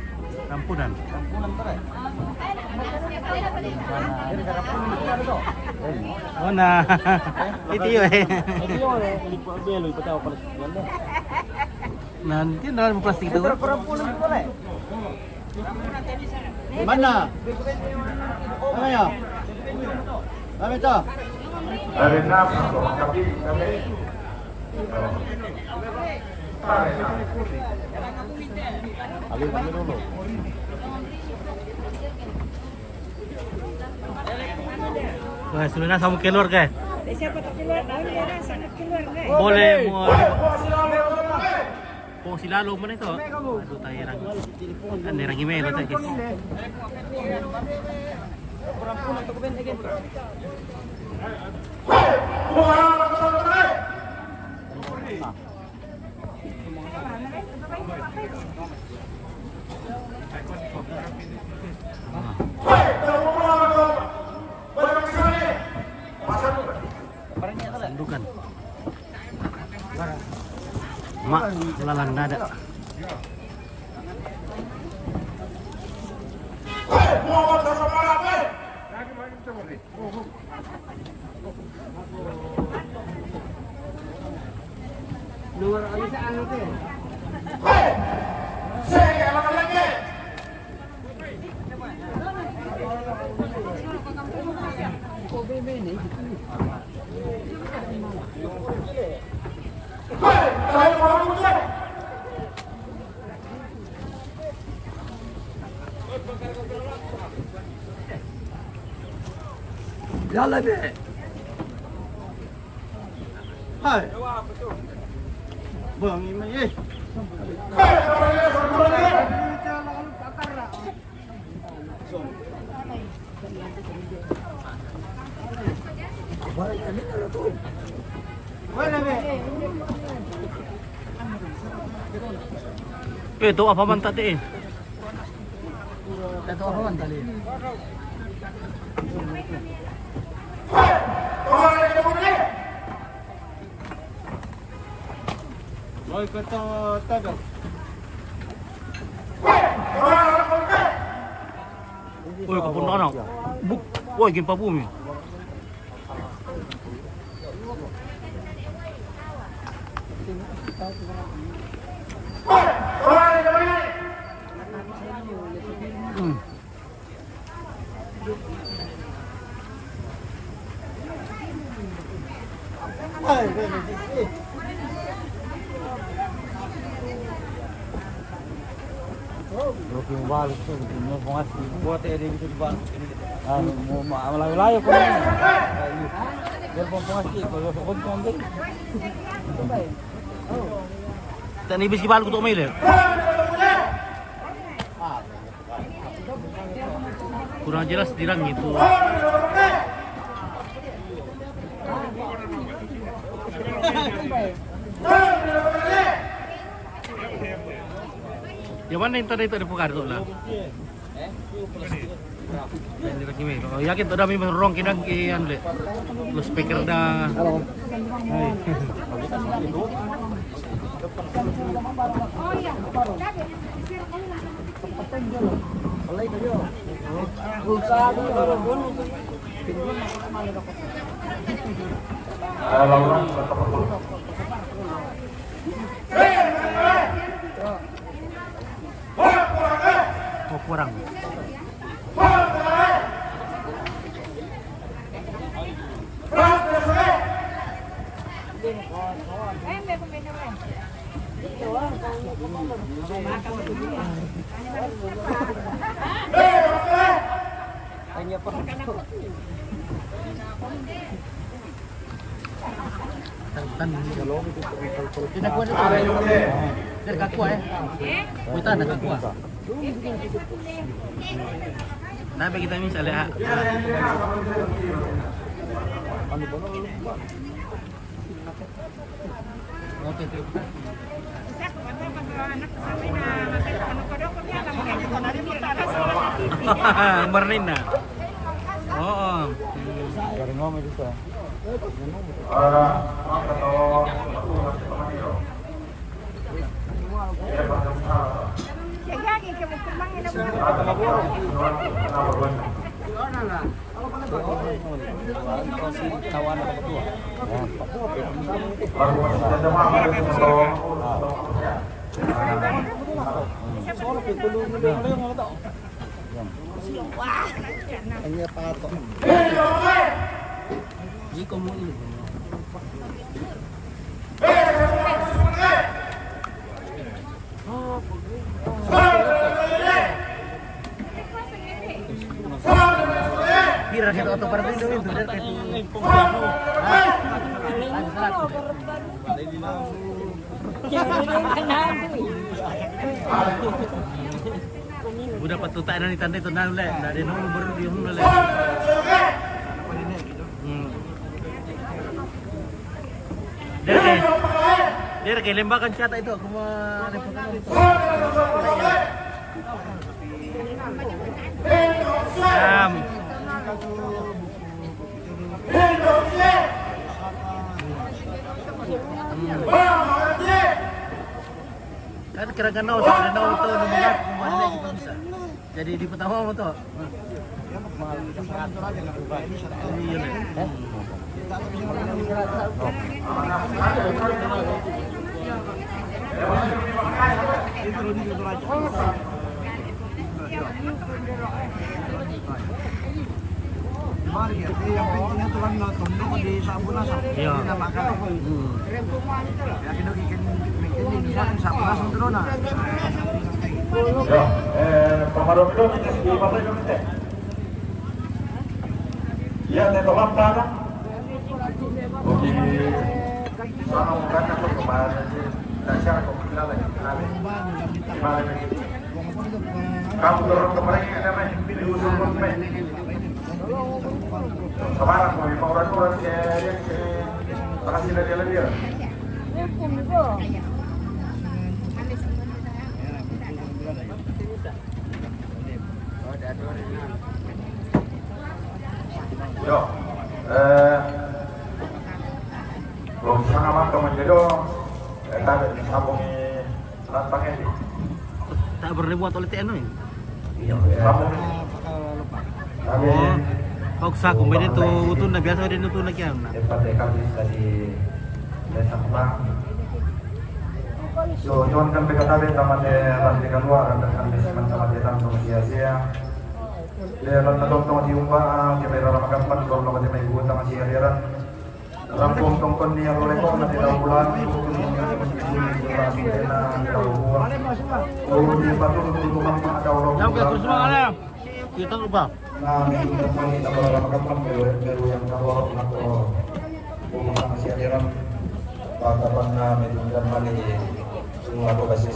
Rampunan. Rampunan tu, eh. Oh, nah. Itu yo, eh. Itu yo, eh. Lipat belo, lipat tahu kalau sekian deh. Nanti dalam plastik itu. Rampunan tu, eh. Mana? Mana ya? Mana tu? Dari nafsu, tapi kami. Wah, sudah sama keluar ke? Siapa tak keluar? Boleh, mau. Kong si Lalo mana itu? Aduh, tai rang. Kan rang email tak, guys. Wah, Sandukan. Mak, lalang dada. Nomor anu sa anu te. Yalla be. Hai. Bang, ini, eh. Eh, tu apa mantap teh? Ito ako ang tali. Oy, kata, tada. Oy, kapun na. Buk. Oy, gimpa bumi. Hmm. Looking back, so, mo mga buhat eh, di ko ba? Ano, mo, ma-, malayo-layo ko na yun. Pero po mga si, pag-usok ko, kung Tanibis kibal ko to, Mel, eh. Kurang jelas dirang itu. Yang mana yang tadi tak ada pugar tu lah? Yang di kaki, Mel. Oh, yakin tu dah memang rong kidang ki anu le. Lo speaker dah. Halo. Hai. Oh, kurang. Tan, tan. Pinakuha na to. Sir, kakuha eh. Kuha na, kakuha. Nabi kita minsan, ha? Okay, okay. Marnin na. Oo. Hmm. Galing mo, may gusto. Kanya pa ako. Hindi ko mo ini. Pira kita oto para dito, dito, dito. Ha? Ano, sarap. Udah patutaan ni tanda itu, nah, udah. Nah, dia nunggu baru dia nunggu, udah. Hmm. Dali. Dia lagi lembakan siapa itu? Aku mau lembakan itu. Siam. Kan kira-kira nau, sama nau itu, nau, nau, nau, jadi di pertama apa tuh? Iya, nih. Gimana ya? Iya. Yang pentingnya tuh kan nonton dulu di Sabunasa. Iya. Ini nama kan. Hmm. Ya, kita bikin, bikin di Sabunasa dulu, nah. Ya, eh, Pak Maruf dulu, kita di Bapak dulu, kita. Ya, saya tolong, Pak. Oke. Sama bukan aku kemarin sih. Saya share kok, kenal lagi. Kenal lagi. Gimana lagi? Kamu dorong ke mereka, kan, men? Diusung, men. Semarang, mau lima orang, orang ke, ke, ke, berhasil dia, dia. Yo, eh, belum sana mah teman jodoh, eh, tak ada di sabung, eh, lantang ini. Tak berani buat oleh T N O ya? Iya, iya. Sabung. Kami Oh, paksa aku main itu, itu udah biasa dia itu lagi, nah. Tempat kami tadi, eh, sama. So, John kan berkata, "Beta mate, mate keluar, dan kan bisa mate, mate tanpa sia-sia." Dia dan tong tong di umba, ah, dia berada makan pan, kalau mate mai buat tangan sia dia. Rampung tongkon ni yang boleh kau nanti tahu bulan, oh, di batu, di rumah, ada orang. Jauh ke rumah, ada. Kita lupa. Nah, minggu depan kita berharap kapan meru, meru yang kalau nak, oh, rumah masih ada orang. Kapan, nah, minggu depan ini.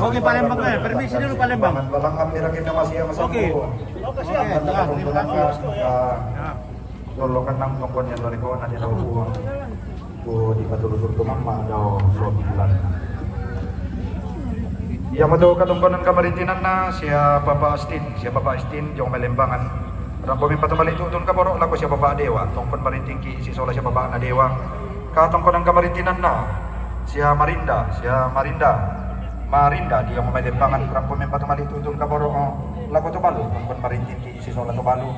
Oke, Palembang, eh. Permisi dulu, Palembang. Palembang, hampir kita masih yang Oke. Oke, siap. Nah, tolong kenang pokoknya dari kawan aja tahu buang. Ku di Patulur Tumang mah ada dua bulan. Ya, matu katongkonan kamarintinanna, sia Papa Astin, sia Papa Astin, jong Malembangan. Rampo mimpa tumbalik tutun kaboro, lako sia Papa Dewa, tongkon marinting ki, isi sola sia Papa na Dewa. Katongkonan kamarintinanna, sia Marinda, sia Marinda. Marinda, di jong Malembangan, rampo mimpa tumbalik tutun kaboro, lako Tubalu, tongkon marinting ki, isi sola Tubalu.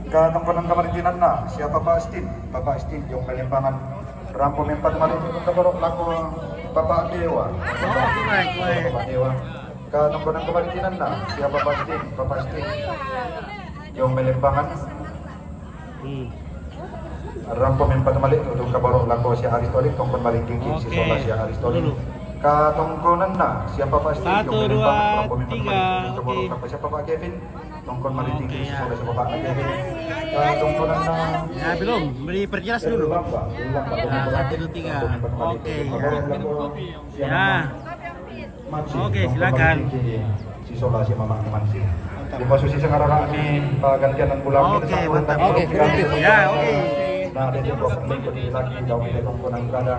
Katongkonan kamarintinanna, sia Papa Astin, Papa Astin, jong Malembangan. Rampo mimpa tumbalik tutun kaboro lako Papa Dewa. Papa Dewa. Katongkonan kamarintinanna, sia Papa Astin, Papa Astin. Jong Malembangan. Hmm. Rampo mimpa tumbalik tutun kaboro lako sia Aristolik, tongkon marinting ki, isi sola sia Aristolik. Katongkonanna, sia Papa Astin, jong Malembangan. Rampo mimpa tumbalik tutun kaboro lako sia Papa Kevin. Tongkon marinting ki, isi sola sia Papa Kevin. Katongkonanna. Ya, belum. Beri perjelas dulu. Nah, satu, dua, tiga. Oke, ya. Ya. Oke, silakan. Si sola si Mamang Mansi. Di posisi sekarang ini, eh, gantian bulan. Oke, mantap. Oke, ya, oke. Nah, dia juga perlu lagi daun dia tongkonan kada.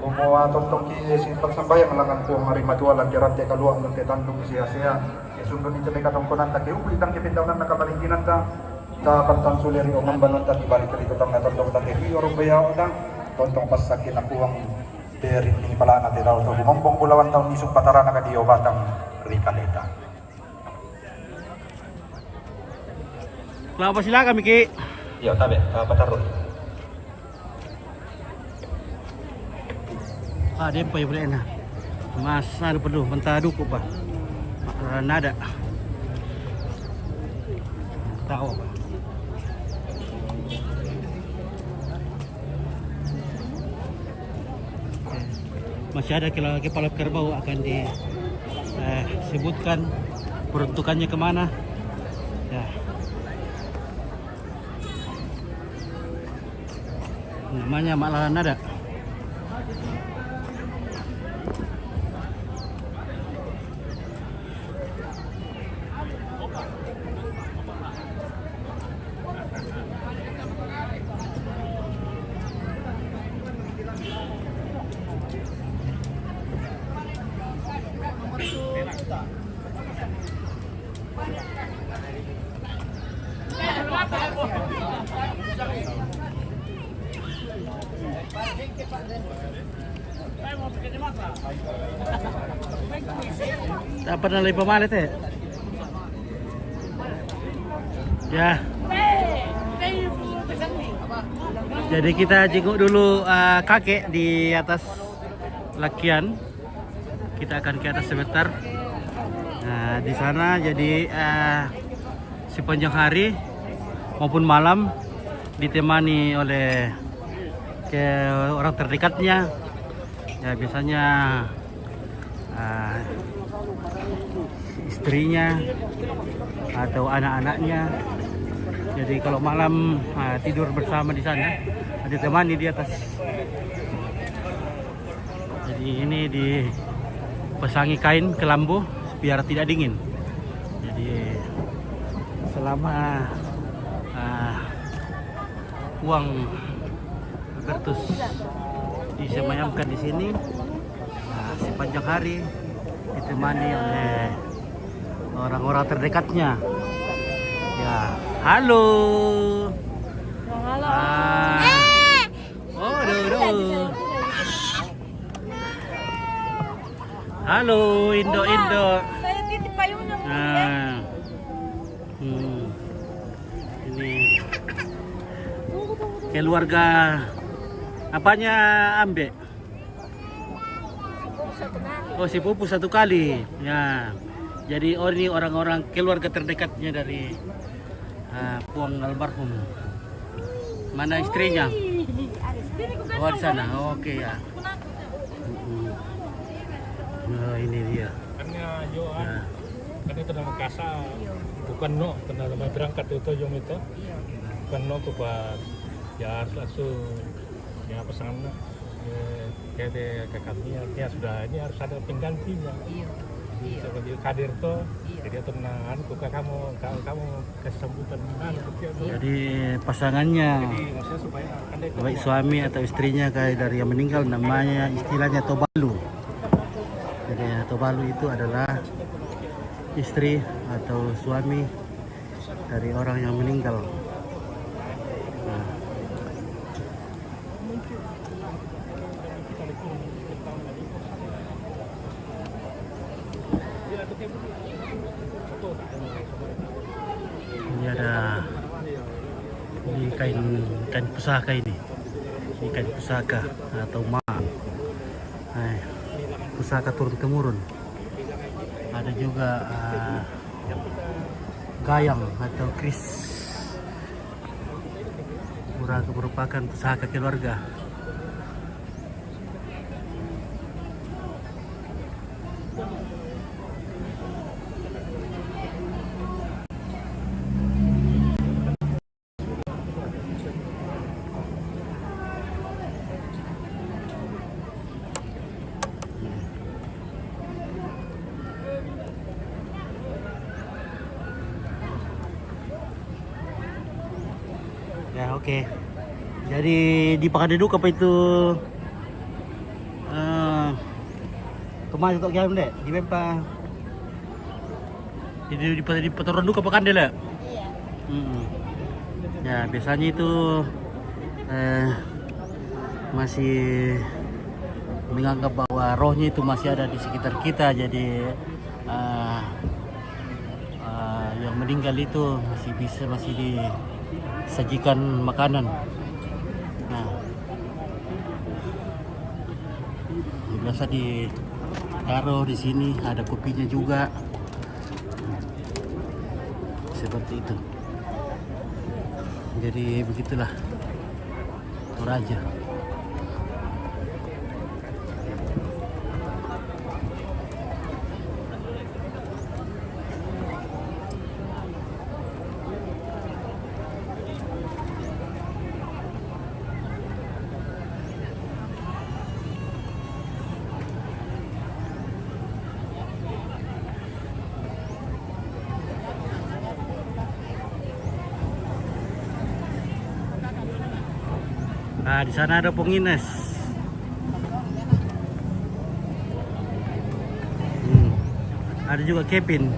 Semua tongtong ki si persembahyang langan ku mari matua lantaran te kaluar nanti tandung sia-sia. Ya, sundun ni cemeka tongkonan tak keukui tang kepindahan nak kaparintinan ta. Ta pantang suleri omang banon ta di balik dari totong na tongtong tak keukui orang baya odang. Tongtong pas sakit nak uang. Beri ni pala na te daun to gumombong bulawan taun isuk patara na kadio batang rikaleta. Kelapa sila kami ki. Iya, tabe, kelapa taruh. Ah, dia apa ya boleh na? Masa ada perlu mentah duku pa. Ah, nada. Tahu apa? Masih ada kela-, kepala kerbau akan di, eh, sebutkan peruntukannya kemana. Ya. Namanya Mak Lalan ada. Tak pernah lagi pemalit, eh. Ya. Jadi kita jenguk dulu, eh, kakek di atas lakian. Kita akan ke atas sebentar. Nah, di sana jadi, eh, sepanjang hari maupun malam ditemani oleh ke orang terdekatnya. Ya, biasanya, eh, istrinya atau anak-anaknya. Jadi kalau malam, eh, tidur bersama di sana, ditemani di atas. Jadi ini dipasangi kain kelambu biar tidak dingin. Jadi selama, ah, Puang Albertus disemayamkan di sini, ah, sepanjang hari ditemani oleh orang-orang terdekatnya. Ya, halo. Halo. Ah. Oh, aduh, aduh. Halo, Indo, Indo. Saya titip payungnya, Bu, ya. Nah. Hmm. Ini keluarga apanya, Ambe? Oh, si Pupu satu kali. Ya. Jadi, oh, ini orang-orang keluarga terdekatnya dari, ah, Puang almarhum. Mana istrinya? Oh, di sana. Oke, ya. Mm-mm. Nah, ini dia. Karena yo, Nah. Kan itu nama kasa, bukan no, karena nama berangkat itu yang itu, bukan no ke buat ya harus langsung ya pesan, ya, kayak deh, ke kami ya, ya sudah, ini harus ada penggantinya. Iya. Jadi sebagai kader tuh, jadi atau nah, anu, ke kamu, kamu, kamu kesembuhan, anu, gitu ya, tuh. Jadi pasangannya, Jadi maksudnya supaya kan dia baik suami atau istrinya kayak dari yang meninggal, namanya istilahnya tobalu. Jadi tobalu itu adalah istri atau suami dari orang yang meninggal. Nah. Ini ada, ini kain, kain pusaka ini. Ini kain pusaka atau ma. Hai, pusaka turun temurun. Ada juga, ah, gayang atau kris. Merupakan pusaka keluarga. Ya, oke. Jadi di Pakande Duka apa itu? Eh, kemarin tok jam deh, di Bempa. Di, di, di, di Petoron Duka Pakande lah. Iya. Mm-mm. Ya, biasanya itu, eh, masih menganggap bahwa rohnya itu masih ada di sekitar kita, jadi, eh, eh, yang meninggal itu masih bisa, masih disajikan makanan. Nah, biasa ditaruh di sini, ada kopinya juga. Seperti itu. Jadi begitulah Toraja. Nah, di sana ada Pong Ines. Hmm. Ada juga Kevin.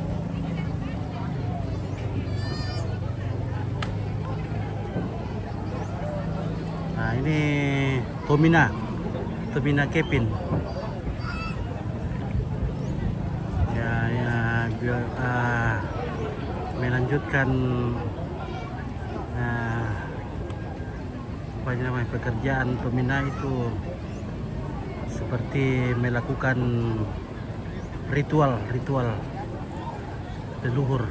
Ini Tomina, Tomina Kevin. Ya, ya, dia, ah, melanjutkan, ah, apa namanya, pekerjaan Tomina itu seperti melakukan ritual-ritual leluhur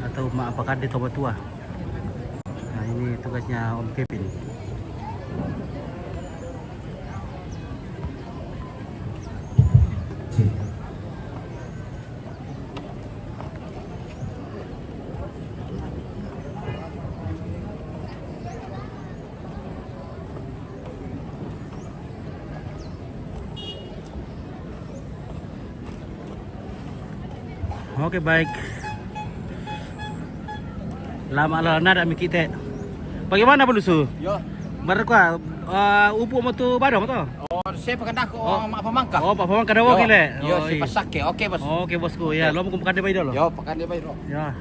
atau ma-, apa kade to matua. Nah, ini tugasnya Om Kevin. Oke, baik. Lama lah nada mikite. Bagaimana, Bulusu? Yo. Baru kua, eh, upu mau tu badong tu? Oh, saya pakai dah. Oh, oh, mak pemangkah. Oh, mak pemangkah dah. Yo. Oke le. Yo, oh, si iya. Pasake. Oke, bos. Oke, bosku. Ya, oke. Lo mau pakai dia bayi dulu. Yo, pakai dia bayi dulu. Ya.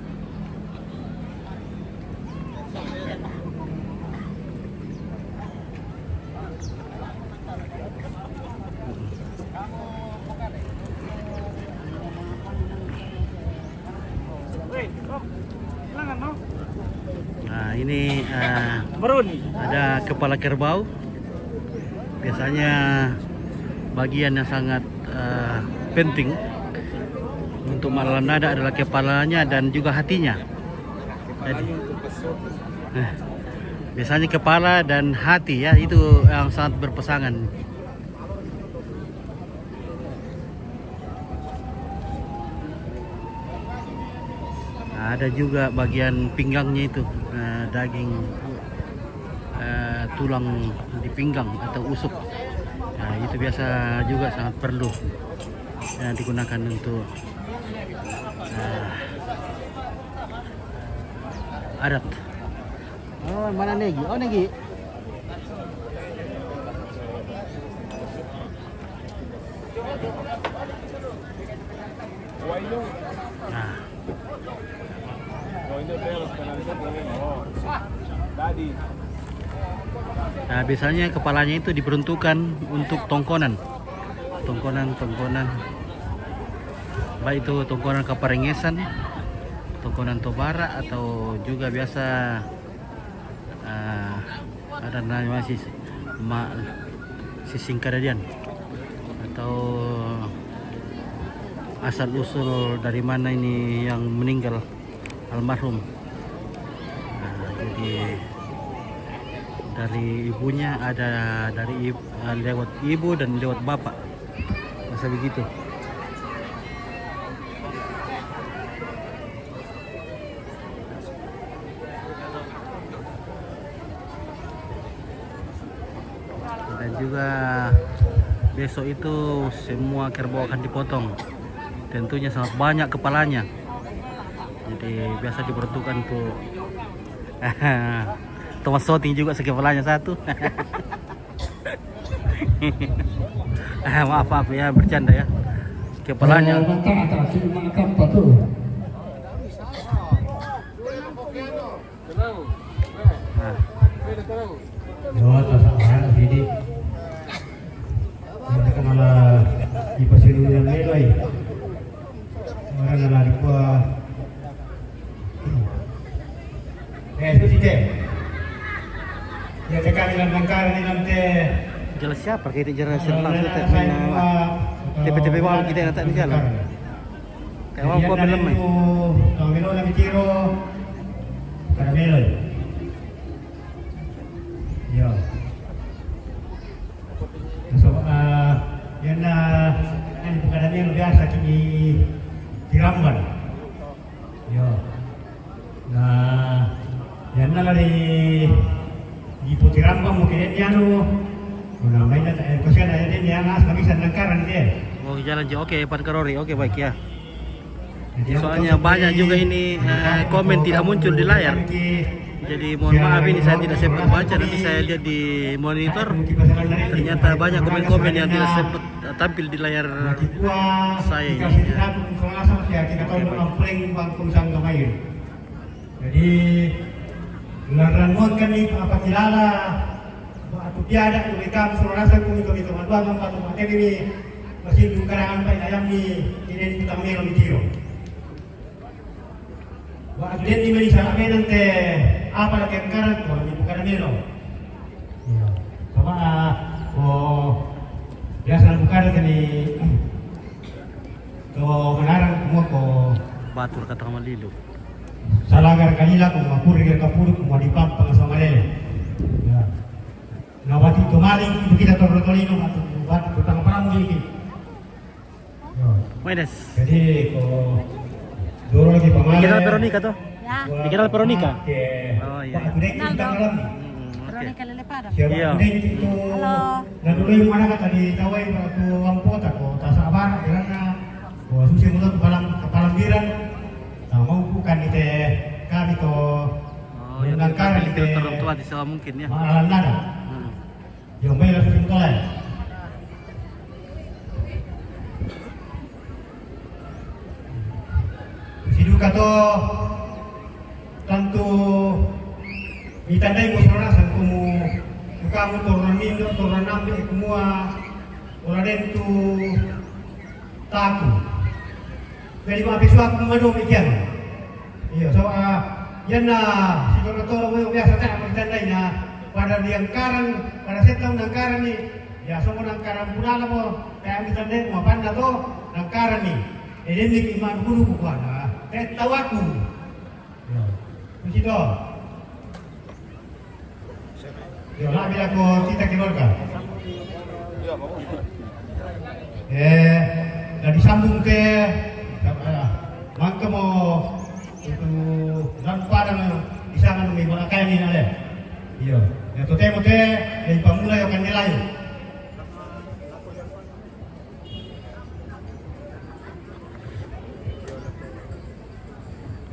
Nah, ini, eh, ada kepala kerbau. Biasanya bagian yang sangat, eh, penting untuk malam nada adalah kepalanya dan juga hatinya. Jadi, eh, biasanya kepala dan hati, ya, itu yang sangat berpasangan. Ada juga bagian pinggangnya itu, eh, daging, eh, tulang di pinggang atau usuk. Nah, itu biasa juga sangat perlu, eh, digunakan untuk, eh, adat. Oh, mana Negi? Oh, Negi. Nah. Nah, biasanya kepalanya itu diperuntukkan untuk tongkonan. Tongkonan, tongkonan. Baik itu tongkonan Kaparengesan, tongkonan Tobara, atau juga biasa, eh, ada namanya si ma-, sising kadadian atau asal usul dari mana ini yang meninggal, almarhum. Nah, jadi dari ibunya ada dari ib-, eh, lewat ibu dan lewat bapak. Masa begitu. Dan juga besok itu semua kerbau akan dipotong. Tentunya sangat banyak kepalanya. Jadi biasa diperuntukkan untuk Thomas Soting juga sekepalanya satu. Ah, maaf, maaf ya, bercanda ya. Kepalanya. Eh, mata, mata, mata, mata, tuh. Nah. Yo, tas orang sini. Kita kan malah di pasir yang meloi. Orang lari gua. Eh, itu sih, Cek. Ya, cek kami dan bangkar ini nanti. Jelas siapa? Kita jelas. Kalau senang ada sudah saya minum. Dua, T P T P atau bawah kita yang tak di jalan. Kalau jadi, gua ada belum, itu, eh. Kalau minum lagi tiro. Pada meloi. Iya. So, eh, yan na, yan pagkadamihan biasa kini tiramban. Iya. Na, yan na la di, di po tiramban mo kini yan, ano. Una, may na, eh, kasi na yan, yan, as, kami sa nagkaran, eh. Oh, jalan, oke, pan karori, oke, baik, ya. Soalnya banyak juga ini, eh, komen tidak muncul di layar. Jadi mohon maaf ini saya tidak sempat baca, nanti saya lihat di monitor. Ternyata banyak komen-komen yang tidak sempat, eh, tampil di layar saya ini, ya. Jadi Laran muat kami papakilala, ba atu piada tu rekam suara rasa kumi kami tu madua mampa tu matemi ni, masih tu karangan pa inayam ni, ini di utang mero ni tiro. Wa atu den ni meni sala menan te apa la kengkaran ko ni bukan melo. Iya. Sama, ah, oh, biasa bukan kami ko manarang ko mo ko batur kata malilu. Salagar kalila ko mapuri ger kapuru ko madipampang sama lele. Ya. Na wati to mali itu kita torotolino atu batu tanga parang diki. Yo. Buenas. Jadi ko doro lagi pamale. Dikira Veronica to? Ya. Dikira Veronica? Oh, iya. Kenal dong. Hmm, oke. Veronica Lelepada. Siapa? Iya. Halo. Na dulu yang mana kata di tawai waktu ampota ko tasa abara bilang na ko susi mulut kepala kepala biran. Nah, mau bukan ite kami to. Oh, iya, nangkara ite orang tua di sawah mungkin ya. Malam nada. Hmm. Yo, mai la susu tole. Siduka to tantu mitandai mo sorona sangkumu ukamu torna mindo torna nambe kumua ora dentu taku. Jadi ma pisua ku madu mikian. Iyo, so, ah, yan na si toro-toro mo biasa ta mo tandai na pada diangkaran, pada setang nangkaran ni. Ya, so mo nangkaran pulala mo, kaya mo tandai mo panda to nangkaran ni. Ede ni ki ma dulu ku kuana. Kaya tawaku. Iyo. Di situ. Yo, la bila ko kita keluarga. Eh, dan disambung ke, eh, mangke mo itu dan padang di sana numi bola kain ini ada. Iyo, ya to temo te, dari pamula yo kandela yo.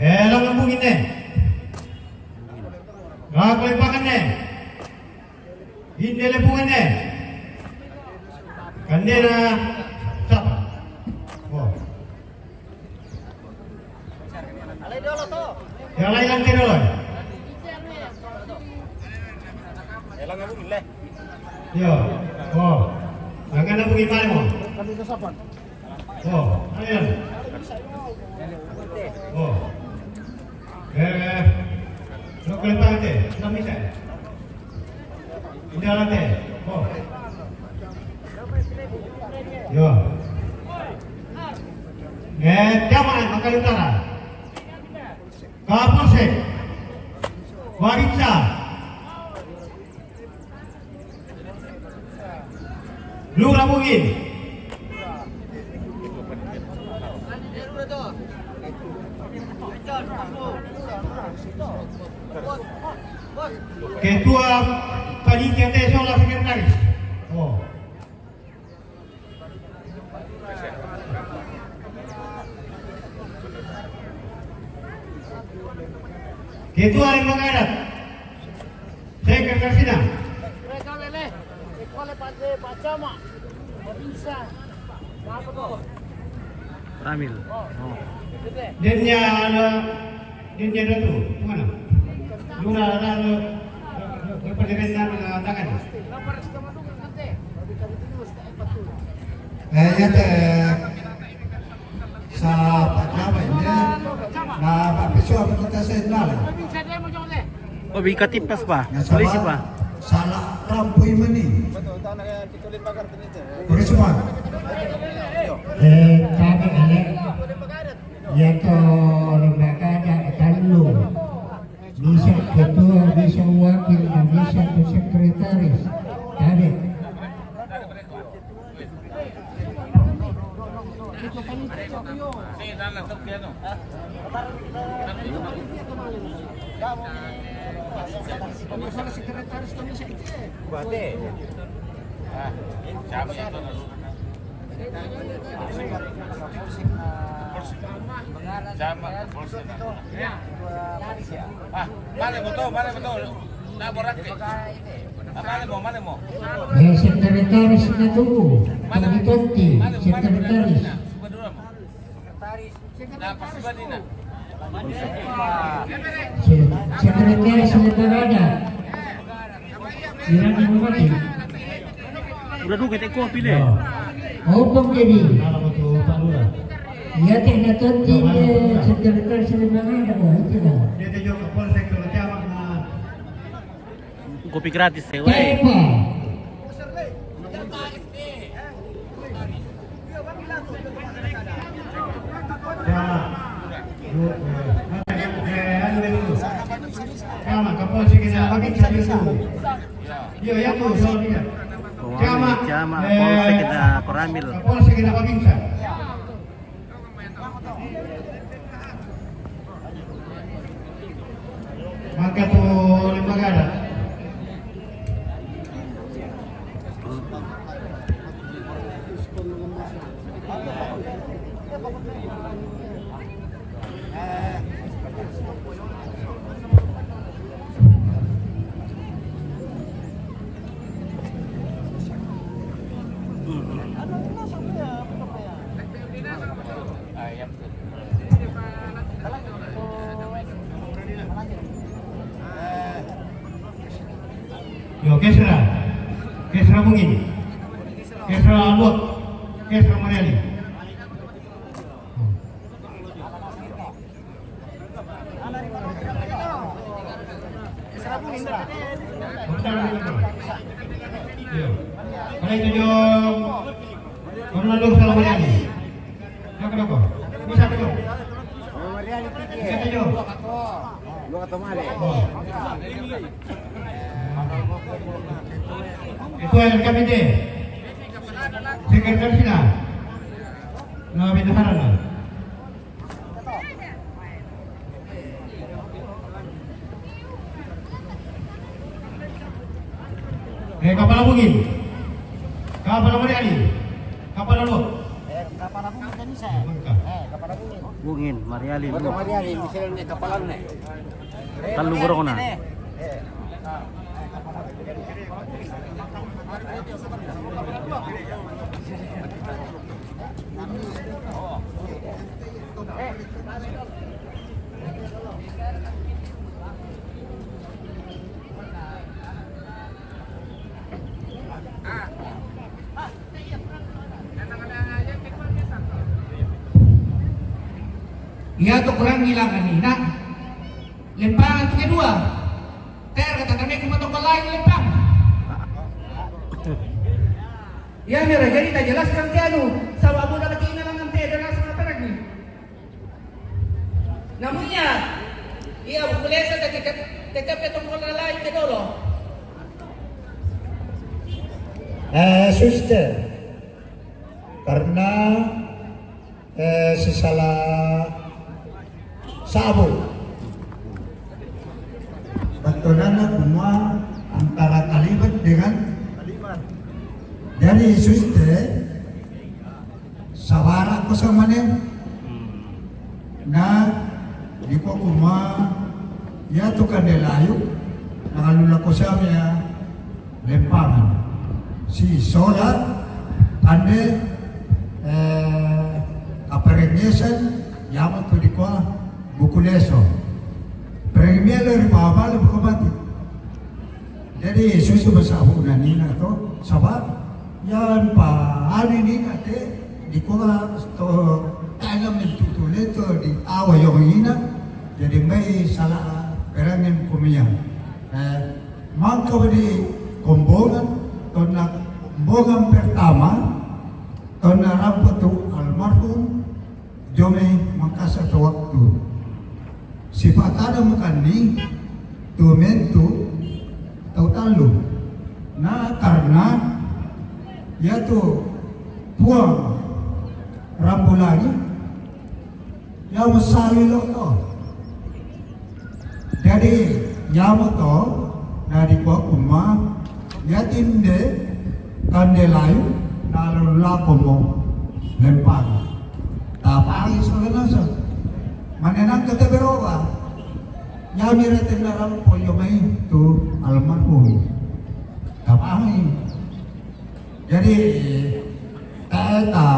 Eh, lang lambungin ne. Lah, kelepakan ne. Inde lepungan ne. Kandena sapa? Oh. Yang lain lagi dulu. Yo. Oh. Angkat aku gimana mo? Oh, ayan. Oh. Eh, lo kelepakan te, nami sa. Indah late. Oh. Yo. Eh, tiama, Mangkali Utara. Kapolsek. Waritsa. Lurah Bugin. Ketua Panitia T S O lah sekretaris. Oh. Ketua Lembaga Adat. Sekretarisnya. Ramil. Oh. Dennya, anu, dennya Datu, mana? Lura, anu, anu, anu, anu, tangan. Eh, ya, teh. Sa pajama ini, na ba pisu apa kita sendal. Oh, bika tipas pa. Polisi pa. Sala rampu imani. Polisi pa. Eh, kami ini, ya to lembaga ada tandu. Bisa ketua, bisa wakil, bisa tu sekretaris. Kami. Ah, male mo to, male mo to. Na borake. Ah, male mo, male mo. Eh, sekretaris na tunggu. Male mo. Tunggu, tunggu. Male mo, male mo. Sekretaris. Sekretaris. Na, pas ba di na. Se-, sekretaris lembaga adat. Irani Mumaki. Udah dulu kita kopi deh. Opong jadi. Iya, teh, na tonti, eh, sekretaris lembaga adat, oh, itu dah. Kopi gratis, eh, weh. Tepa. Cama, Kapolsek na Babinsa, yo, yo, yo, so, ya. Cama, Cama, eh, Polsek na Koramil. Kapolsek na Babinsa. Maka tu lembaga adat. Yo, Kesra. Kesra Bugin. Kesra Luak. Kesra Mariani. Yo. Ada itu, Jom. Fernando Salamariani. Yo, kenapa? Bisa, Jom. Bisa, Jom. Oh. Ketua R K P D. Sekretaris sila. Nah, bendahara lah. Eh, kapala Bugin. Kapala Mariani. Kapala Luak. Eh, kapala Bugin kan bisa. Bugin. Eh, kapala Bugin. Bugin, Mariani, Luak. Mariani, misalnya kapala ni. Tellu borokna. Iya tu kurang ngilang ani nak. Lempangan tu kedua. Ter kata kami ke motong balai lempang. Ya, mira, jadi tak jelaskan ke anu, sabab udah lagi ngilang nanti ada rasa terang ni. Namunnya, iya, buku lesa tak tetap, tetap ke tongkol lalai ke dolo. Eh, suster, karena, eh, sisala sabu. Betulnya kumua antara Kalibat dengan, jadi suster, sabara ko samane. Na dikua kuma, ya tu kande layu, na kalula ko samea lempangan. Si sola kande, eh, kaperengesan, ya mo tu dikua buku leso. Perengmelo ri papa le buku mati. Jadi susu basahu na nina to, sabab ya pa ani nina te dikua to tanam itu tu leto di awa yo ina. Jadi mai sala peranen kumia. Eh, mangka di kombongan, tona kombongan pertama, tona rampo tu almarhum Jome mangkasa to waktu. Sipatana makanni tu mentu tau tallu. Na karna yatu Puang Rambulangi ya masawi lo to. Jadi, yamo to, na dikua kuma, ya tinde, kande layu, na lako mo lempang. Tapangi so nasa. Manenang kata beroba. Ya mira tenda rampo yo mai tu almarhum. Tapangi. Jadi, ta, ta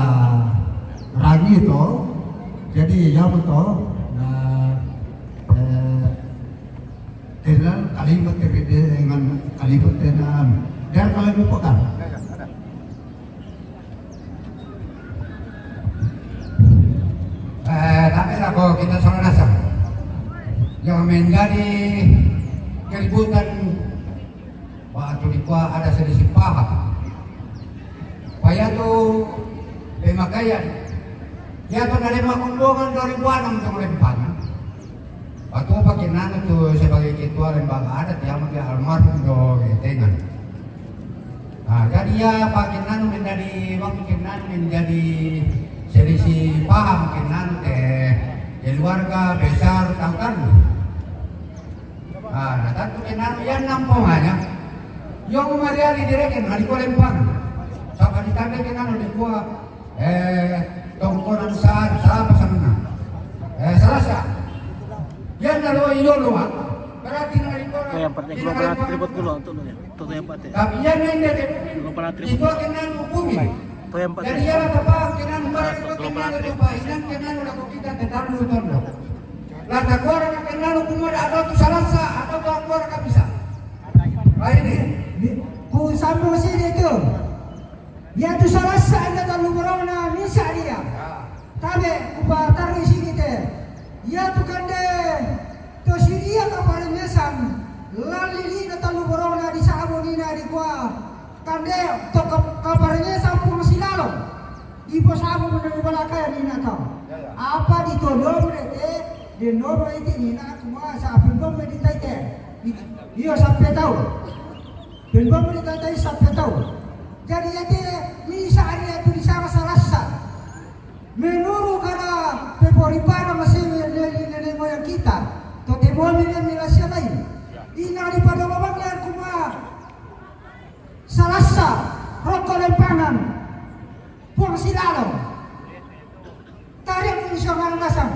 rangi to, jadi yamo to, na Kalibut te pede dengan kalibut te na. Dan kalau lupakan. Eh, tapi lah kalau kita salah dasar. Yang menjadi keributan waktu di kuah ada selisih paham. Paya tu pemakaian. Ya tu dari makumbongan dua ribu enam tu lempangan. Waktu pakai nanu tu sebagai ketua lembaga adat yang pakai almarhum do tengan. Nah, jadi ya pakai nanu menjadi waktu pakai nanu menjadi selisih paham pakai nanu teh keluarga besar tahu kan. Ah, nah, tantu kenal yang nampung aja. Yang mariali direken hari ko lempang. Sapa ditanda kenal di kuah eh tongkonan sa sa pasangna. Eh, Salasa. Yang nalo ilo loa. Berarti nari ko. Yang parte global tribut kulo untuk lo ya. Tuh yang parte. Tapi yang ini deh. Global tribut. Itu kenal hubungi. Tuh yang parte. Jadi ya apa kenal mereka kenal itu Pak Inang kenal lagu kita tetap nonton. Lata kuara ka kenano kumada atau tu Salasa atau tu kuara ka bisa. Baini. Ku sambung sini tu. Ya tu Salasa anda talu borona misa dia. Tabe ku patari sini te. Ya tu kande to siria ka paremesan. Lali lina talu borona di sabo nina di kua. Kande to ka paremesan pung silalo. Ipo sabo mo nang balakaya ni nata. Apa di tolomu dete, de nomo iti ni na kuma sa pembom di taite. Iyo sampe tau. Pembom di taite sampe tau. Jadi ete ni sa ari atu di sama Salasa. Menuru kana pepori pada masih nenek moyang kita. Tote momi dan milasian lain. Ina di pada babang yang kuma Salasa roko lempangan. Puang silalo. Tarik ni siang alang dasang.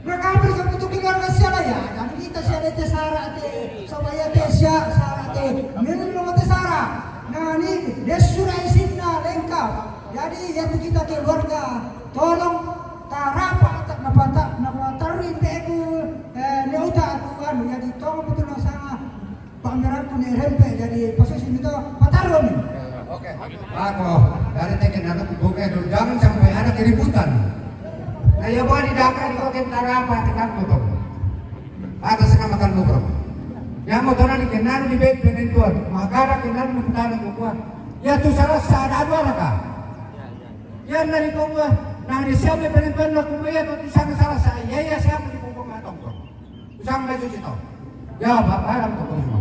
Mereka beri keputusan keluarga siala ya. Dan kita siala te sara te. Sobaya te sia sara te. Minum lo te sara. Nah ni desura isinna lengkap. Jadi ya kita keluarga tolong tarapa tak napa tak napa taruh beku eh, neuta aku anu jadi tolong betul sama Pameranku ni rempe jadi posisi itu patarung. Oke. Ako, dari teken anak buka itu jangan sampai ada keributan. Nah, ya buat di daka di koken tarapa tekan motor. Atas nama kan motor. Yang motor di kenal di bed penentuan. Maka ada kenal di putaran kuat. Ya tu Salasa ada dua raka. Ya dari kau nah di siapa penentuan lo kumaya tu sana Salasa. Ya ya siapa di kau matong. Usang baju kita. Ya, Bapak, alam ko semua.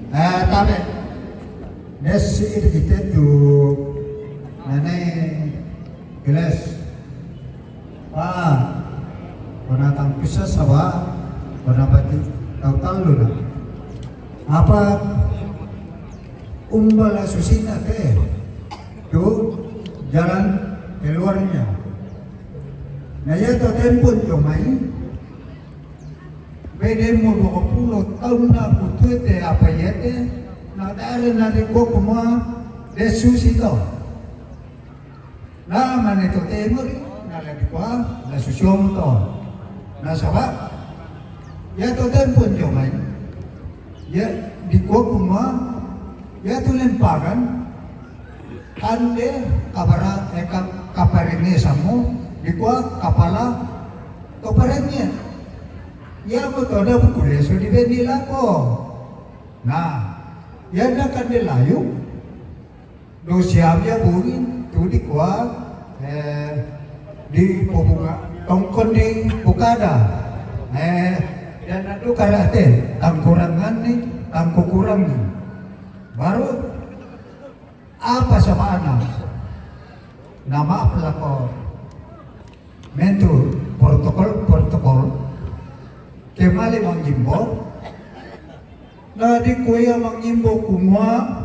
Eh, tabe. Nesi itu kita tu nane gelas. Pa, kona tangkisa sawa, kona baju tau talu na. Apa umbala susina te tu jalan keluarnya. Na iya to tempon to mai. Bede mo dua puluh taun na kutete apa yete na dare na de koko ma de susi to. Na mane to temori na la di kwa la susi om to. Na saba iya to tempon to mai. Iya di koko ma iya to lempagan. Kande kabara eka kaparene samo di kwa kapala kaparene. Ya ko toda bukule so di beni lako. Na ya na kande layu. Do siam ya bungin tu di kwa eh, di pobunga tongkon di bukada. Eh, dan adu karate tangkurangan ni tangkukurang ni. Baru apa sama anak? Na maaf lako mentu protokol protokol kemali manggimbo. Na di kuya manggimbo kumua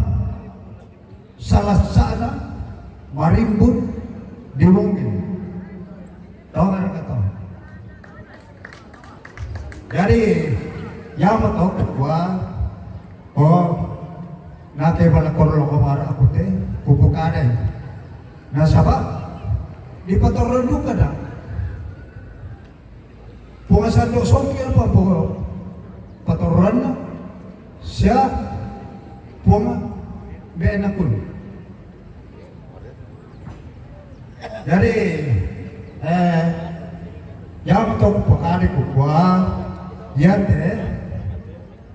salah sana marimbun di mungkin. Tahu nggak kata? Jadi yang betul kedua, oh, nate bala korlo ko mara aku te kupu kadai. Na saba di patorong duka da. Punga sando soki apa punga patoranna sia punga bena kun. Jadi, eh, yang tong pakade kukua, yante,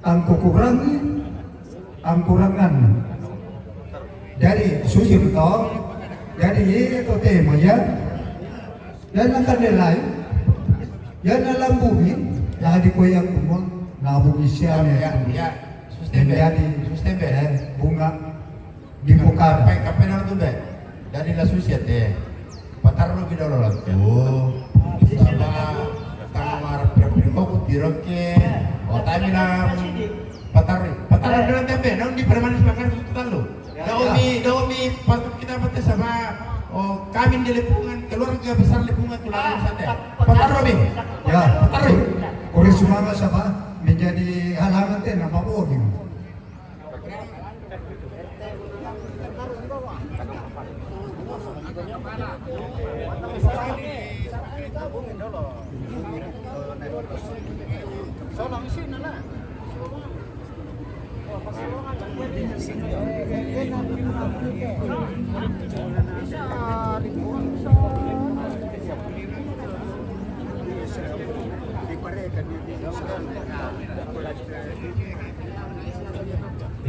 angkukurangi, angkurangan. Jadi, susi betul. Jadi, itu tema ya. Dan akan lain. Dan dalam bumi, jadi koyang kumua, na bumi siame. Ya, ya. Susten be. Jadi, susten be. Eh, bunga. Di Bukar. Kape, kape nang tu be. Dari la susia te. Patarru ki dolo la tu. Saba tangmar pirpir kau ku tiroke. Otami na patarru. Patarru dolo tembe. Nang di permanis makan susu talu. Daomi, daomi patut kita pate sama. Oh, kami di Lepungan, keluarga besar Lepungan tulang sate. Patarru mi. Ya. Patarru. Kuri semangat sama menjadi halangan te nama bogi.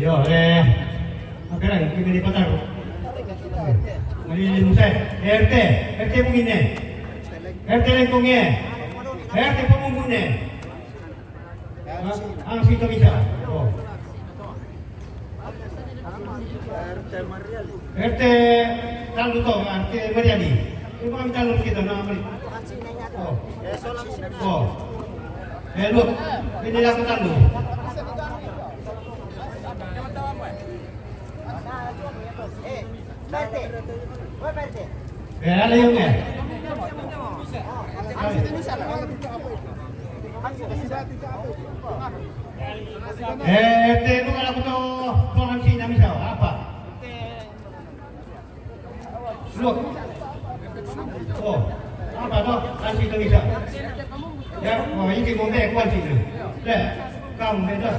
Io, eh, apa lagi? Kita di Patar. Mali limu saya. R T, R T mungkin eh. R T lengkong eh. R T pemungkin eh. Ang sito bisa. Oh. R T Mariani. R T Tandu to, R T Mariani. Ini kami Tandu kita nama ni. Oh. Oh. Eh, lu. Ini aku Tandu. Eh, ala yung eh. Eh, te nunga la kuto tongan sina misa apa? Look. Oh, apa to? Kasi to misa. Ya, oh, ini mo be kuan sina. Le, kamu be to.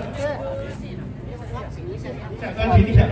Bisa kuan sina misa.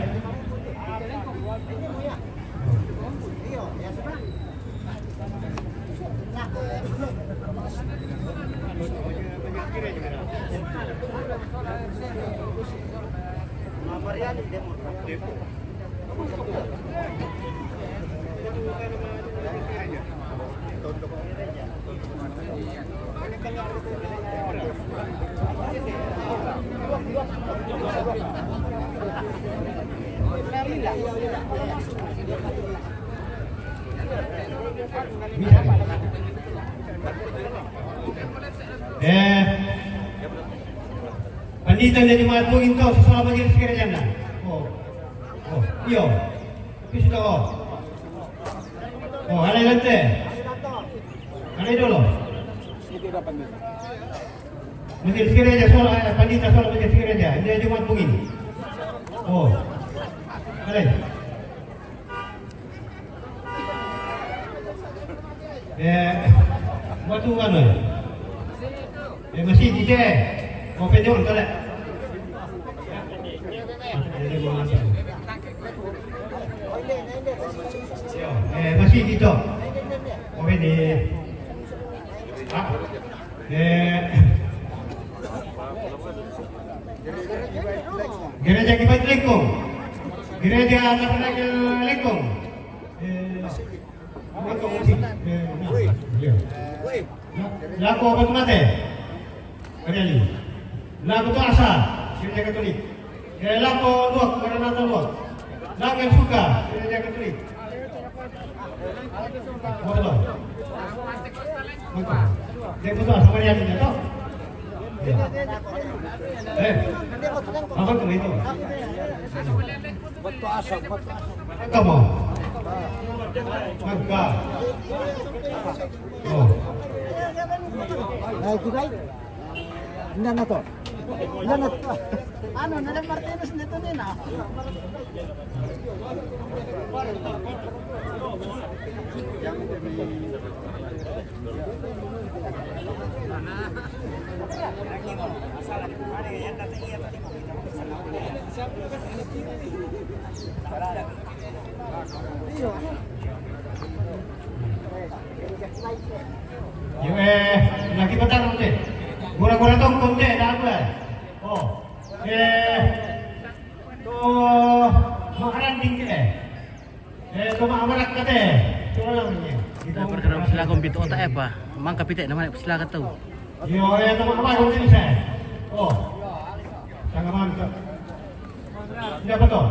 Eh, pandita na di matuhin to, sa saba jir sekira janda. Oh, oh, iyo. Pisu to, oh. Oh, alai lante. Alai dolo. Majelis gereja sola, eh, pandita sola majelis gereja. Ini Jumat begini. Oh. Alai. Eh, waktu mana? Eh, masih di sini. Mau penyok, tak ada. Eh, masih di situ. Oke, di. Ah. Eh. Gereja Kibait Lengkong. Gereja Tabernakel Lengkong. Eh. Lako Batu Mate. Kajali. Lako Tuasa. Gereja Katolik. Eh, lako Luak, Maranatha Luak. Lako yang suka, Gereja Katolik. Betul. Betul. Dia betul sama dia ni, betul. Ya. Eh. Apa tu itu? Kamu. Maka. Oh. Nah, itu baik. Hindi na to. Hindi na to. Ano, na lang Martinez nito din, ah. Yo, eh, lagi petang konti. Gura-gura tong konti, dah apa? Oh, eh, to, makaran tinggi eh. Eh, to makaran kate. To orang ni. Kita program sila kompit otak eh, apa? Mangka pitik nama sila kata. Yo, eh, to makaran tinggi eh. Oh, sangat mantap. Siapa to?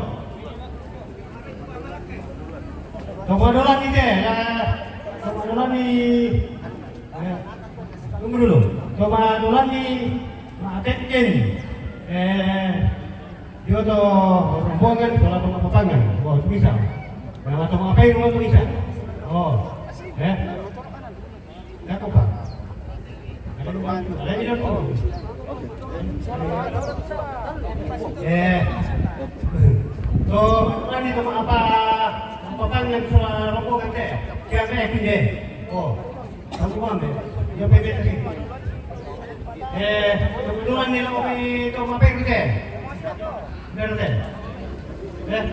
Coba dulu ni deh, ya. Coba dulu ni. Ya. Tunggu dulu. Coba dulu ni. Maafkan. Eh, dia tu rombongan kalau tu papangan. Wah, itu bisa. Kalau tu apa yang tu bisa. Oh. Eh. Nako pa. Eh, to, ani to apa, apa pang yang sa rombongan te? Kaya me kinde. Oh, kamu mame. Yo pe pe. Eh, to, to ani lo mi to mape kinde. Pero te. Eh.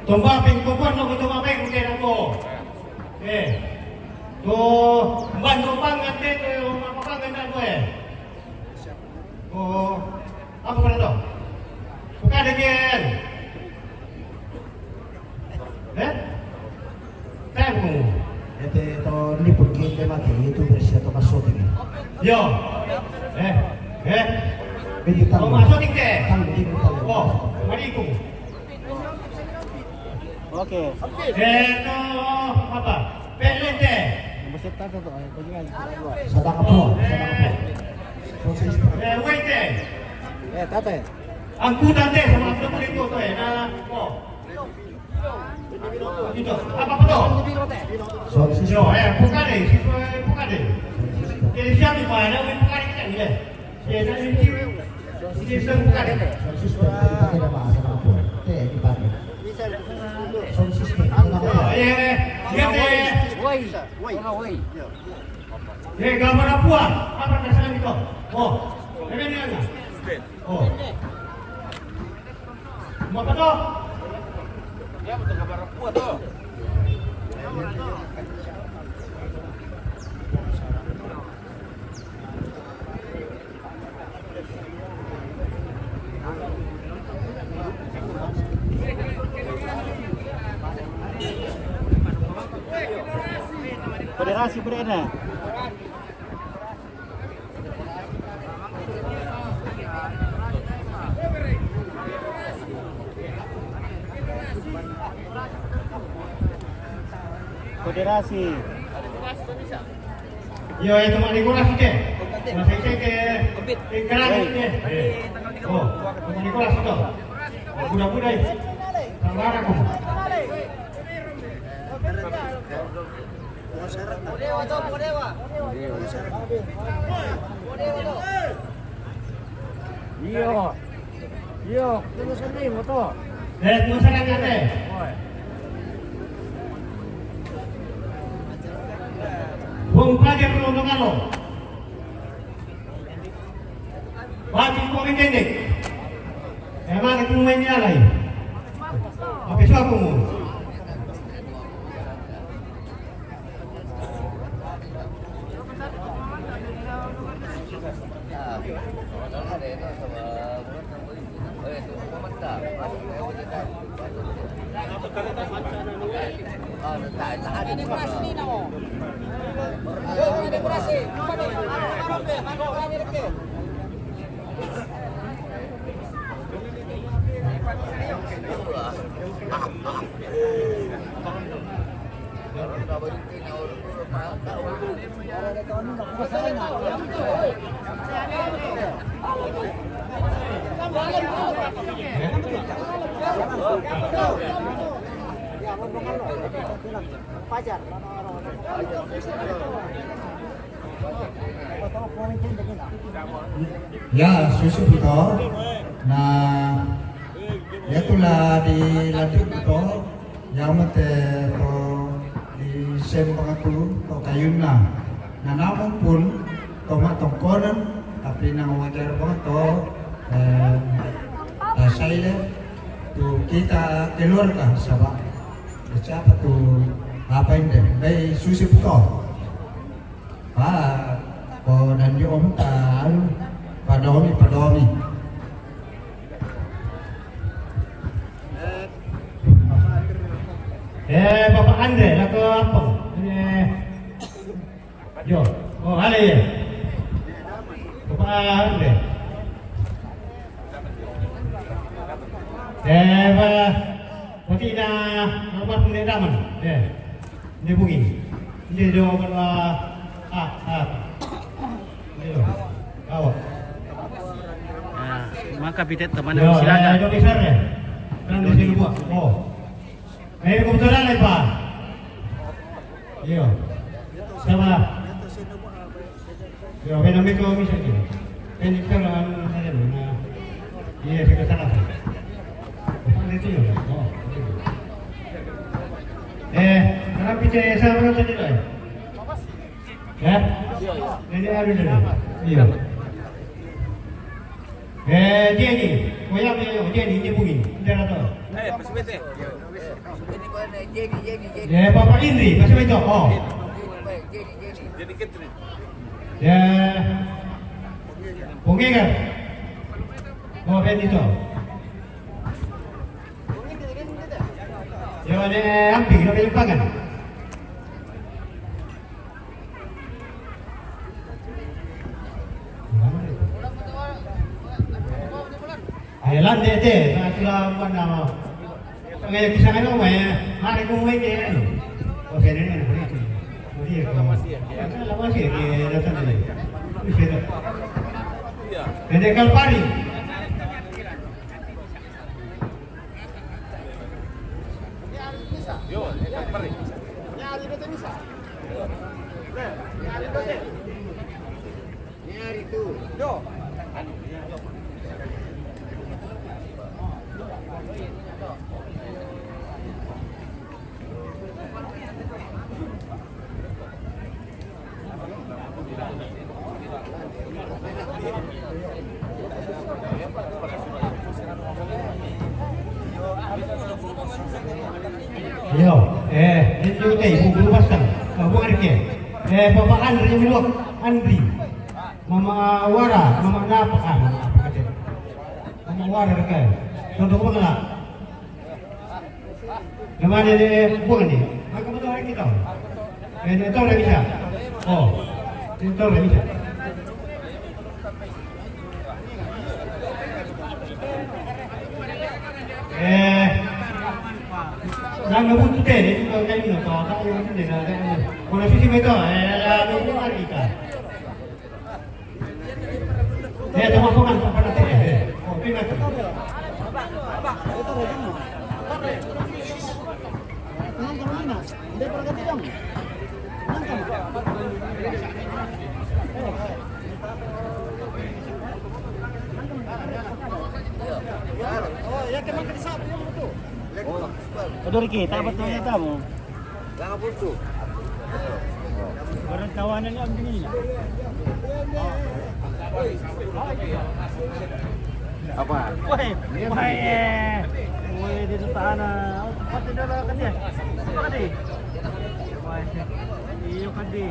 Tomba ping kukuan no, tomba ping kukuan no. Eh, to, ban to pangan te, to, apa pangan te, eh. Oh, apa kena to? Bukan demikian. Eh? Saya mau. Ete to ni pergi ke mati, itu bersih atau masuk ini. Yo. Eh, eh. Ini tahu. Oh, masuk ni ke? Tahu, ini tahu. Oh, mari ikut. Oke. Eh, to apa? Pelente. Sedang apa? Sedang apa? Eh, wait, eh. Eh, tate. Angkutan te, sama aku boleh ikut, eh. Nah, oh. Itu, apa, apa tu? Sound system. Yo, eh, bukan deh, si, eh, bukan deh. Jadi siapa ni, Pak? Ada orang bukan deh, kita ni, eh. Sound system dipakai dah, Pak, sama apa? Teh, dipakai. Sound system, sama apa? Eh, eh, eh. Woi. Woi. Eh, gambar apa? Apa dasarnya itu? Oh, ini dia. Oh. Apa tu? Ya, betul gambar apa tu? Federasi berena. Federasi. Yo, itu mari gula sikit. Masih sikit. Tinggal sikit. Oh, mari gula sikit. Budak-budak. Sabar aku. Iyo. Iyo, terus ni motor. Eh, terus ni kate. Oi. Bung Pajar Londongalo. Bagi kau pendek. Emang itu main dia lagi. Apa siapa mu? Ya, susu betul. Nah, ya itulah di laduk betul. Yang mete to di sem bangatu to kayun na. Na namun pun to mak tongkonan, tapi nang wajar banget to, eh, tasai le tu kita keluarga sabab siapa tu apa ini deh, baik susip to. Pa, ko dan di om ta, anu, padomi, padomi. Eh, Bapak Andre, lah ke apa? Ini, yo, oh, ada ya. Bapak Andre. Eh, ba, pati na, apa pun dia daman. Eh, dia bunyi. Dia jawab, ah, ah, ah. Dia tu. Awak. Ah, maka bidet teman. Yo, silakan. Eh, Indonesia, eh. Kan di sini buat. Oh. Eh, kebetulan, eh, Pak. Iya. Sama lah. Yo, ven a mi ko mi sa ki. Ven a mi ko mi sa ki. Iya, saya ke sana. Bukan itu ya. Oh. Eh, kenapa saya sama tadi lah? Ya? Ini ada dulu. Iya. Eh, Jenny, koyam ya, yo, Jenny, Jenny Bugin, Jenny Rato. Eh, pasimete. Jenny, Jenny, Jenny. Eh, Papa Indri, pasimete, oh. Jenny, Jenny. Jenny Catherine. Ya. Bungigar. Oh, Benito. Yo, ne, ampi, no, Benito Pagan. Ayo, lan, deh, deh. Nah, sudah, bukan nama. Ngayon, kisah kayo, may, hari ko, may, kaya, ano. O, kaya na yan, kaya na yan. Hindi, ako. Alam mo siya, kaya nasa na yun. Hindi siya. Hindi, Kalpari. Yo, eh, Kalpari. Yo, eh, ninyo kay, bugro basta. Ah, buwan ke. Eh, Papa Andri, yung milok, Andri. Mama Wara, Mama Napa, ah, Mama Napa ka. Mama Wara ka. Todo ko mga. Naman, eh, buwan ni. Ang kamatawag kita. Eh, ito, Ramisha. Oh, ito, Ramisha. Eh, nang nabuto din, eh, ito kayo na to, ako yung hindi na, na, na, kung nasisi mo ito, eh, alam mo kung ano ka. Eh, ito mo kung ano pa natin, eh. Oh, pinag- Odor kita, betul ya tamu. Jangan buntu. Baru tawanan ni Abdi ni. Apa? Woi, woi, eh. Woi, di sana. Pati na lang kanya. Apa kadi? Woi, iyo kadi.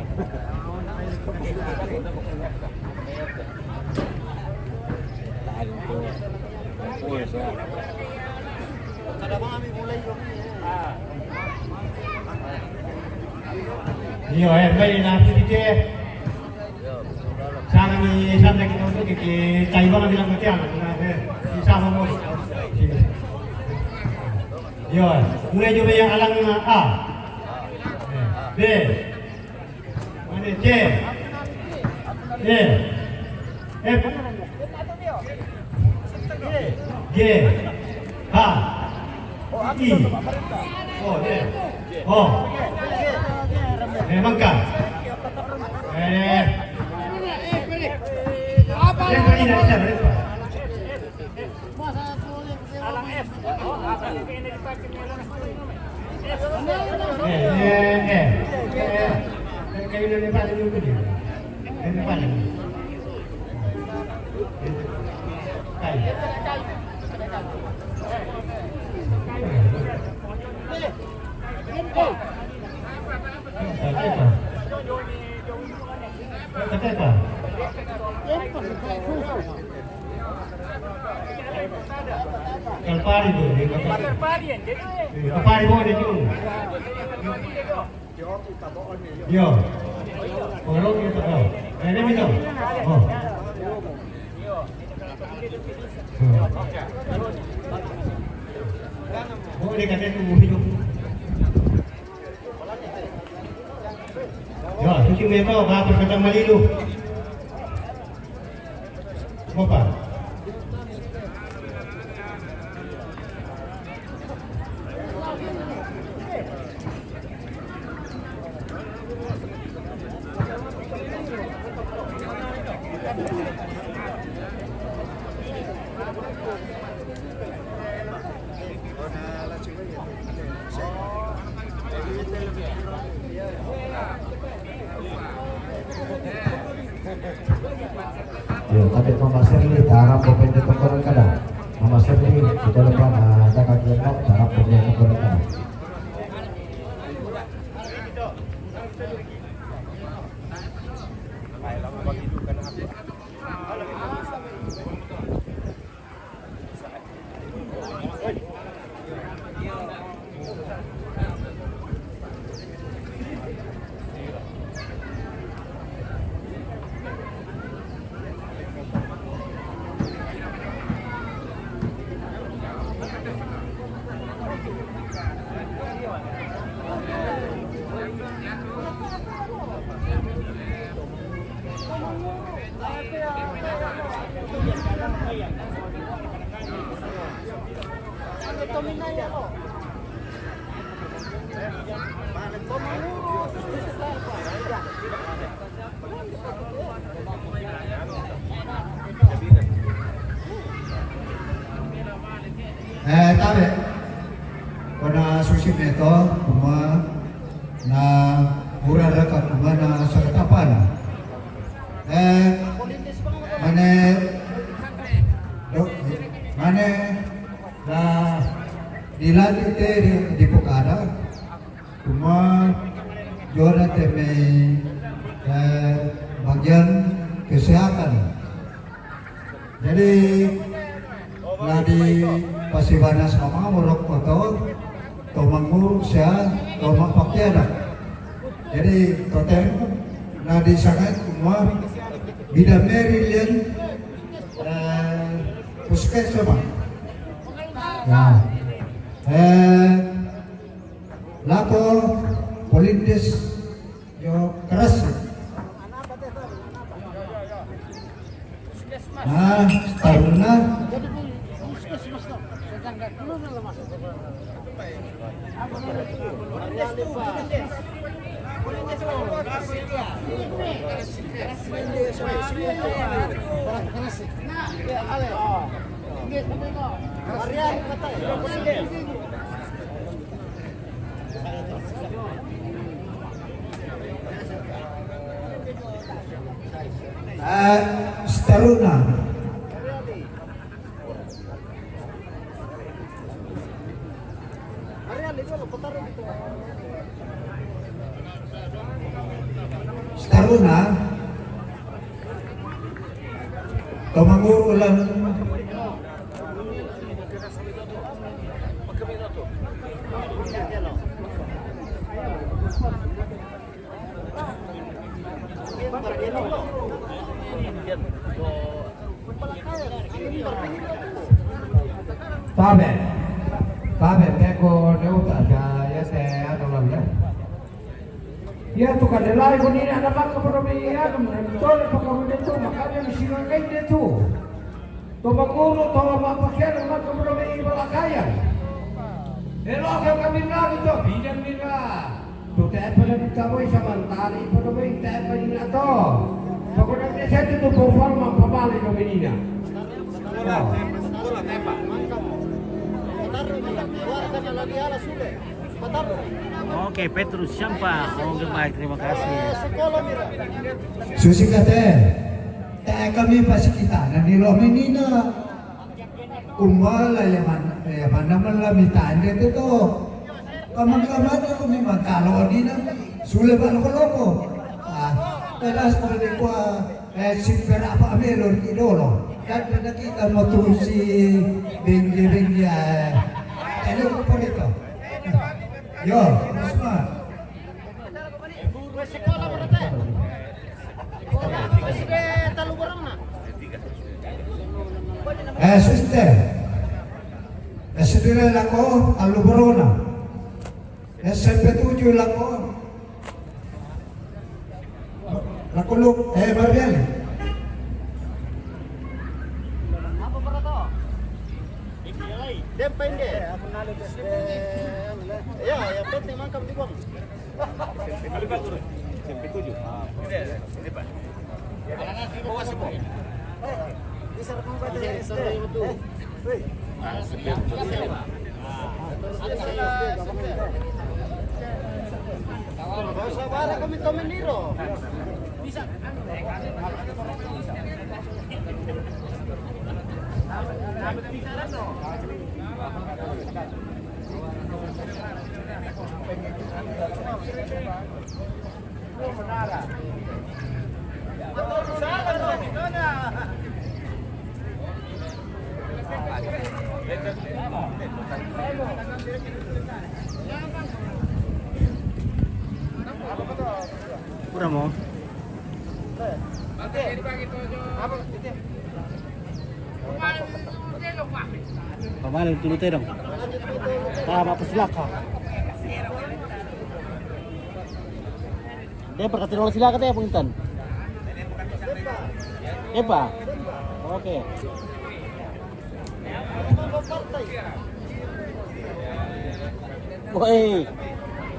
Iyo, eh, baik, nanti kita. Sana ni, sana kita untuk kita, Taiwan bilang ketian, eh, di sana mau. Iyo, mulai juga yang alang A. B. Mana C? E. F. G. H. Ih. Oh, dia. Oh. Eh, mangka. Eh. Lempar ni, dah, dah, lempar. Eh, eh, eh. Eh, kayu dia lempar dulu ke dia? Dia lempar dulu. Kayu. Kalpari tu, dia kata. Kalpari tu, dia tu. Kalpari tu, dia tu. Yo. Orang dia tak tahu. Eh, dia minta. Oh. Oh, dia kata tu. Ya, cuci muka, apa kata Malilu? Apa? Yo, tapi Mama Sherly, tarap pemain di tongkonan kada. Mama Sherly, kita lupa, ah, ada kaki lembab, tarap pemain tongkonan kada. Eh, tabe. Kona susi meto, kuma na mura raka kuma na sakatapan. Eh, mane, do, mane, la, dilanjut te di, di pokada. Kuma jora teme, eh, bagian kesehatan. Jadi, na di Pasibanas mama morok koto, to manguru sia, to mapakeda. Jadi, totem, na di sangat kuma bida Mary Lynn, eh, puskesmas. Ya. Eh, Lako, Polindes, yo, Keras. Nah, Taruna. Eh, Taruna. Taruna. Tomanguru lang. Tabe, tabe, peko neuta ya, ya te ano lang ya. Ya tu kadelai ko ni na maka promi ya, tole pakamu de tu, makanya misi kai de tu. To makuru, to mapakian, maka promi balakayan. Hello, kami na dito, bilang nila. Tu te pa na dito mo sa mantali pa na mo yung te pa nila to. Pagod ang desa dito po forma pabali na menina. Oke, Petrus Siampa. Oke, baik, terima kasih. Susi kate, te kami pasi kita na ni lo menina. Kumala ya man, ya man naman la mitande te to. Kaman-kaman ako mi mantalo di na. Sule ba loko-loko. Ah, teras ko de kwa, eh, simpera pa mi lo ki dolo. Dan pada kita mo tu si bengge-bengge, eh. Telo ko pa dito. Yo, mas ma. Eh, suste. Eh, sedere lako, Aluborona. Eh, S M P tujuh lako. Lako lu, eh, Mariel. Dempa ini. Ya, yang penting mangkam di bawah. Pura mo. Pamahalan tulu tedong. Tama pa sila ka. Dia berkati orang sila ka te, pungitan. Epa. Oke. Woi.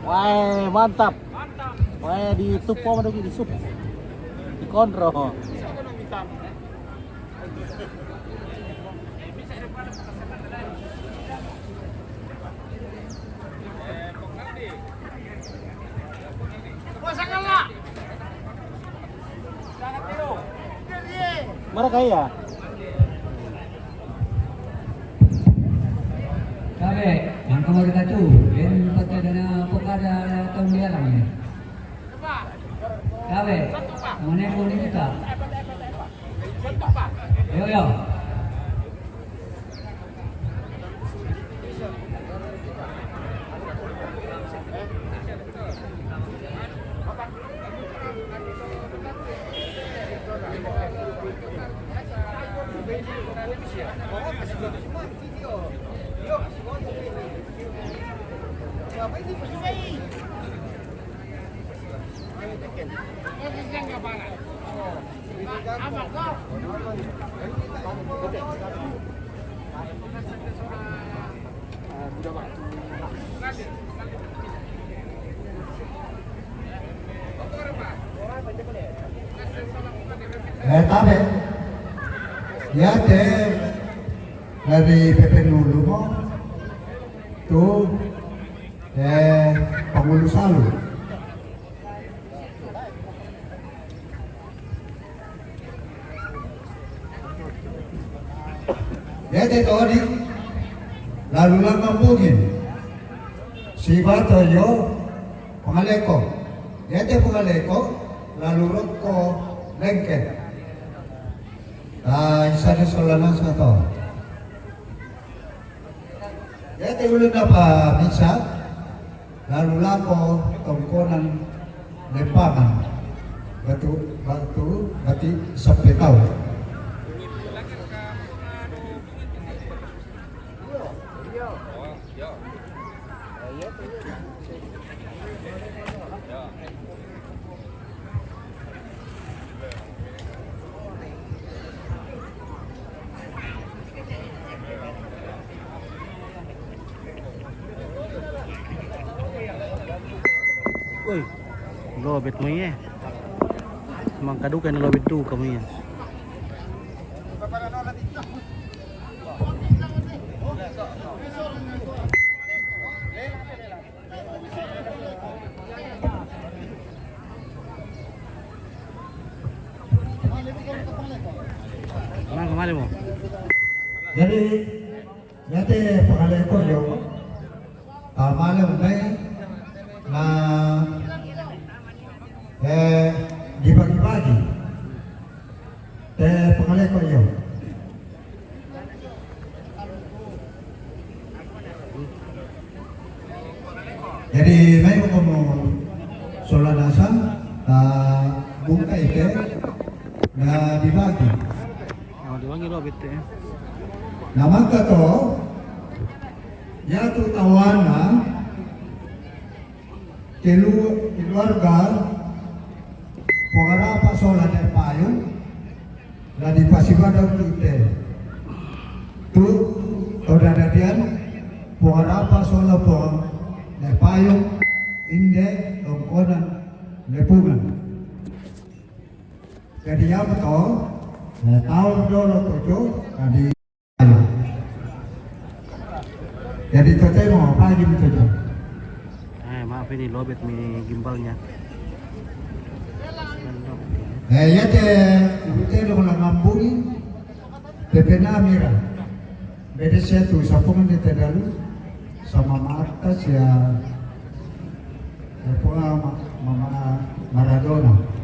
Woi, mantap. Woi, di tupo mana di sup. Di konro. Mara kaya? Sabe, yang kemarin kacau, yang pakai dana pekada tahun dia lah ni. Sabe, mana pun ni kita. Yo, yo. Eh, tabe. Ya te, dari P P Nulu mo. Tu, eh, Pangulu Salu. Yete todi, lalu lama bugin. Si bato yo, pangaleko. Yete pangaleko, lalu roko, lengke. Ah, isa de solanan sato. Yete ulun apa misa, lalu lako tongkonan lempangan batu, batu bati sampai tahu. Lobet mo iye. Mangkaduka ni lobet duka mo iye. Mana kemana mo? Jadi, jadi pangalekoyo, ah, malam ini, nah, eh, dibagi-bagi. Eh, pangalekoyo. Jadi, mai ko mo sola nasa, ta bungka ite, na dibagi. Oh, dibagi lo bitte. Na mangka to, ya tu tawana, kelu-, keluarga, Puang Rapa sola ne payung, la dipasibadang ite. Tu, to dadadian, Puang Rapa sola Puang ne payung, inde, tongkonan, lepungan. Jadi, ya betul, ne tahu dolo tujuh, tadi. Jadi, totemo, apa lagi betul? Eh, maaf ini lobet mi gimbalnya. Eh, ya te, te lo na ngambungi, pepena mira. Bede sia tu, sapungan di tedalu, sama mata sia, eh, punga ma-, mama Maradona.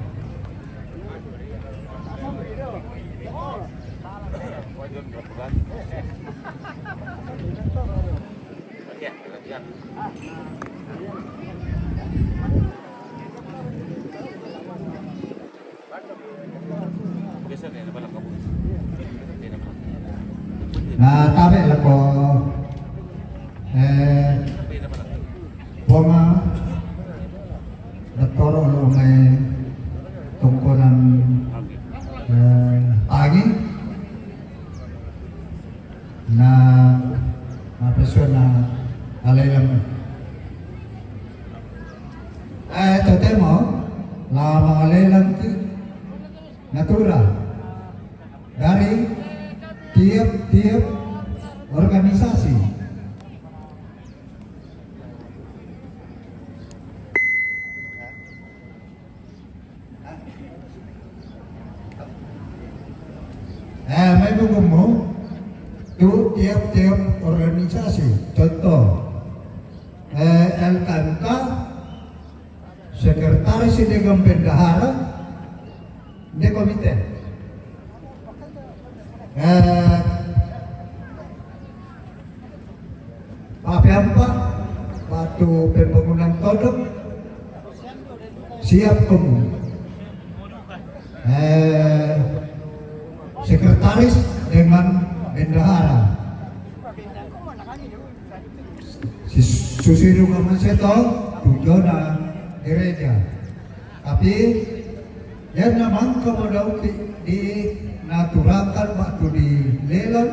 Na tabe lako, eh, Poma, dottoro lo mai tongkonan, eh, pagi. Na, na pesona alailang. Eh, totemo, la mangalailang ti natura dari tiap-tiap organisasi. Eh, mai bukumu, tu tiap-tiap organisasi, contoh, eh, L K M K, sekretaris dengan bendahara, de komite. Eh, Pape ampa, waktu pembangunan tondok, siap komu. Eh, sekretaris dengan bendahara. Si susiru kama seto, tujona gereja. Tapi, ya namang kamu dauki di naturakan waktu di lelang,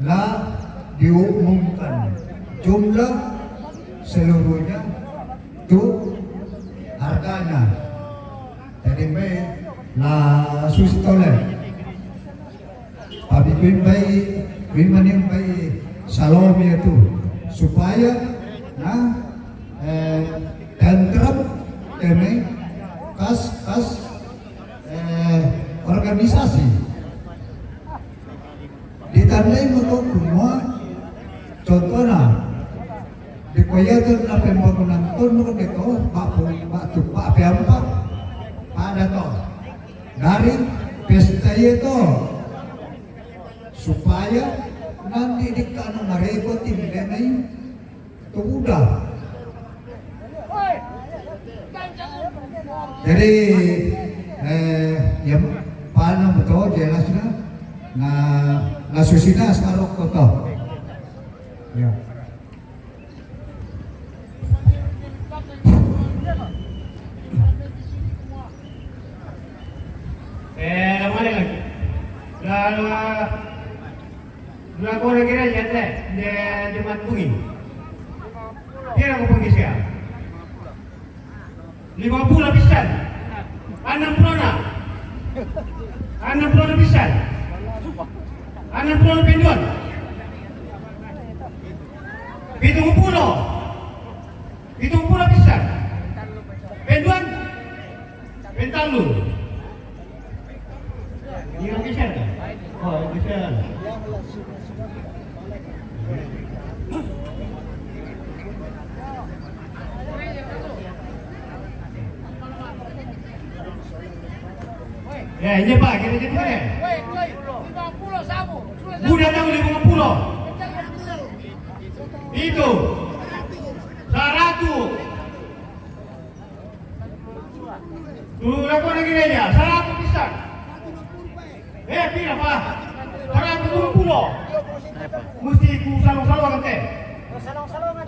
la diumumkan jumlah seluruhnya tu harganya. Jadi, mai la susi tole. Tapi kuimbai, kuimani umbai Salome itu supaya, nah, eh, tentram keme kas, kas, eh, organisasi. Ditandai moto kumua, contohna, di koya tu na pembangunan tondok de to, bapu, batu, bape ampa, pada to. Dari pesta iya to, supaya nanti di kana mareko tim denai, Tuda. Jadi, eh, ya, paham betul jelasnya. Nah, la susina sekarang kotor. Ya. Eh, namanya lagi. La, la, la kore kira jate, de, Jumat bungi. Kira ko pengisian. Lima puluh pisan. Anam puluh na. Anam puluh pisan. Anam puluh penduan. Pitung puluh. Pitung puluh pisan. Penduan. Pentallu. Iya, bisa. Oh, bisa. Ya, ini Pak, kita jadi ya. Udah tahu lima puluh. Itu. Seratus. Tuh, lakukan lagi aja. Seratus pisan. Eh, pira, Pak? Seratus dua puluh. Mesti ku salong-salong, teh.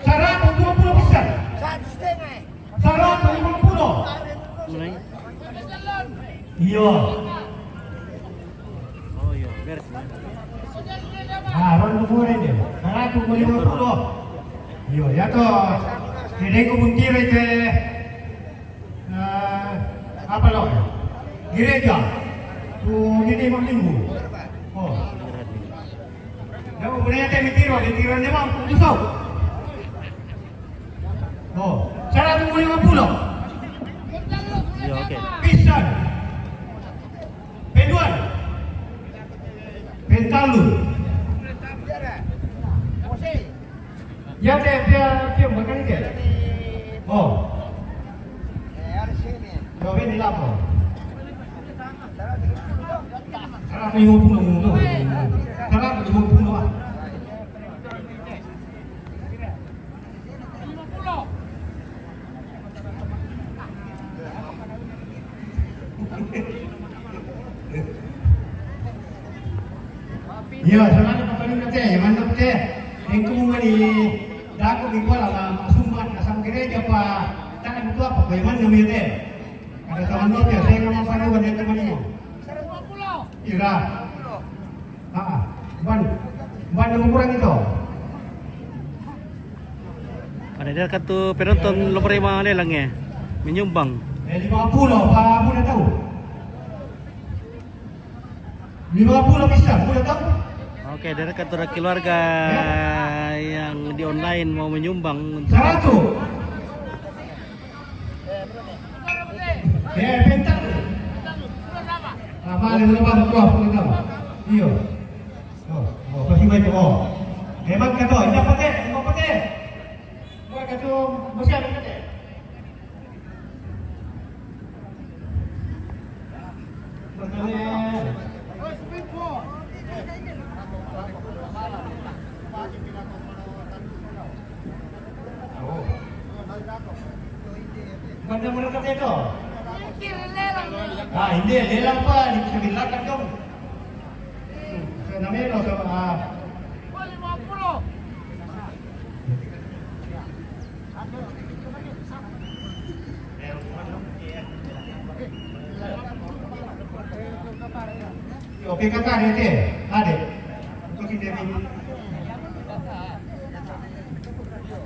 Seratus dua puluh pisan. Seratus lima puluh. Iya. Oh iya, beres. Ah, ron ko mure de. Seratus lima puluh. Iya, ya toh. Jadi ku muntir ke, eh, apa lo? Gereja. Ku ini mau minggu. Oh. Dia mau punya teh mikir, mikir dia mau kusau. Oh, seratus lima puluh. Ya, oke. Pisan. Penduan. Pentallu. Ya, dia, dia, dia makan dia. Oh. Kau ini lapor. Seratus lima puluh. Seratus lima puluh, ah. Iya, semangat papaling na te, ya mantap te. Yang kamu mani daku di kuala ma sumbat asam gereja pa tangan itu apa? Bagaimana namanya te? Ada teman lo ya, saya nggak mau panuan yang teman ini. Ira. Ah, ban, ban yang kurang itu. Ada dia kata penonton lo beri mana lang ya? Menyumbang. Eh, lima puluh, apa, apa udah tahu? Lima puluh bisa, udah tahu? Oke, dari kantor keluarga yang di online mau menyumbang untuk seratus. Eh, pintar. Apa ada berapa berapa, udah tahu? Iya. Oh, oh, pasti baik. Oh. Hebat kata, ini apa teh? Ini apa teh? Buat kata, masih ada teh. Banda mereka itu. Ah, ini lelang, Pak, di sebelah kan dong. Saya namanya lo sama, ah. Oke, kakak, oke. Ada. Oke, dia ini.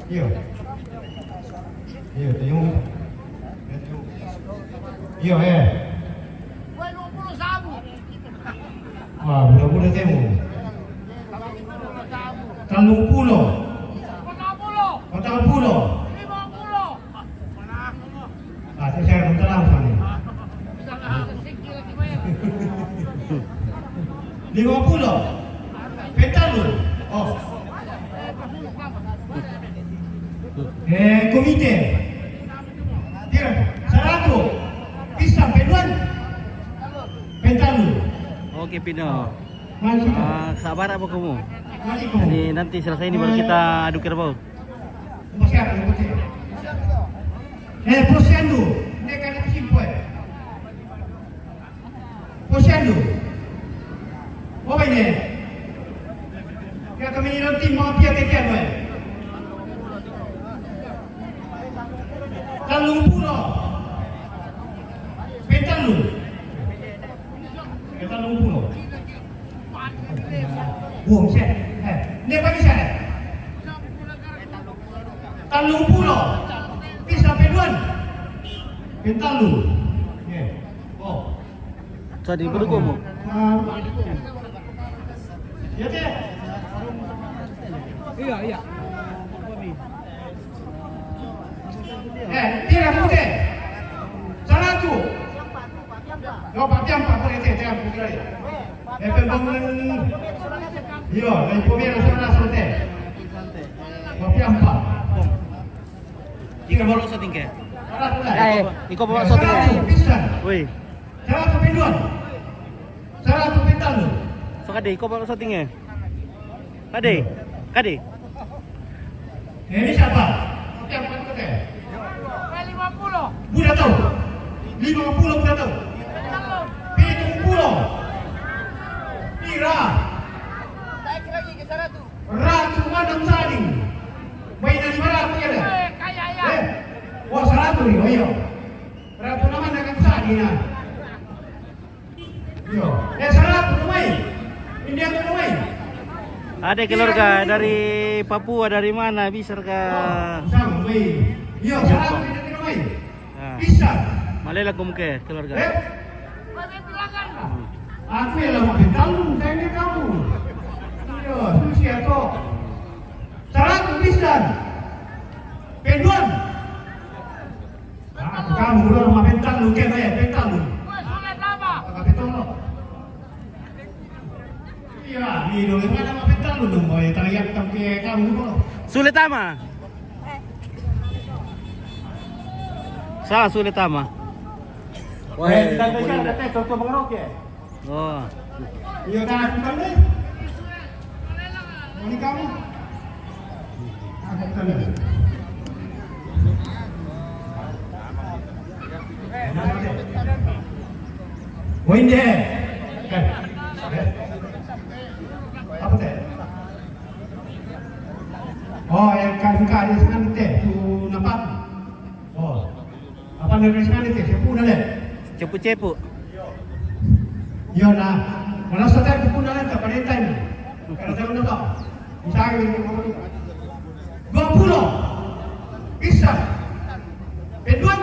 Iya. Iya, tayong. Iya, eh. Wah, mudah-mudah temu. Tallung pulo. Patang pulo. Ah, saya, saya belum tenang sana. Lima puluh. Pentalu. Oh. Eh, komite. Tira. Seratus. Pisang, peluan. Pentalu. Oke, Pino. Masuk. Ah, sabar apa kamu? Masuk. Ini nanti selesai ini baru kita adu kerbau. Masih ada, masih ada. Eh, posyandu. Ini kan ada simple. Posyandu. Oh, ini. Ya, kami ini nanti mau pia tekian, boy. Tallung pulo. Pentalu. Pentalu pulo. Buang, seh. Eh, ini apa bisa, eh? Tallung pulo. Bisa peluan. Pentalu. Oke. Oh. Tadi belum kamu. Iya, Teh. Iya, iya. Eh, tira pute. Saratu. Yo, papiampa, pute, te, te, pute. Eh, pembangunan. Yo, dari pembangunan sana, sante. Papiampa. Iko boloso tingke. Eh, iko boloso tingke. Woi. Saratu penduan. Saratu pentalu. So kade, iko boloso tingke. Kade, kade. Ini siapa? Oke, bukan kita. Budak tahu. Lima puluh budak tahu. Pitung puluh. Pira. Ratu Mandam Sading. Main dari mana aku ya, deh? Eh, wah, saratu nih, oh iya. Ratu nama Mandam Sading, nah. Iya. Eh, saratu, namai. India tuh, namai. Ada keluarga dari Papua, dari mana, bisa ka? Oh, sama, namai. Iya, saratu, India tuh, namai. Ah. Bisa. Malela kamu ke keluarga. Eh? Aku yang lama pentalu, saya ini kamu. Iya, susi atau. Saratu, bisa. Penduan. Ah, kamu dulu sama pentalu, ke, ya, pentalu. Apa pentalu? Iya, ini dulu, mana sama pentalu dong, boy. Tariak sampai kamu dulu. Sulit ama. Sa, sulit ama. Wah, eh, kita bisa ada tes untuk mengeroke. Oh. Iya, tak ada deh. Ini kamu. Ada kita deh. Oh, ini deh. Eh. Eh. Apa teh? Oh, yang kan buka dia sekarang teh, tu nampak. Oh. Apa namanya sekarang teh? Cepu dah deh. Cepu-cepu. Yo, nah. Mana saja cepu dah, tak pada time. Kalau saya udah tahu. Misalnya, dua puluh. Bisa. Penduan.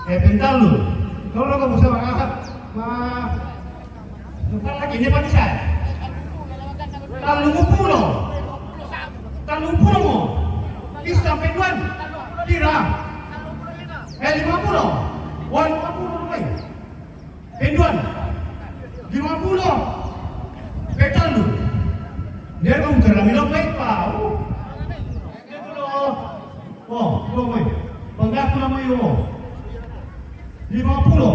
Eh, pentalu. Kalau kamu sama akak, ma-, Bukan lagi, ini pakai saya. Tallung pulo. Tallung pulo mo. Bisa penduan. Pira? Eh, lima puluh. Wah, lima puluh, Roy. Penduan. Lima puluh. Petalu. Dia mau cerami lo baik, Pak. Oh. Oh, dua mai. Panggaku na mai, oh. Lima puluh.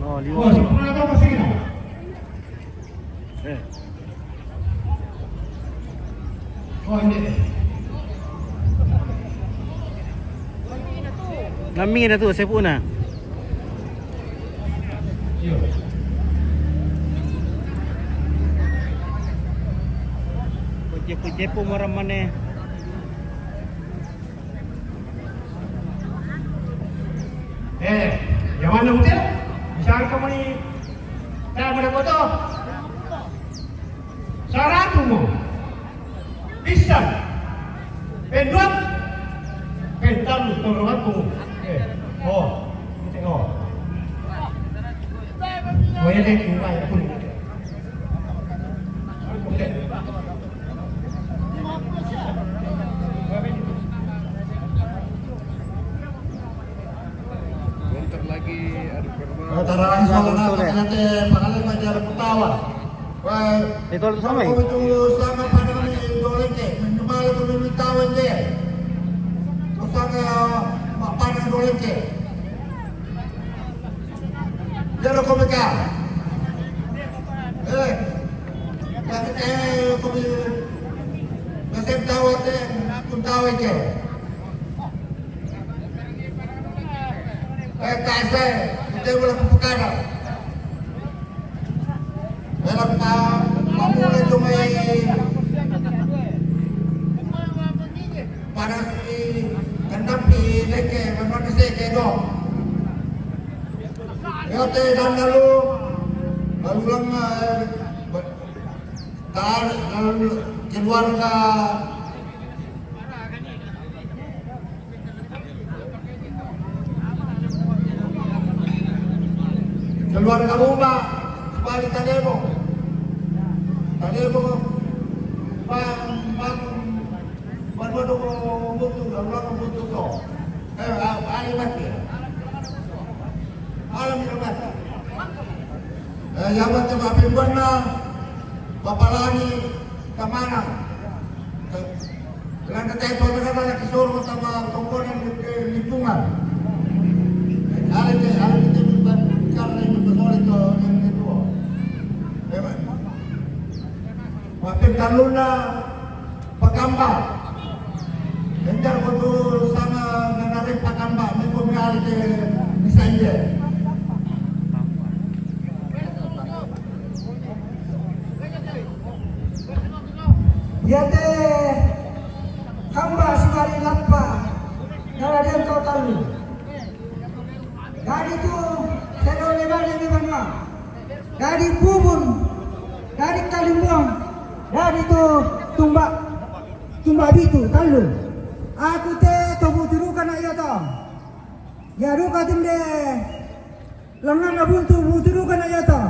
Oh, lima puluh. Oh, sepuluh na kau masih kena. Eh. Oh, ini. Nami na tu, saya pun na. Iya. Kucing-kucing pun marah mana? Eh, yang mana, Ucil? Misalnya kamu ni, tak ada foto. Saratu mo. Pisan. Penduan. Pentan, tolong aku. Eh, oh. Oh. Oh, ya, deh, aku ni. Oke. Bentar lagi ada perma-. Tara, soalnya nanti pangalan masih ada putawa. Wah, itu sama. Kami tunggu sama pada kami doleke, minimal kami minta wende. Terus sama pada doleke. Jalo ko meka. Eh. Kasi te ko mi. Kasi tawa te, kun tawa ke. Eh, kasi, te wala ko pekara. Wala pa, mamula jumay. Para si Gandam pi leke, memang si kego. Yo te dan lalu, lalu lang, eh, tar, lalu keluarga. Keluarga Ruma, kembali Tanebo. Tanebo, bang, bang, bang, bang, butuh, bang, bang, butuh, kok. Eh, ah, ah, mati. Alam yang mati. Eh, ya, buat coba pimpinan, Bapak Lani, Tamanang. Belanda tempo na kata na kisoro tama tongkonan di, di lingkungan. Ala te, ala te bukan karena itu betul itu yang itu. Memang. Makin kaluna pakamba. Entar kutu sama nanarik pakamba, miko miali te misainje. Yate kamba sibari lappa, nala den to talu. Dadi tu sero lebani di banua. Dadi bubun, dadi kalimbuang, dadi tu tumba, tumba bitu, talu. Aku te to buturuka na iya to. Ya ruka tinde. Langan na buntu buturuka na iya to.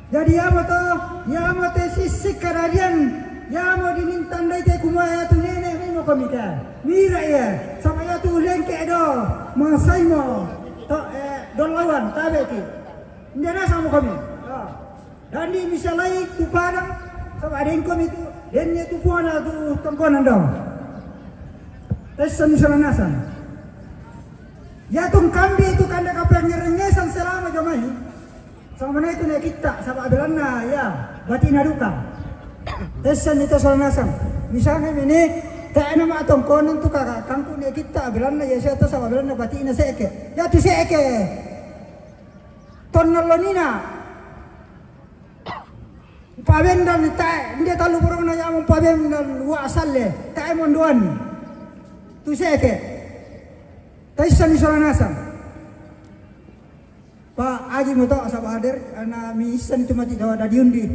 Jadi yamo to, yamo te sisik kadadian, yamo dinintandai te kumaya tu nene mimo komika. Mira iya, sama iya tu lengke do, masaimo to, eh, dolawan tabe ki. Ndena sama komi. Ah. Dan di misalai tu padang, sama ada yang komi tu, dan tu puana tu tongkonan do. Tessa ni salanasan. Ya tong kambi tu kanda kapengerengesan selama jamai. Sama na itu ne kita, sama belanna ya, batina duka. Tessa ni to salanasan. Misalnya ini, tak nama tongkonan tu kakak kangku ne kita belanna ya siya to sama belanna batina seke. Ya tu seke. Tonna lonina. Pabendan tae, nde talu borona yamo pabendan wa salle, tae mondoan. Tu seke. Taissan ni solanasang. Pa aji moto asaba hadir, ana mi issan tu mati dawa dadi undi.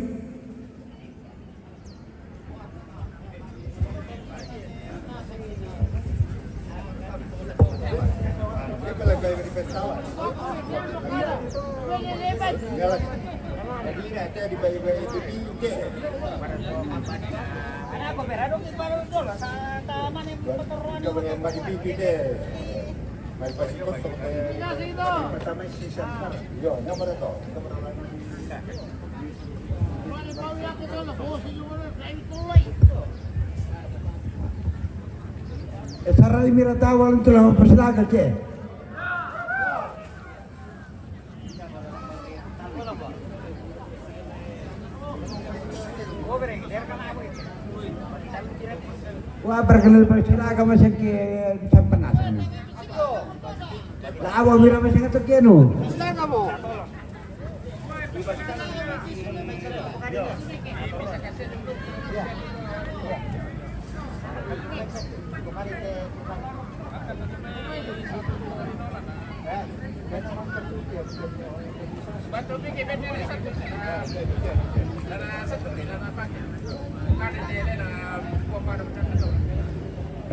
E sarai mira tawal untuk lawan persilakan ke. Wa berkenan persilakan masih ke di Sampenas. Lawa mira masih ngetuk kenu.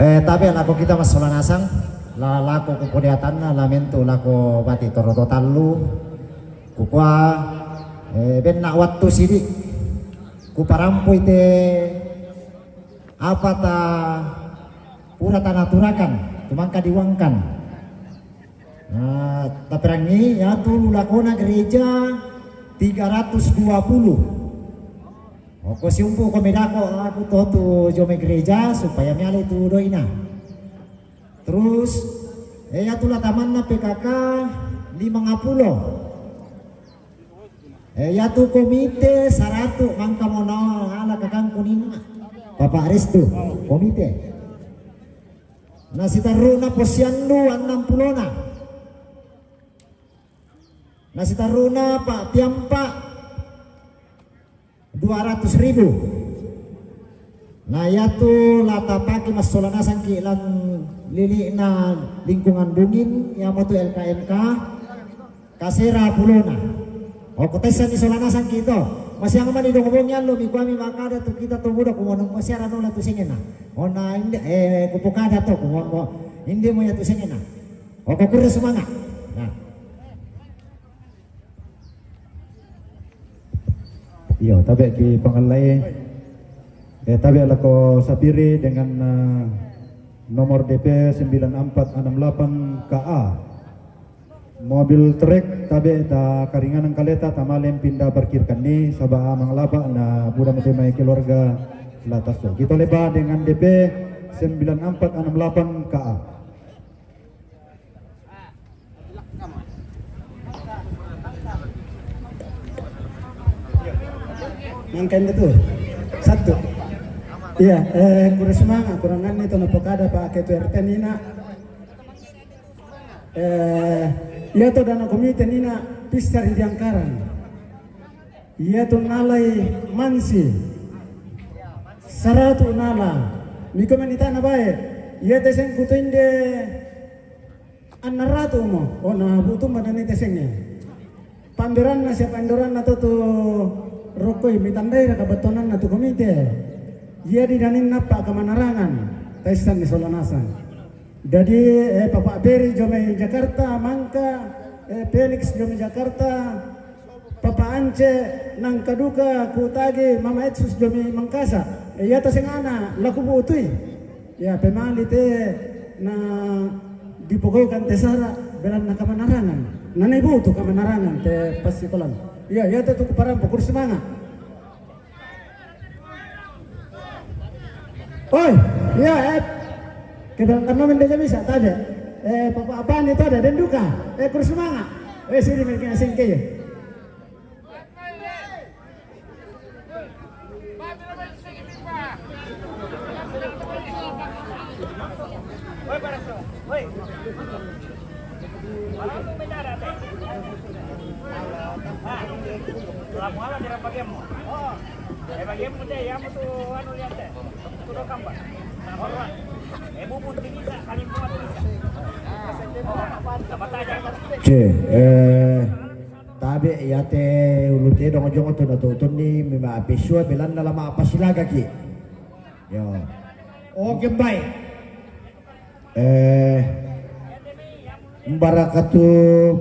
Eh, tabe lako kita massola nasang, la lako kukodeatanna, la mentu lako bati toroto tallu, kukua, eh, benna wattu sidi, kuparampui te apa ta pura tanaturakan, tumangka diuangkan. Nah, taperangi yatu lakona gereja tiga ratus dua puluh. Oko siumpu ko medako aku totu jome gereja supaya miale tu doina. Terus, eh, yatu la tamanna P K K lima puluh. Eh, yatu komite saratu mangka mono ala kakangku nima. Bapak Restu, komite. Nasitarruna posiandu annang pulona. Nasitarruna Pak Piampa dua ratus ribu. Nah, yatu la tapake massola nasangki lan lili'na lingkungan bungin, yamotu L K M K, kasera pulona. Oko tessani sola nasangki to. Masiang mani dong bongi allo mi kuami makada tu kita to buda kumono masiara nola tu sengena. Ona inde, eh, kupokada to kumono inde mo ya tu sengena. Oko kure semangat. Nah. Iyo, tabe' ki pangallai. Eh, tabe' lako Sapiri dengan, eh, nomor D P sembilan empat enam delapan K A. Mobil trek tabe' ta karinganan kaleta, ta malem pinda parkirkan ni, saba' mangalapa' na buda mate mai keluarga Lataso. Kita lepa dengan D P sembilan empat enam delapan K A. Mangkain itu satu. Iya, eh, kurang semangat, kurang anu itu, napa kada Pak Ketua R T nina. Eh, iya to dana komite nina pistar di angkaran. Iya to nalai mansi. Saratu nala. Niko manitana bae. Iya teseng kutu inde anna ratu mo. Oh, na butu madani tesengnge. Pandoranna sia pandoranna to tu rokoi mitandai raka battonanna tu komite. Iya di danin nappa kamanarangan. Taissan ni sola nasang. Jadi, eh, Papa Beri jo mai Jakarta, mangka, eh, Felix jo mai Jakarta, Papa Ance, nangka duka kutagi Mama Etsus jo mai Mangkasa. Eh, iya tasengana, laku butui. Ya, pemali te na dipogaukan te sara, belanna kamanarangan. Na naibutu kamanarangan te passikolan. Iya, iya te tu kuparampo, kurang semangat. Oi, iya, eh. Kedalam tanaman dia bisa, tadi. Eh, papa apa ni tadi, dan duka. Eh, kurang semangat. Eh, sini mereka asing ke ya. Cih, eh, tabe' iya te ulu te dongo-jongo tu natu'utunni mema' apesua belanna la ma'pasilagaki. Yo. Oke, baik. Eh, mbarakatu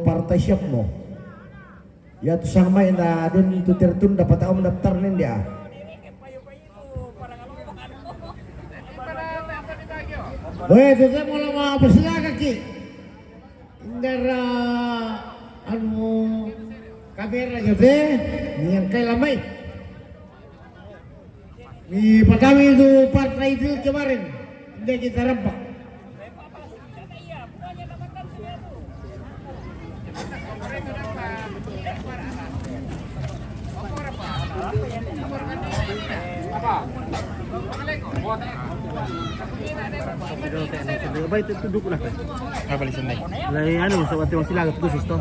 partai siapmu. Iya tu samai na den tu tertunda pata'u mendaftar nen dia. Weh, tu te mula ma'pasilagaki. Indara anu kamera jo te, yang kai lamai. Ni padami tu partai itu kemarin, nda kita rampak. Apa? Apa lisandai? Lai anu, sa wati wasilagat khusus to.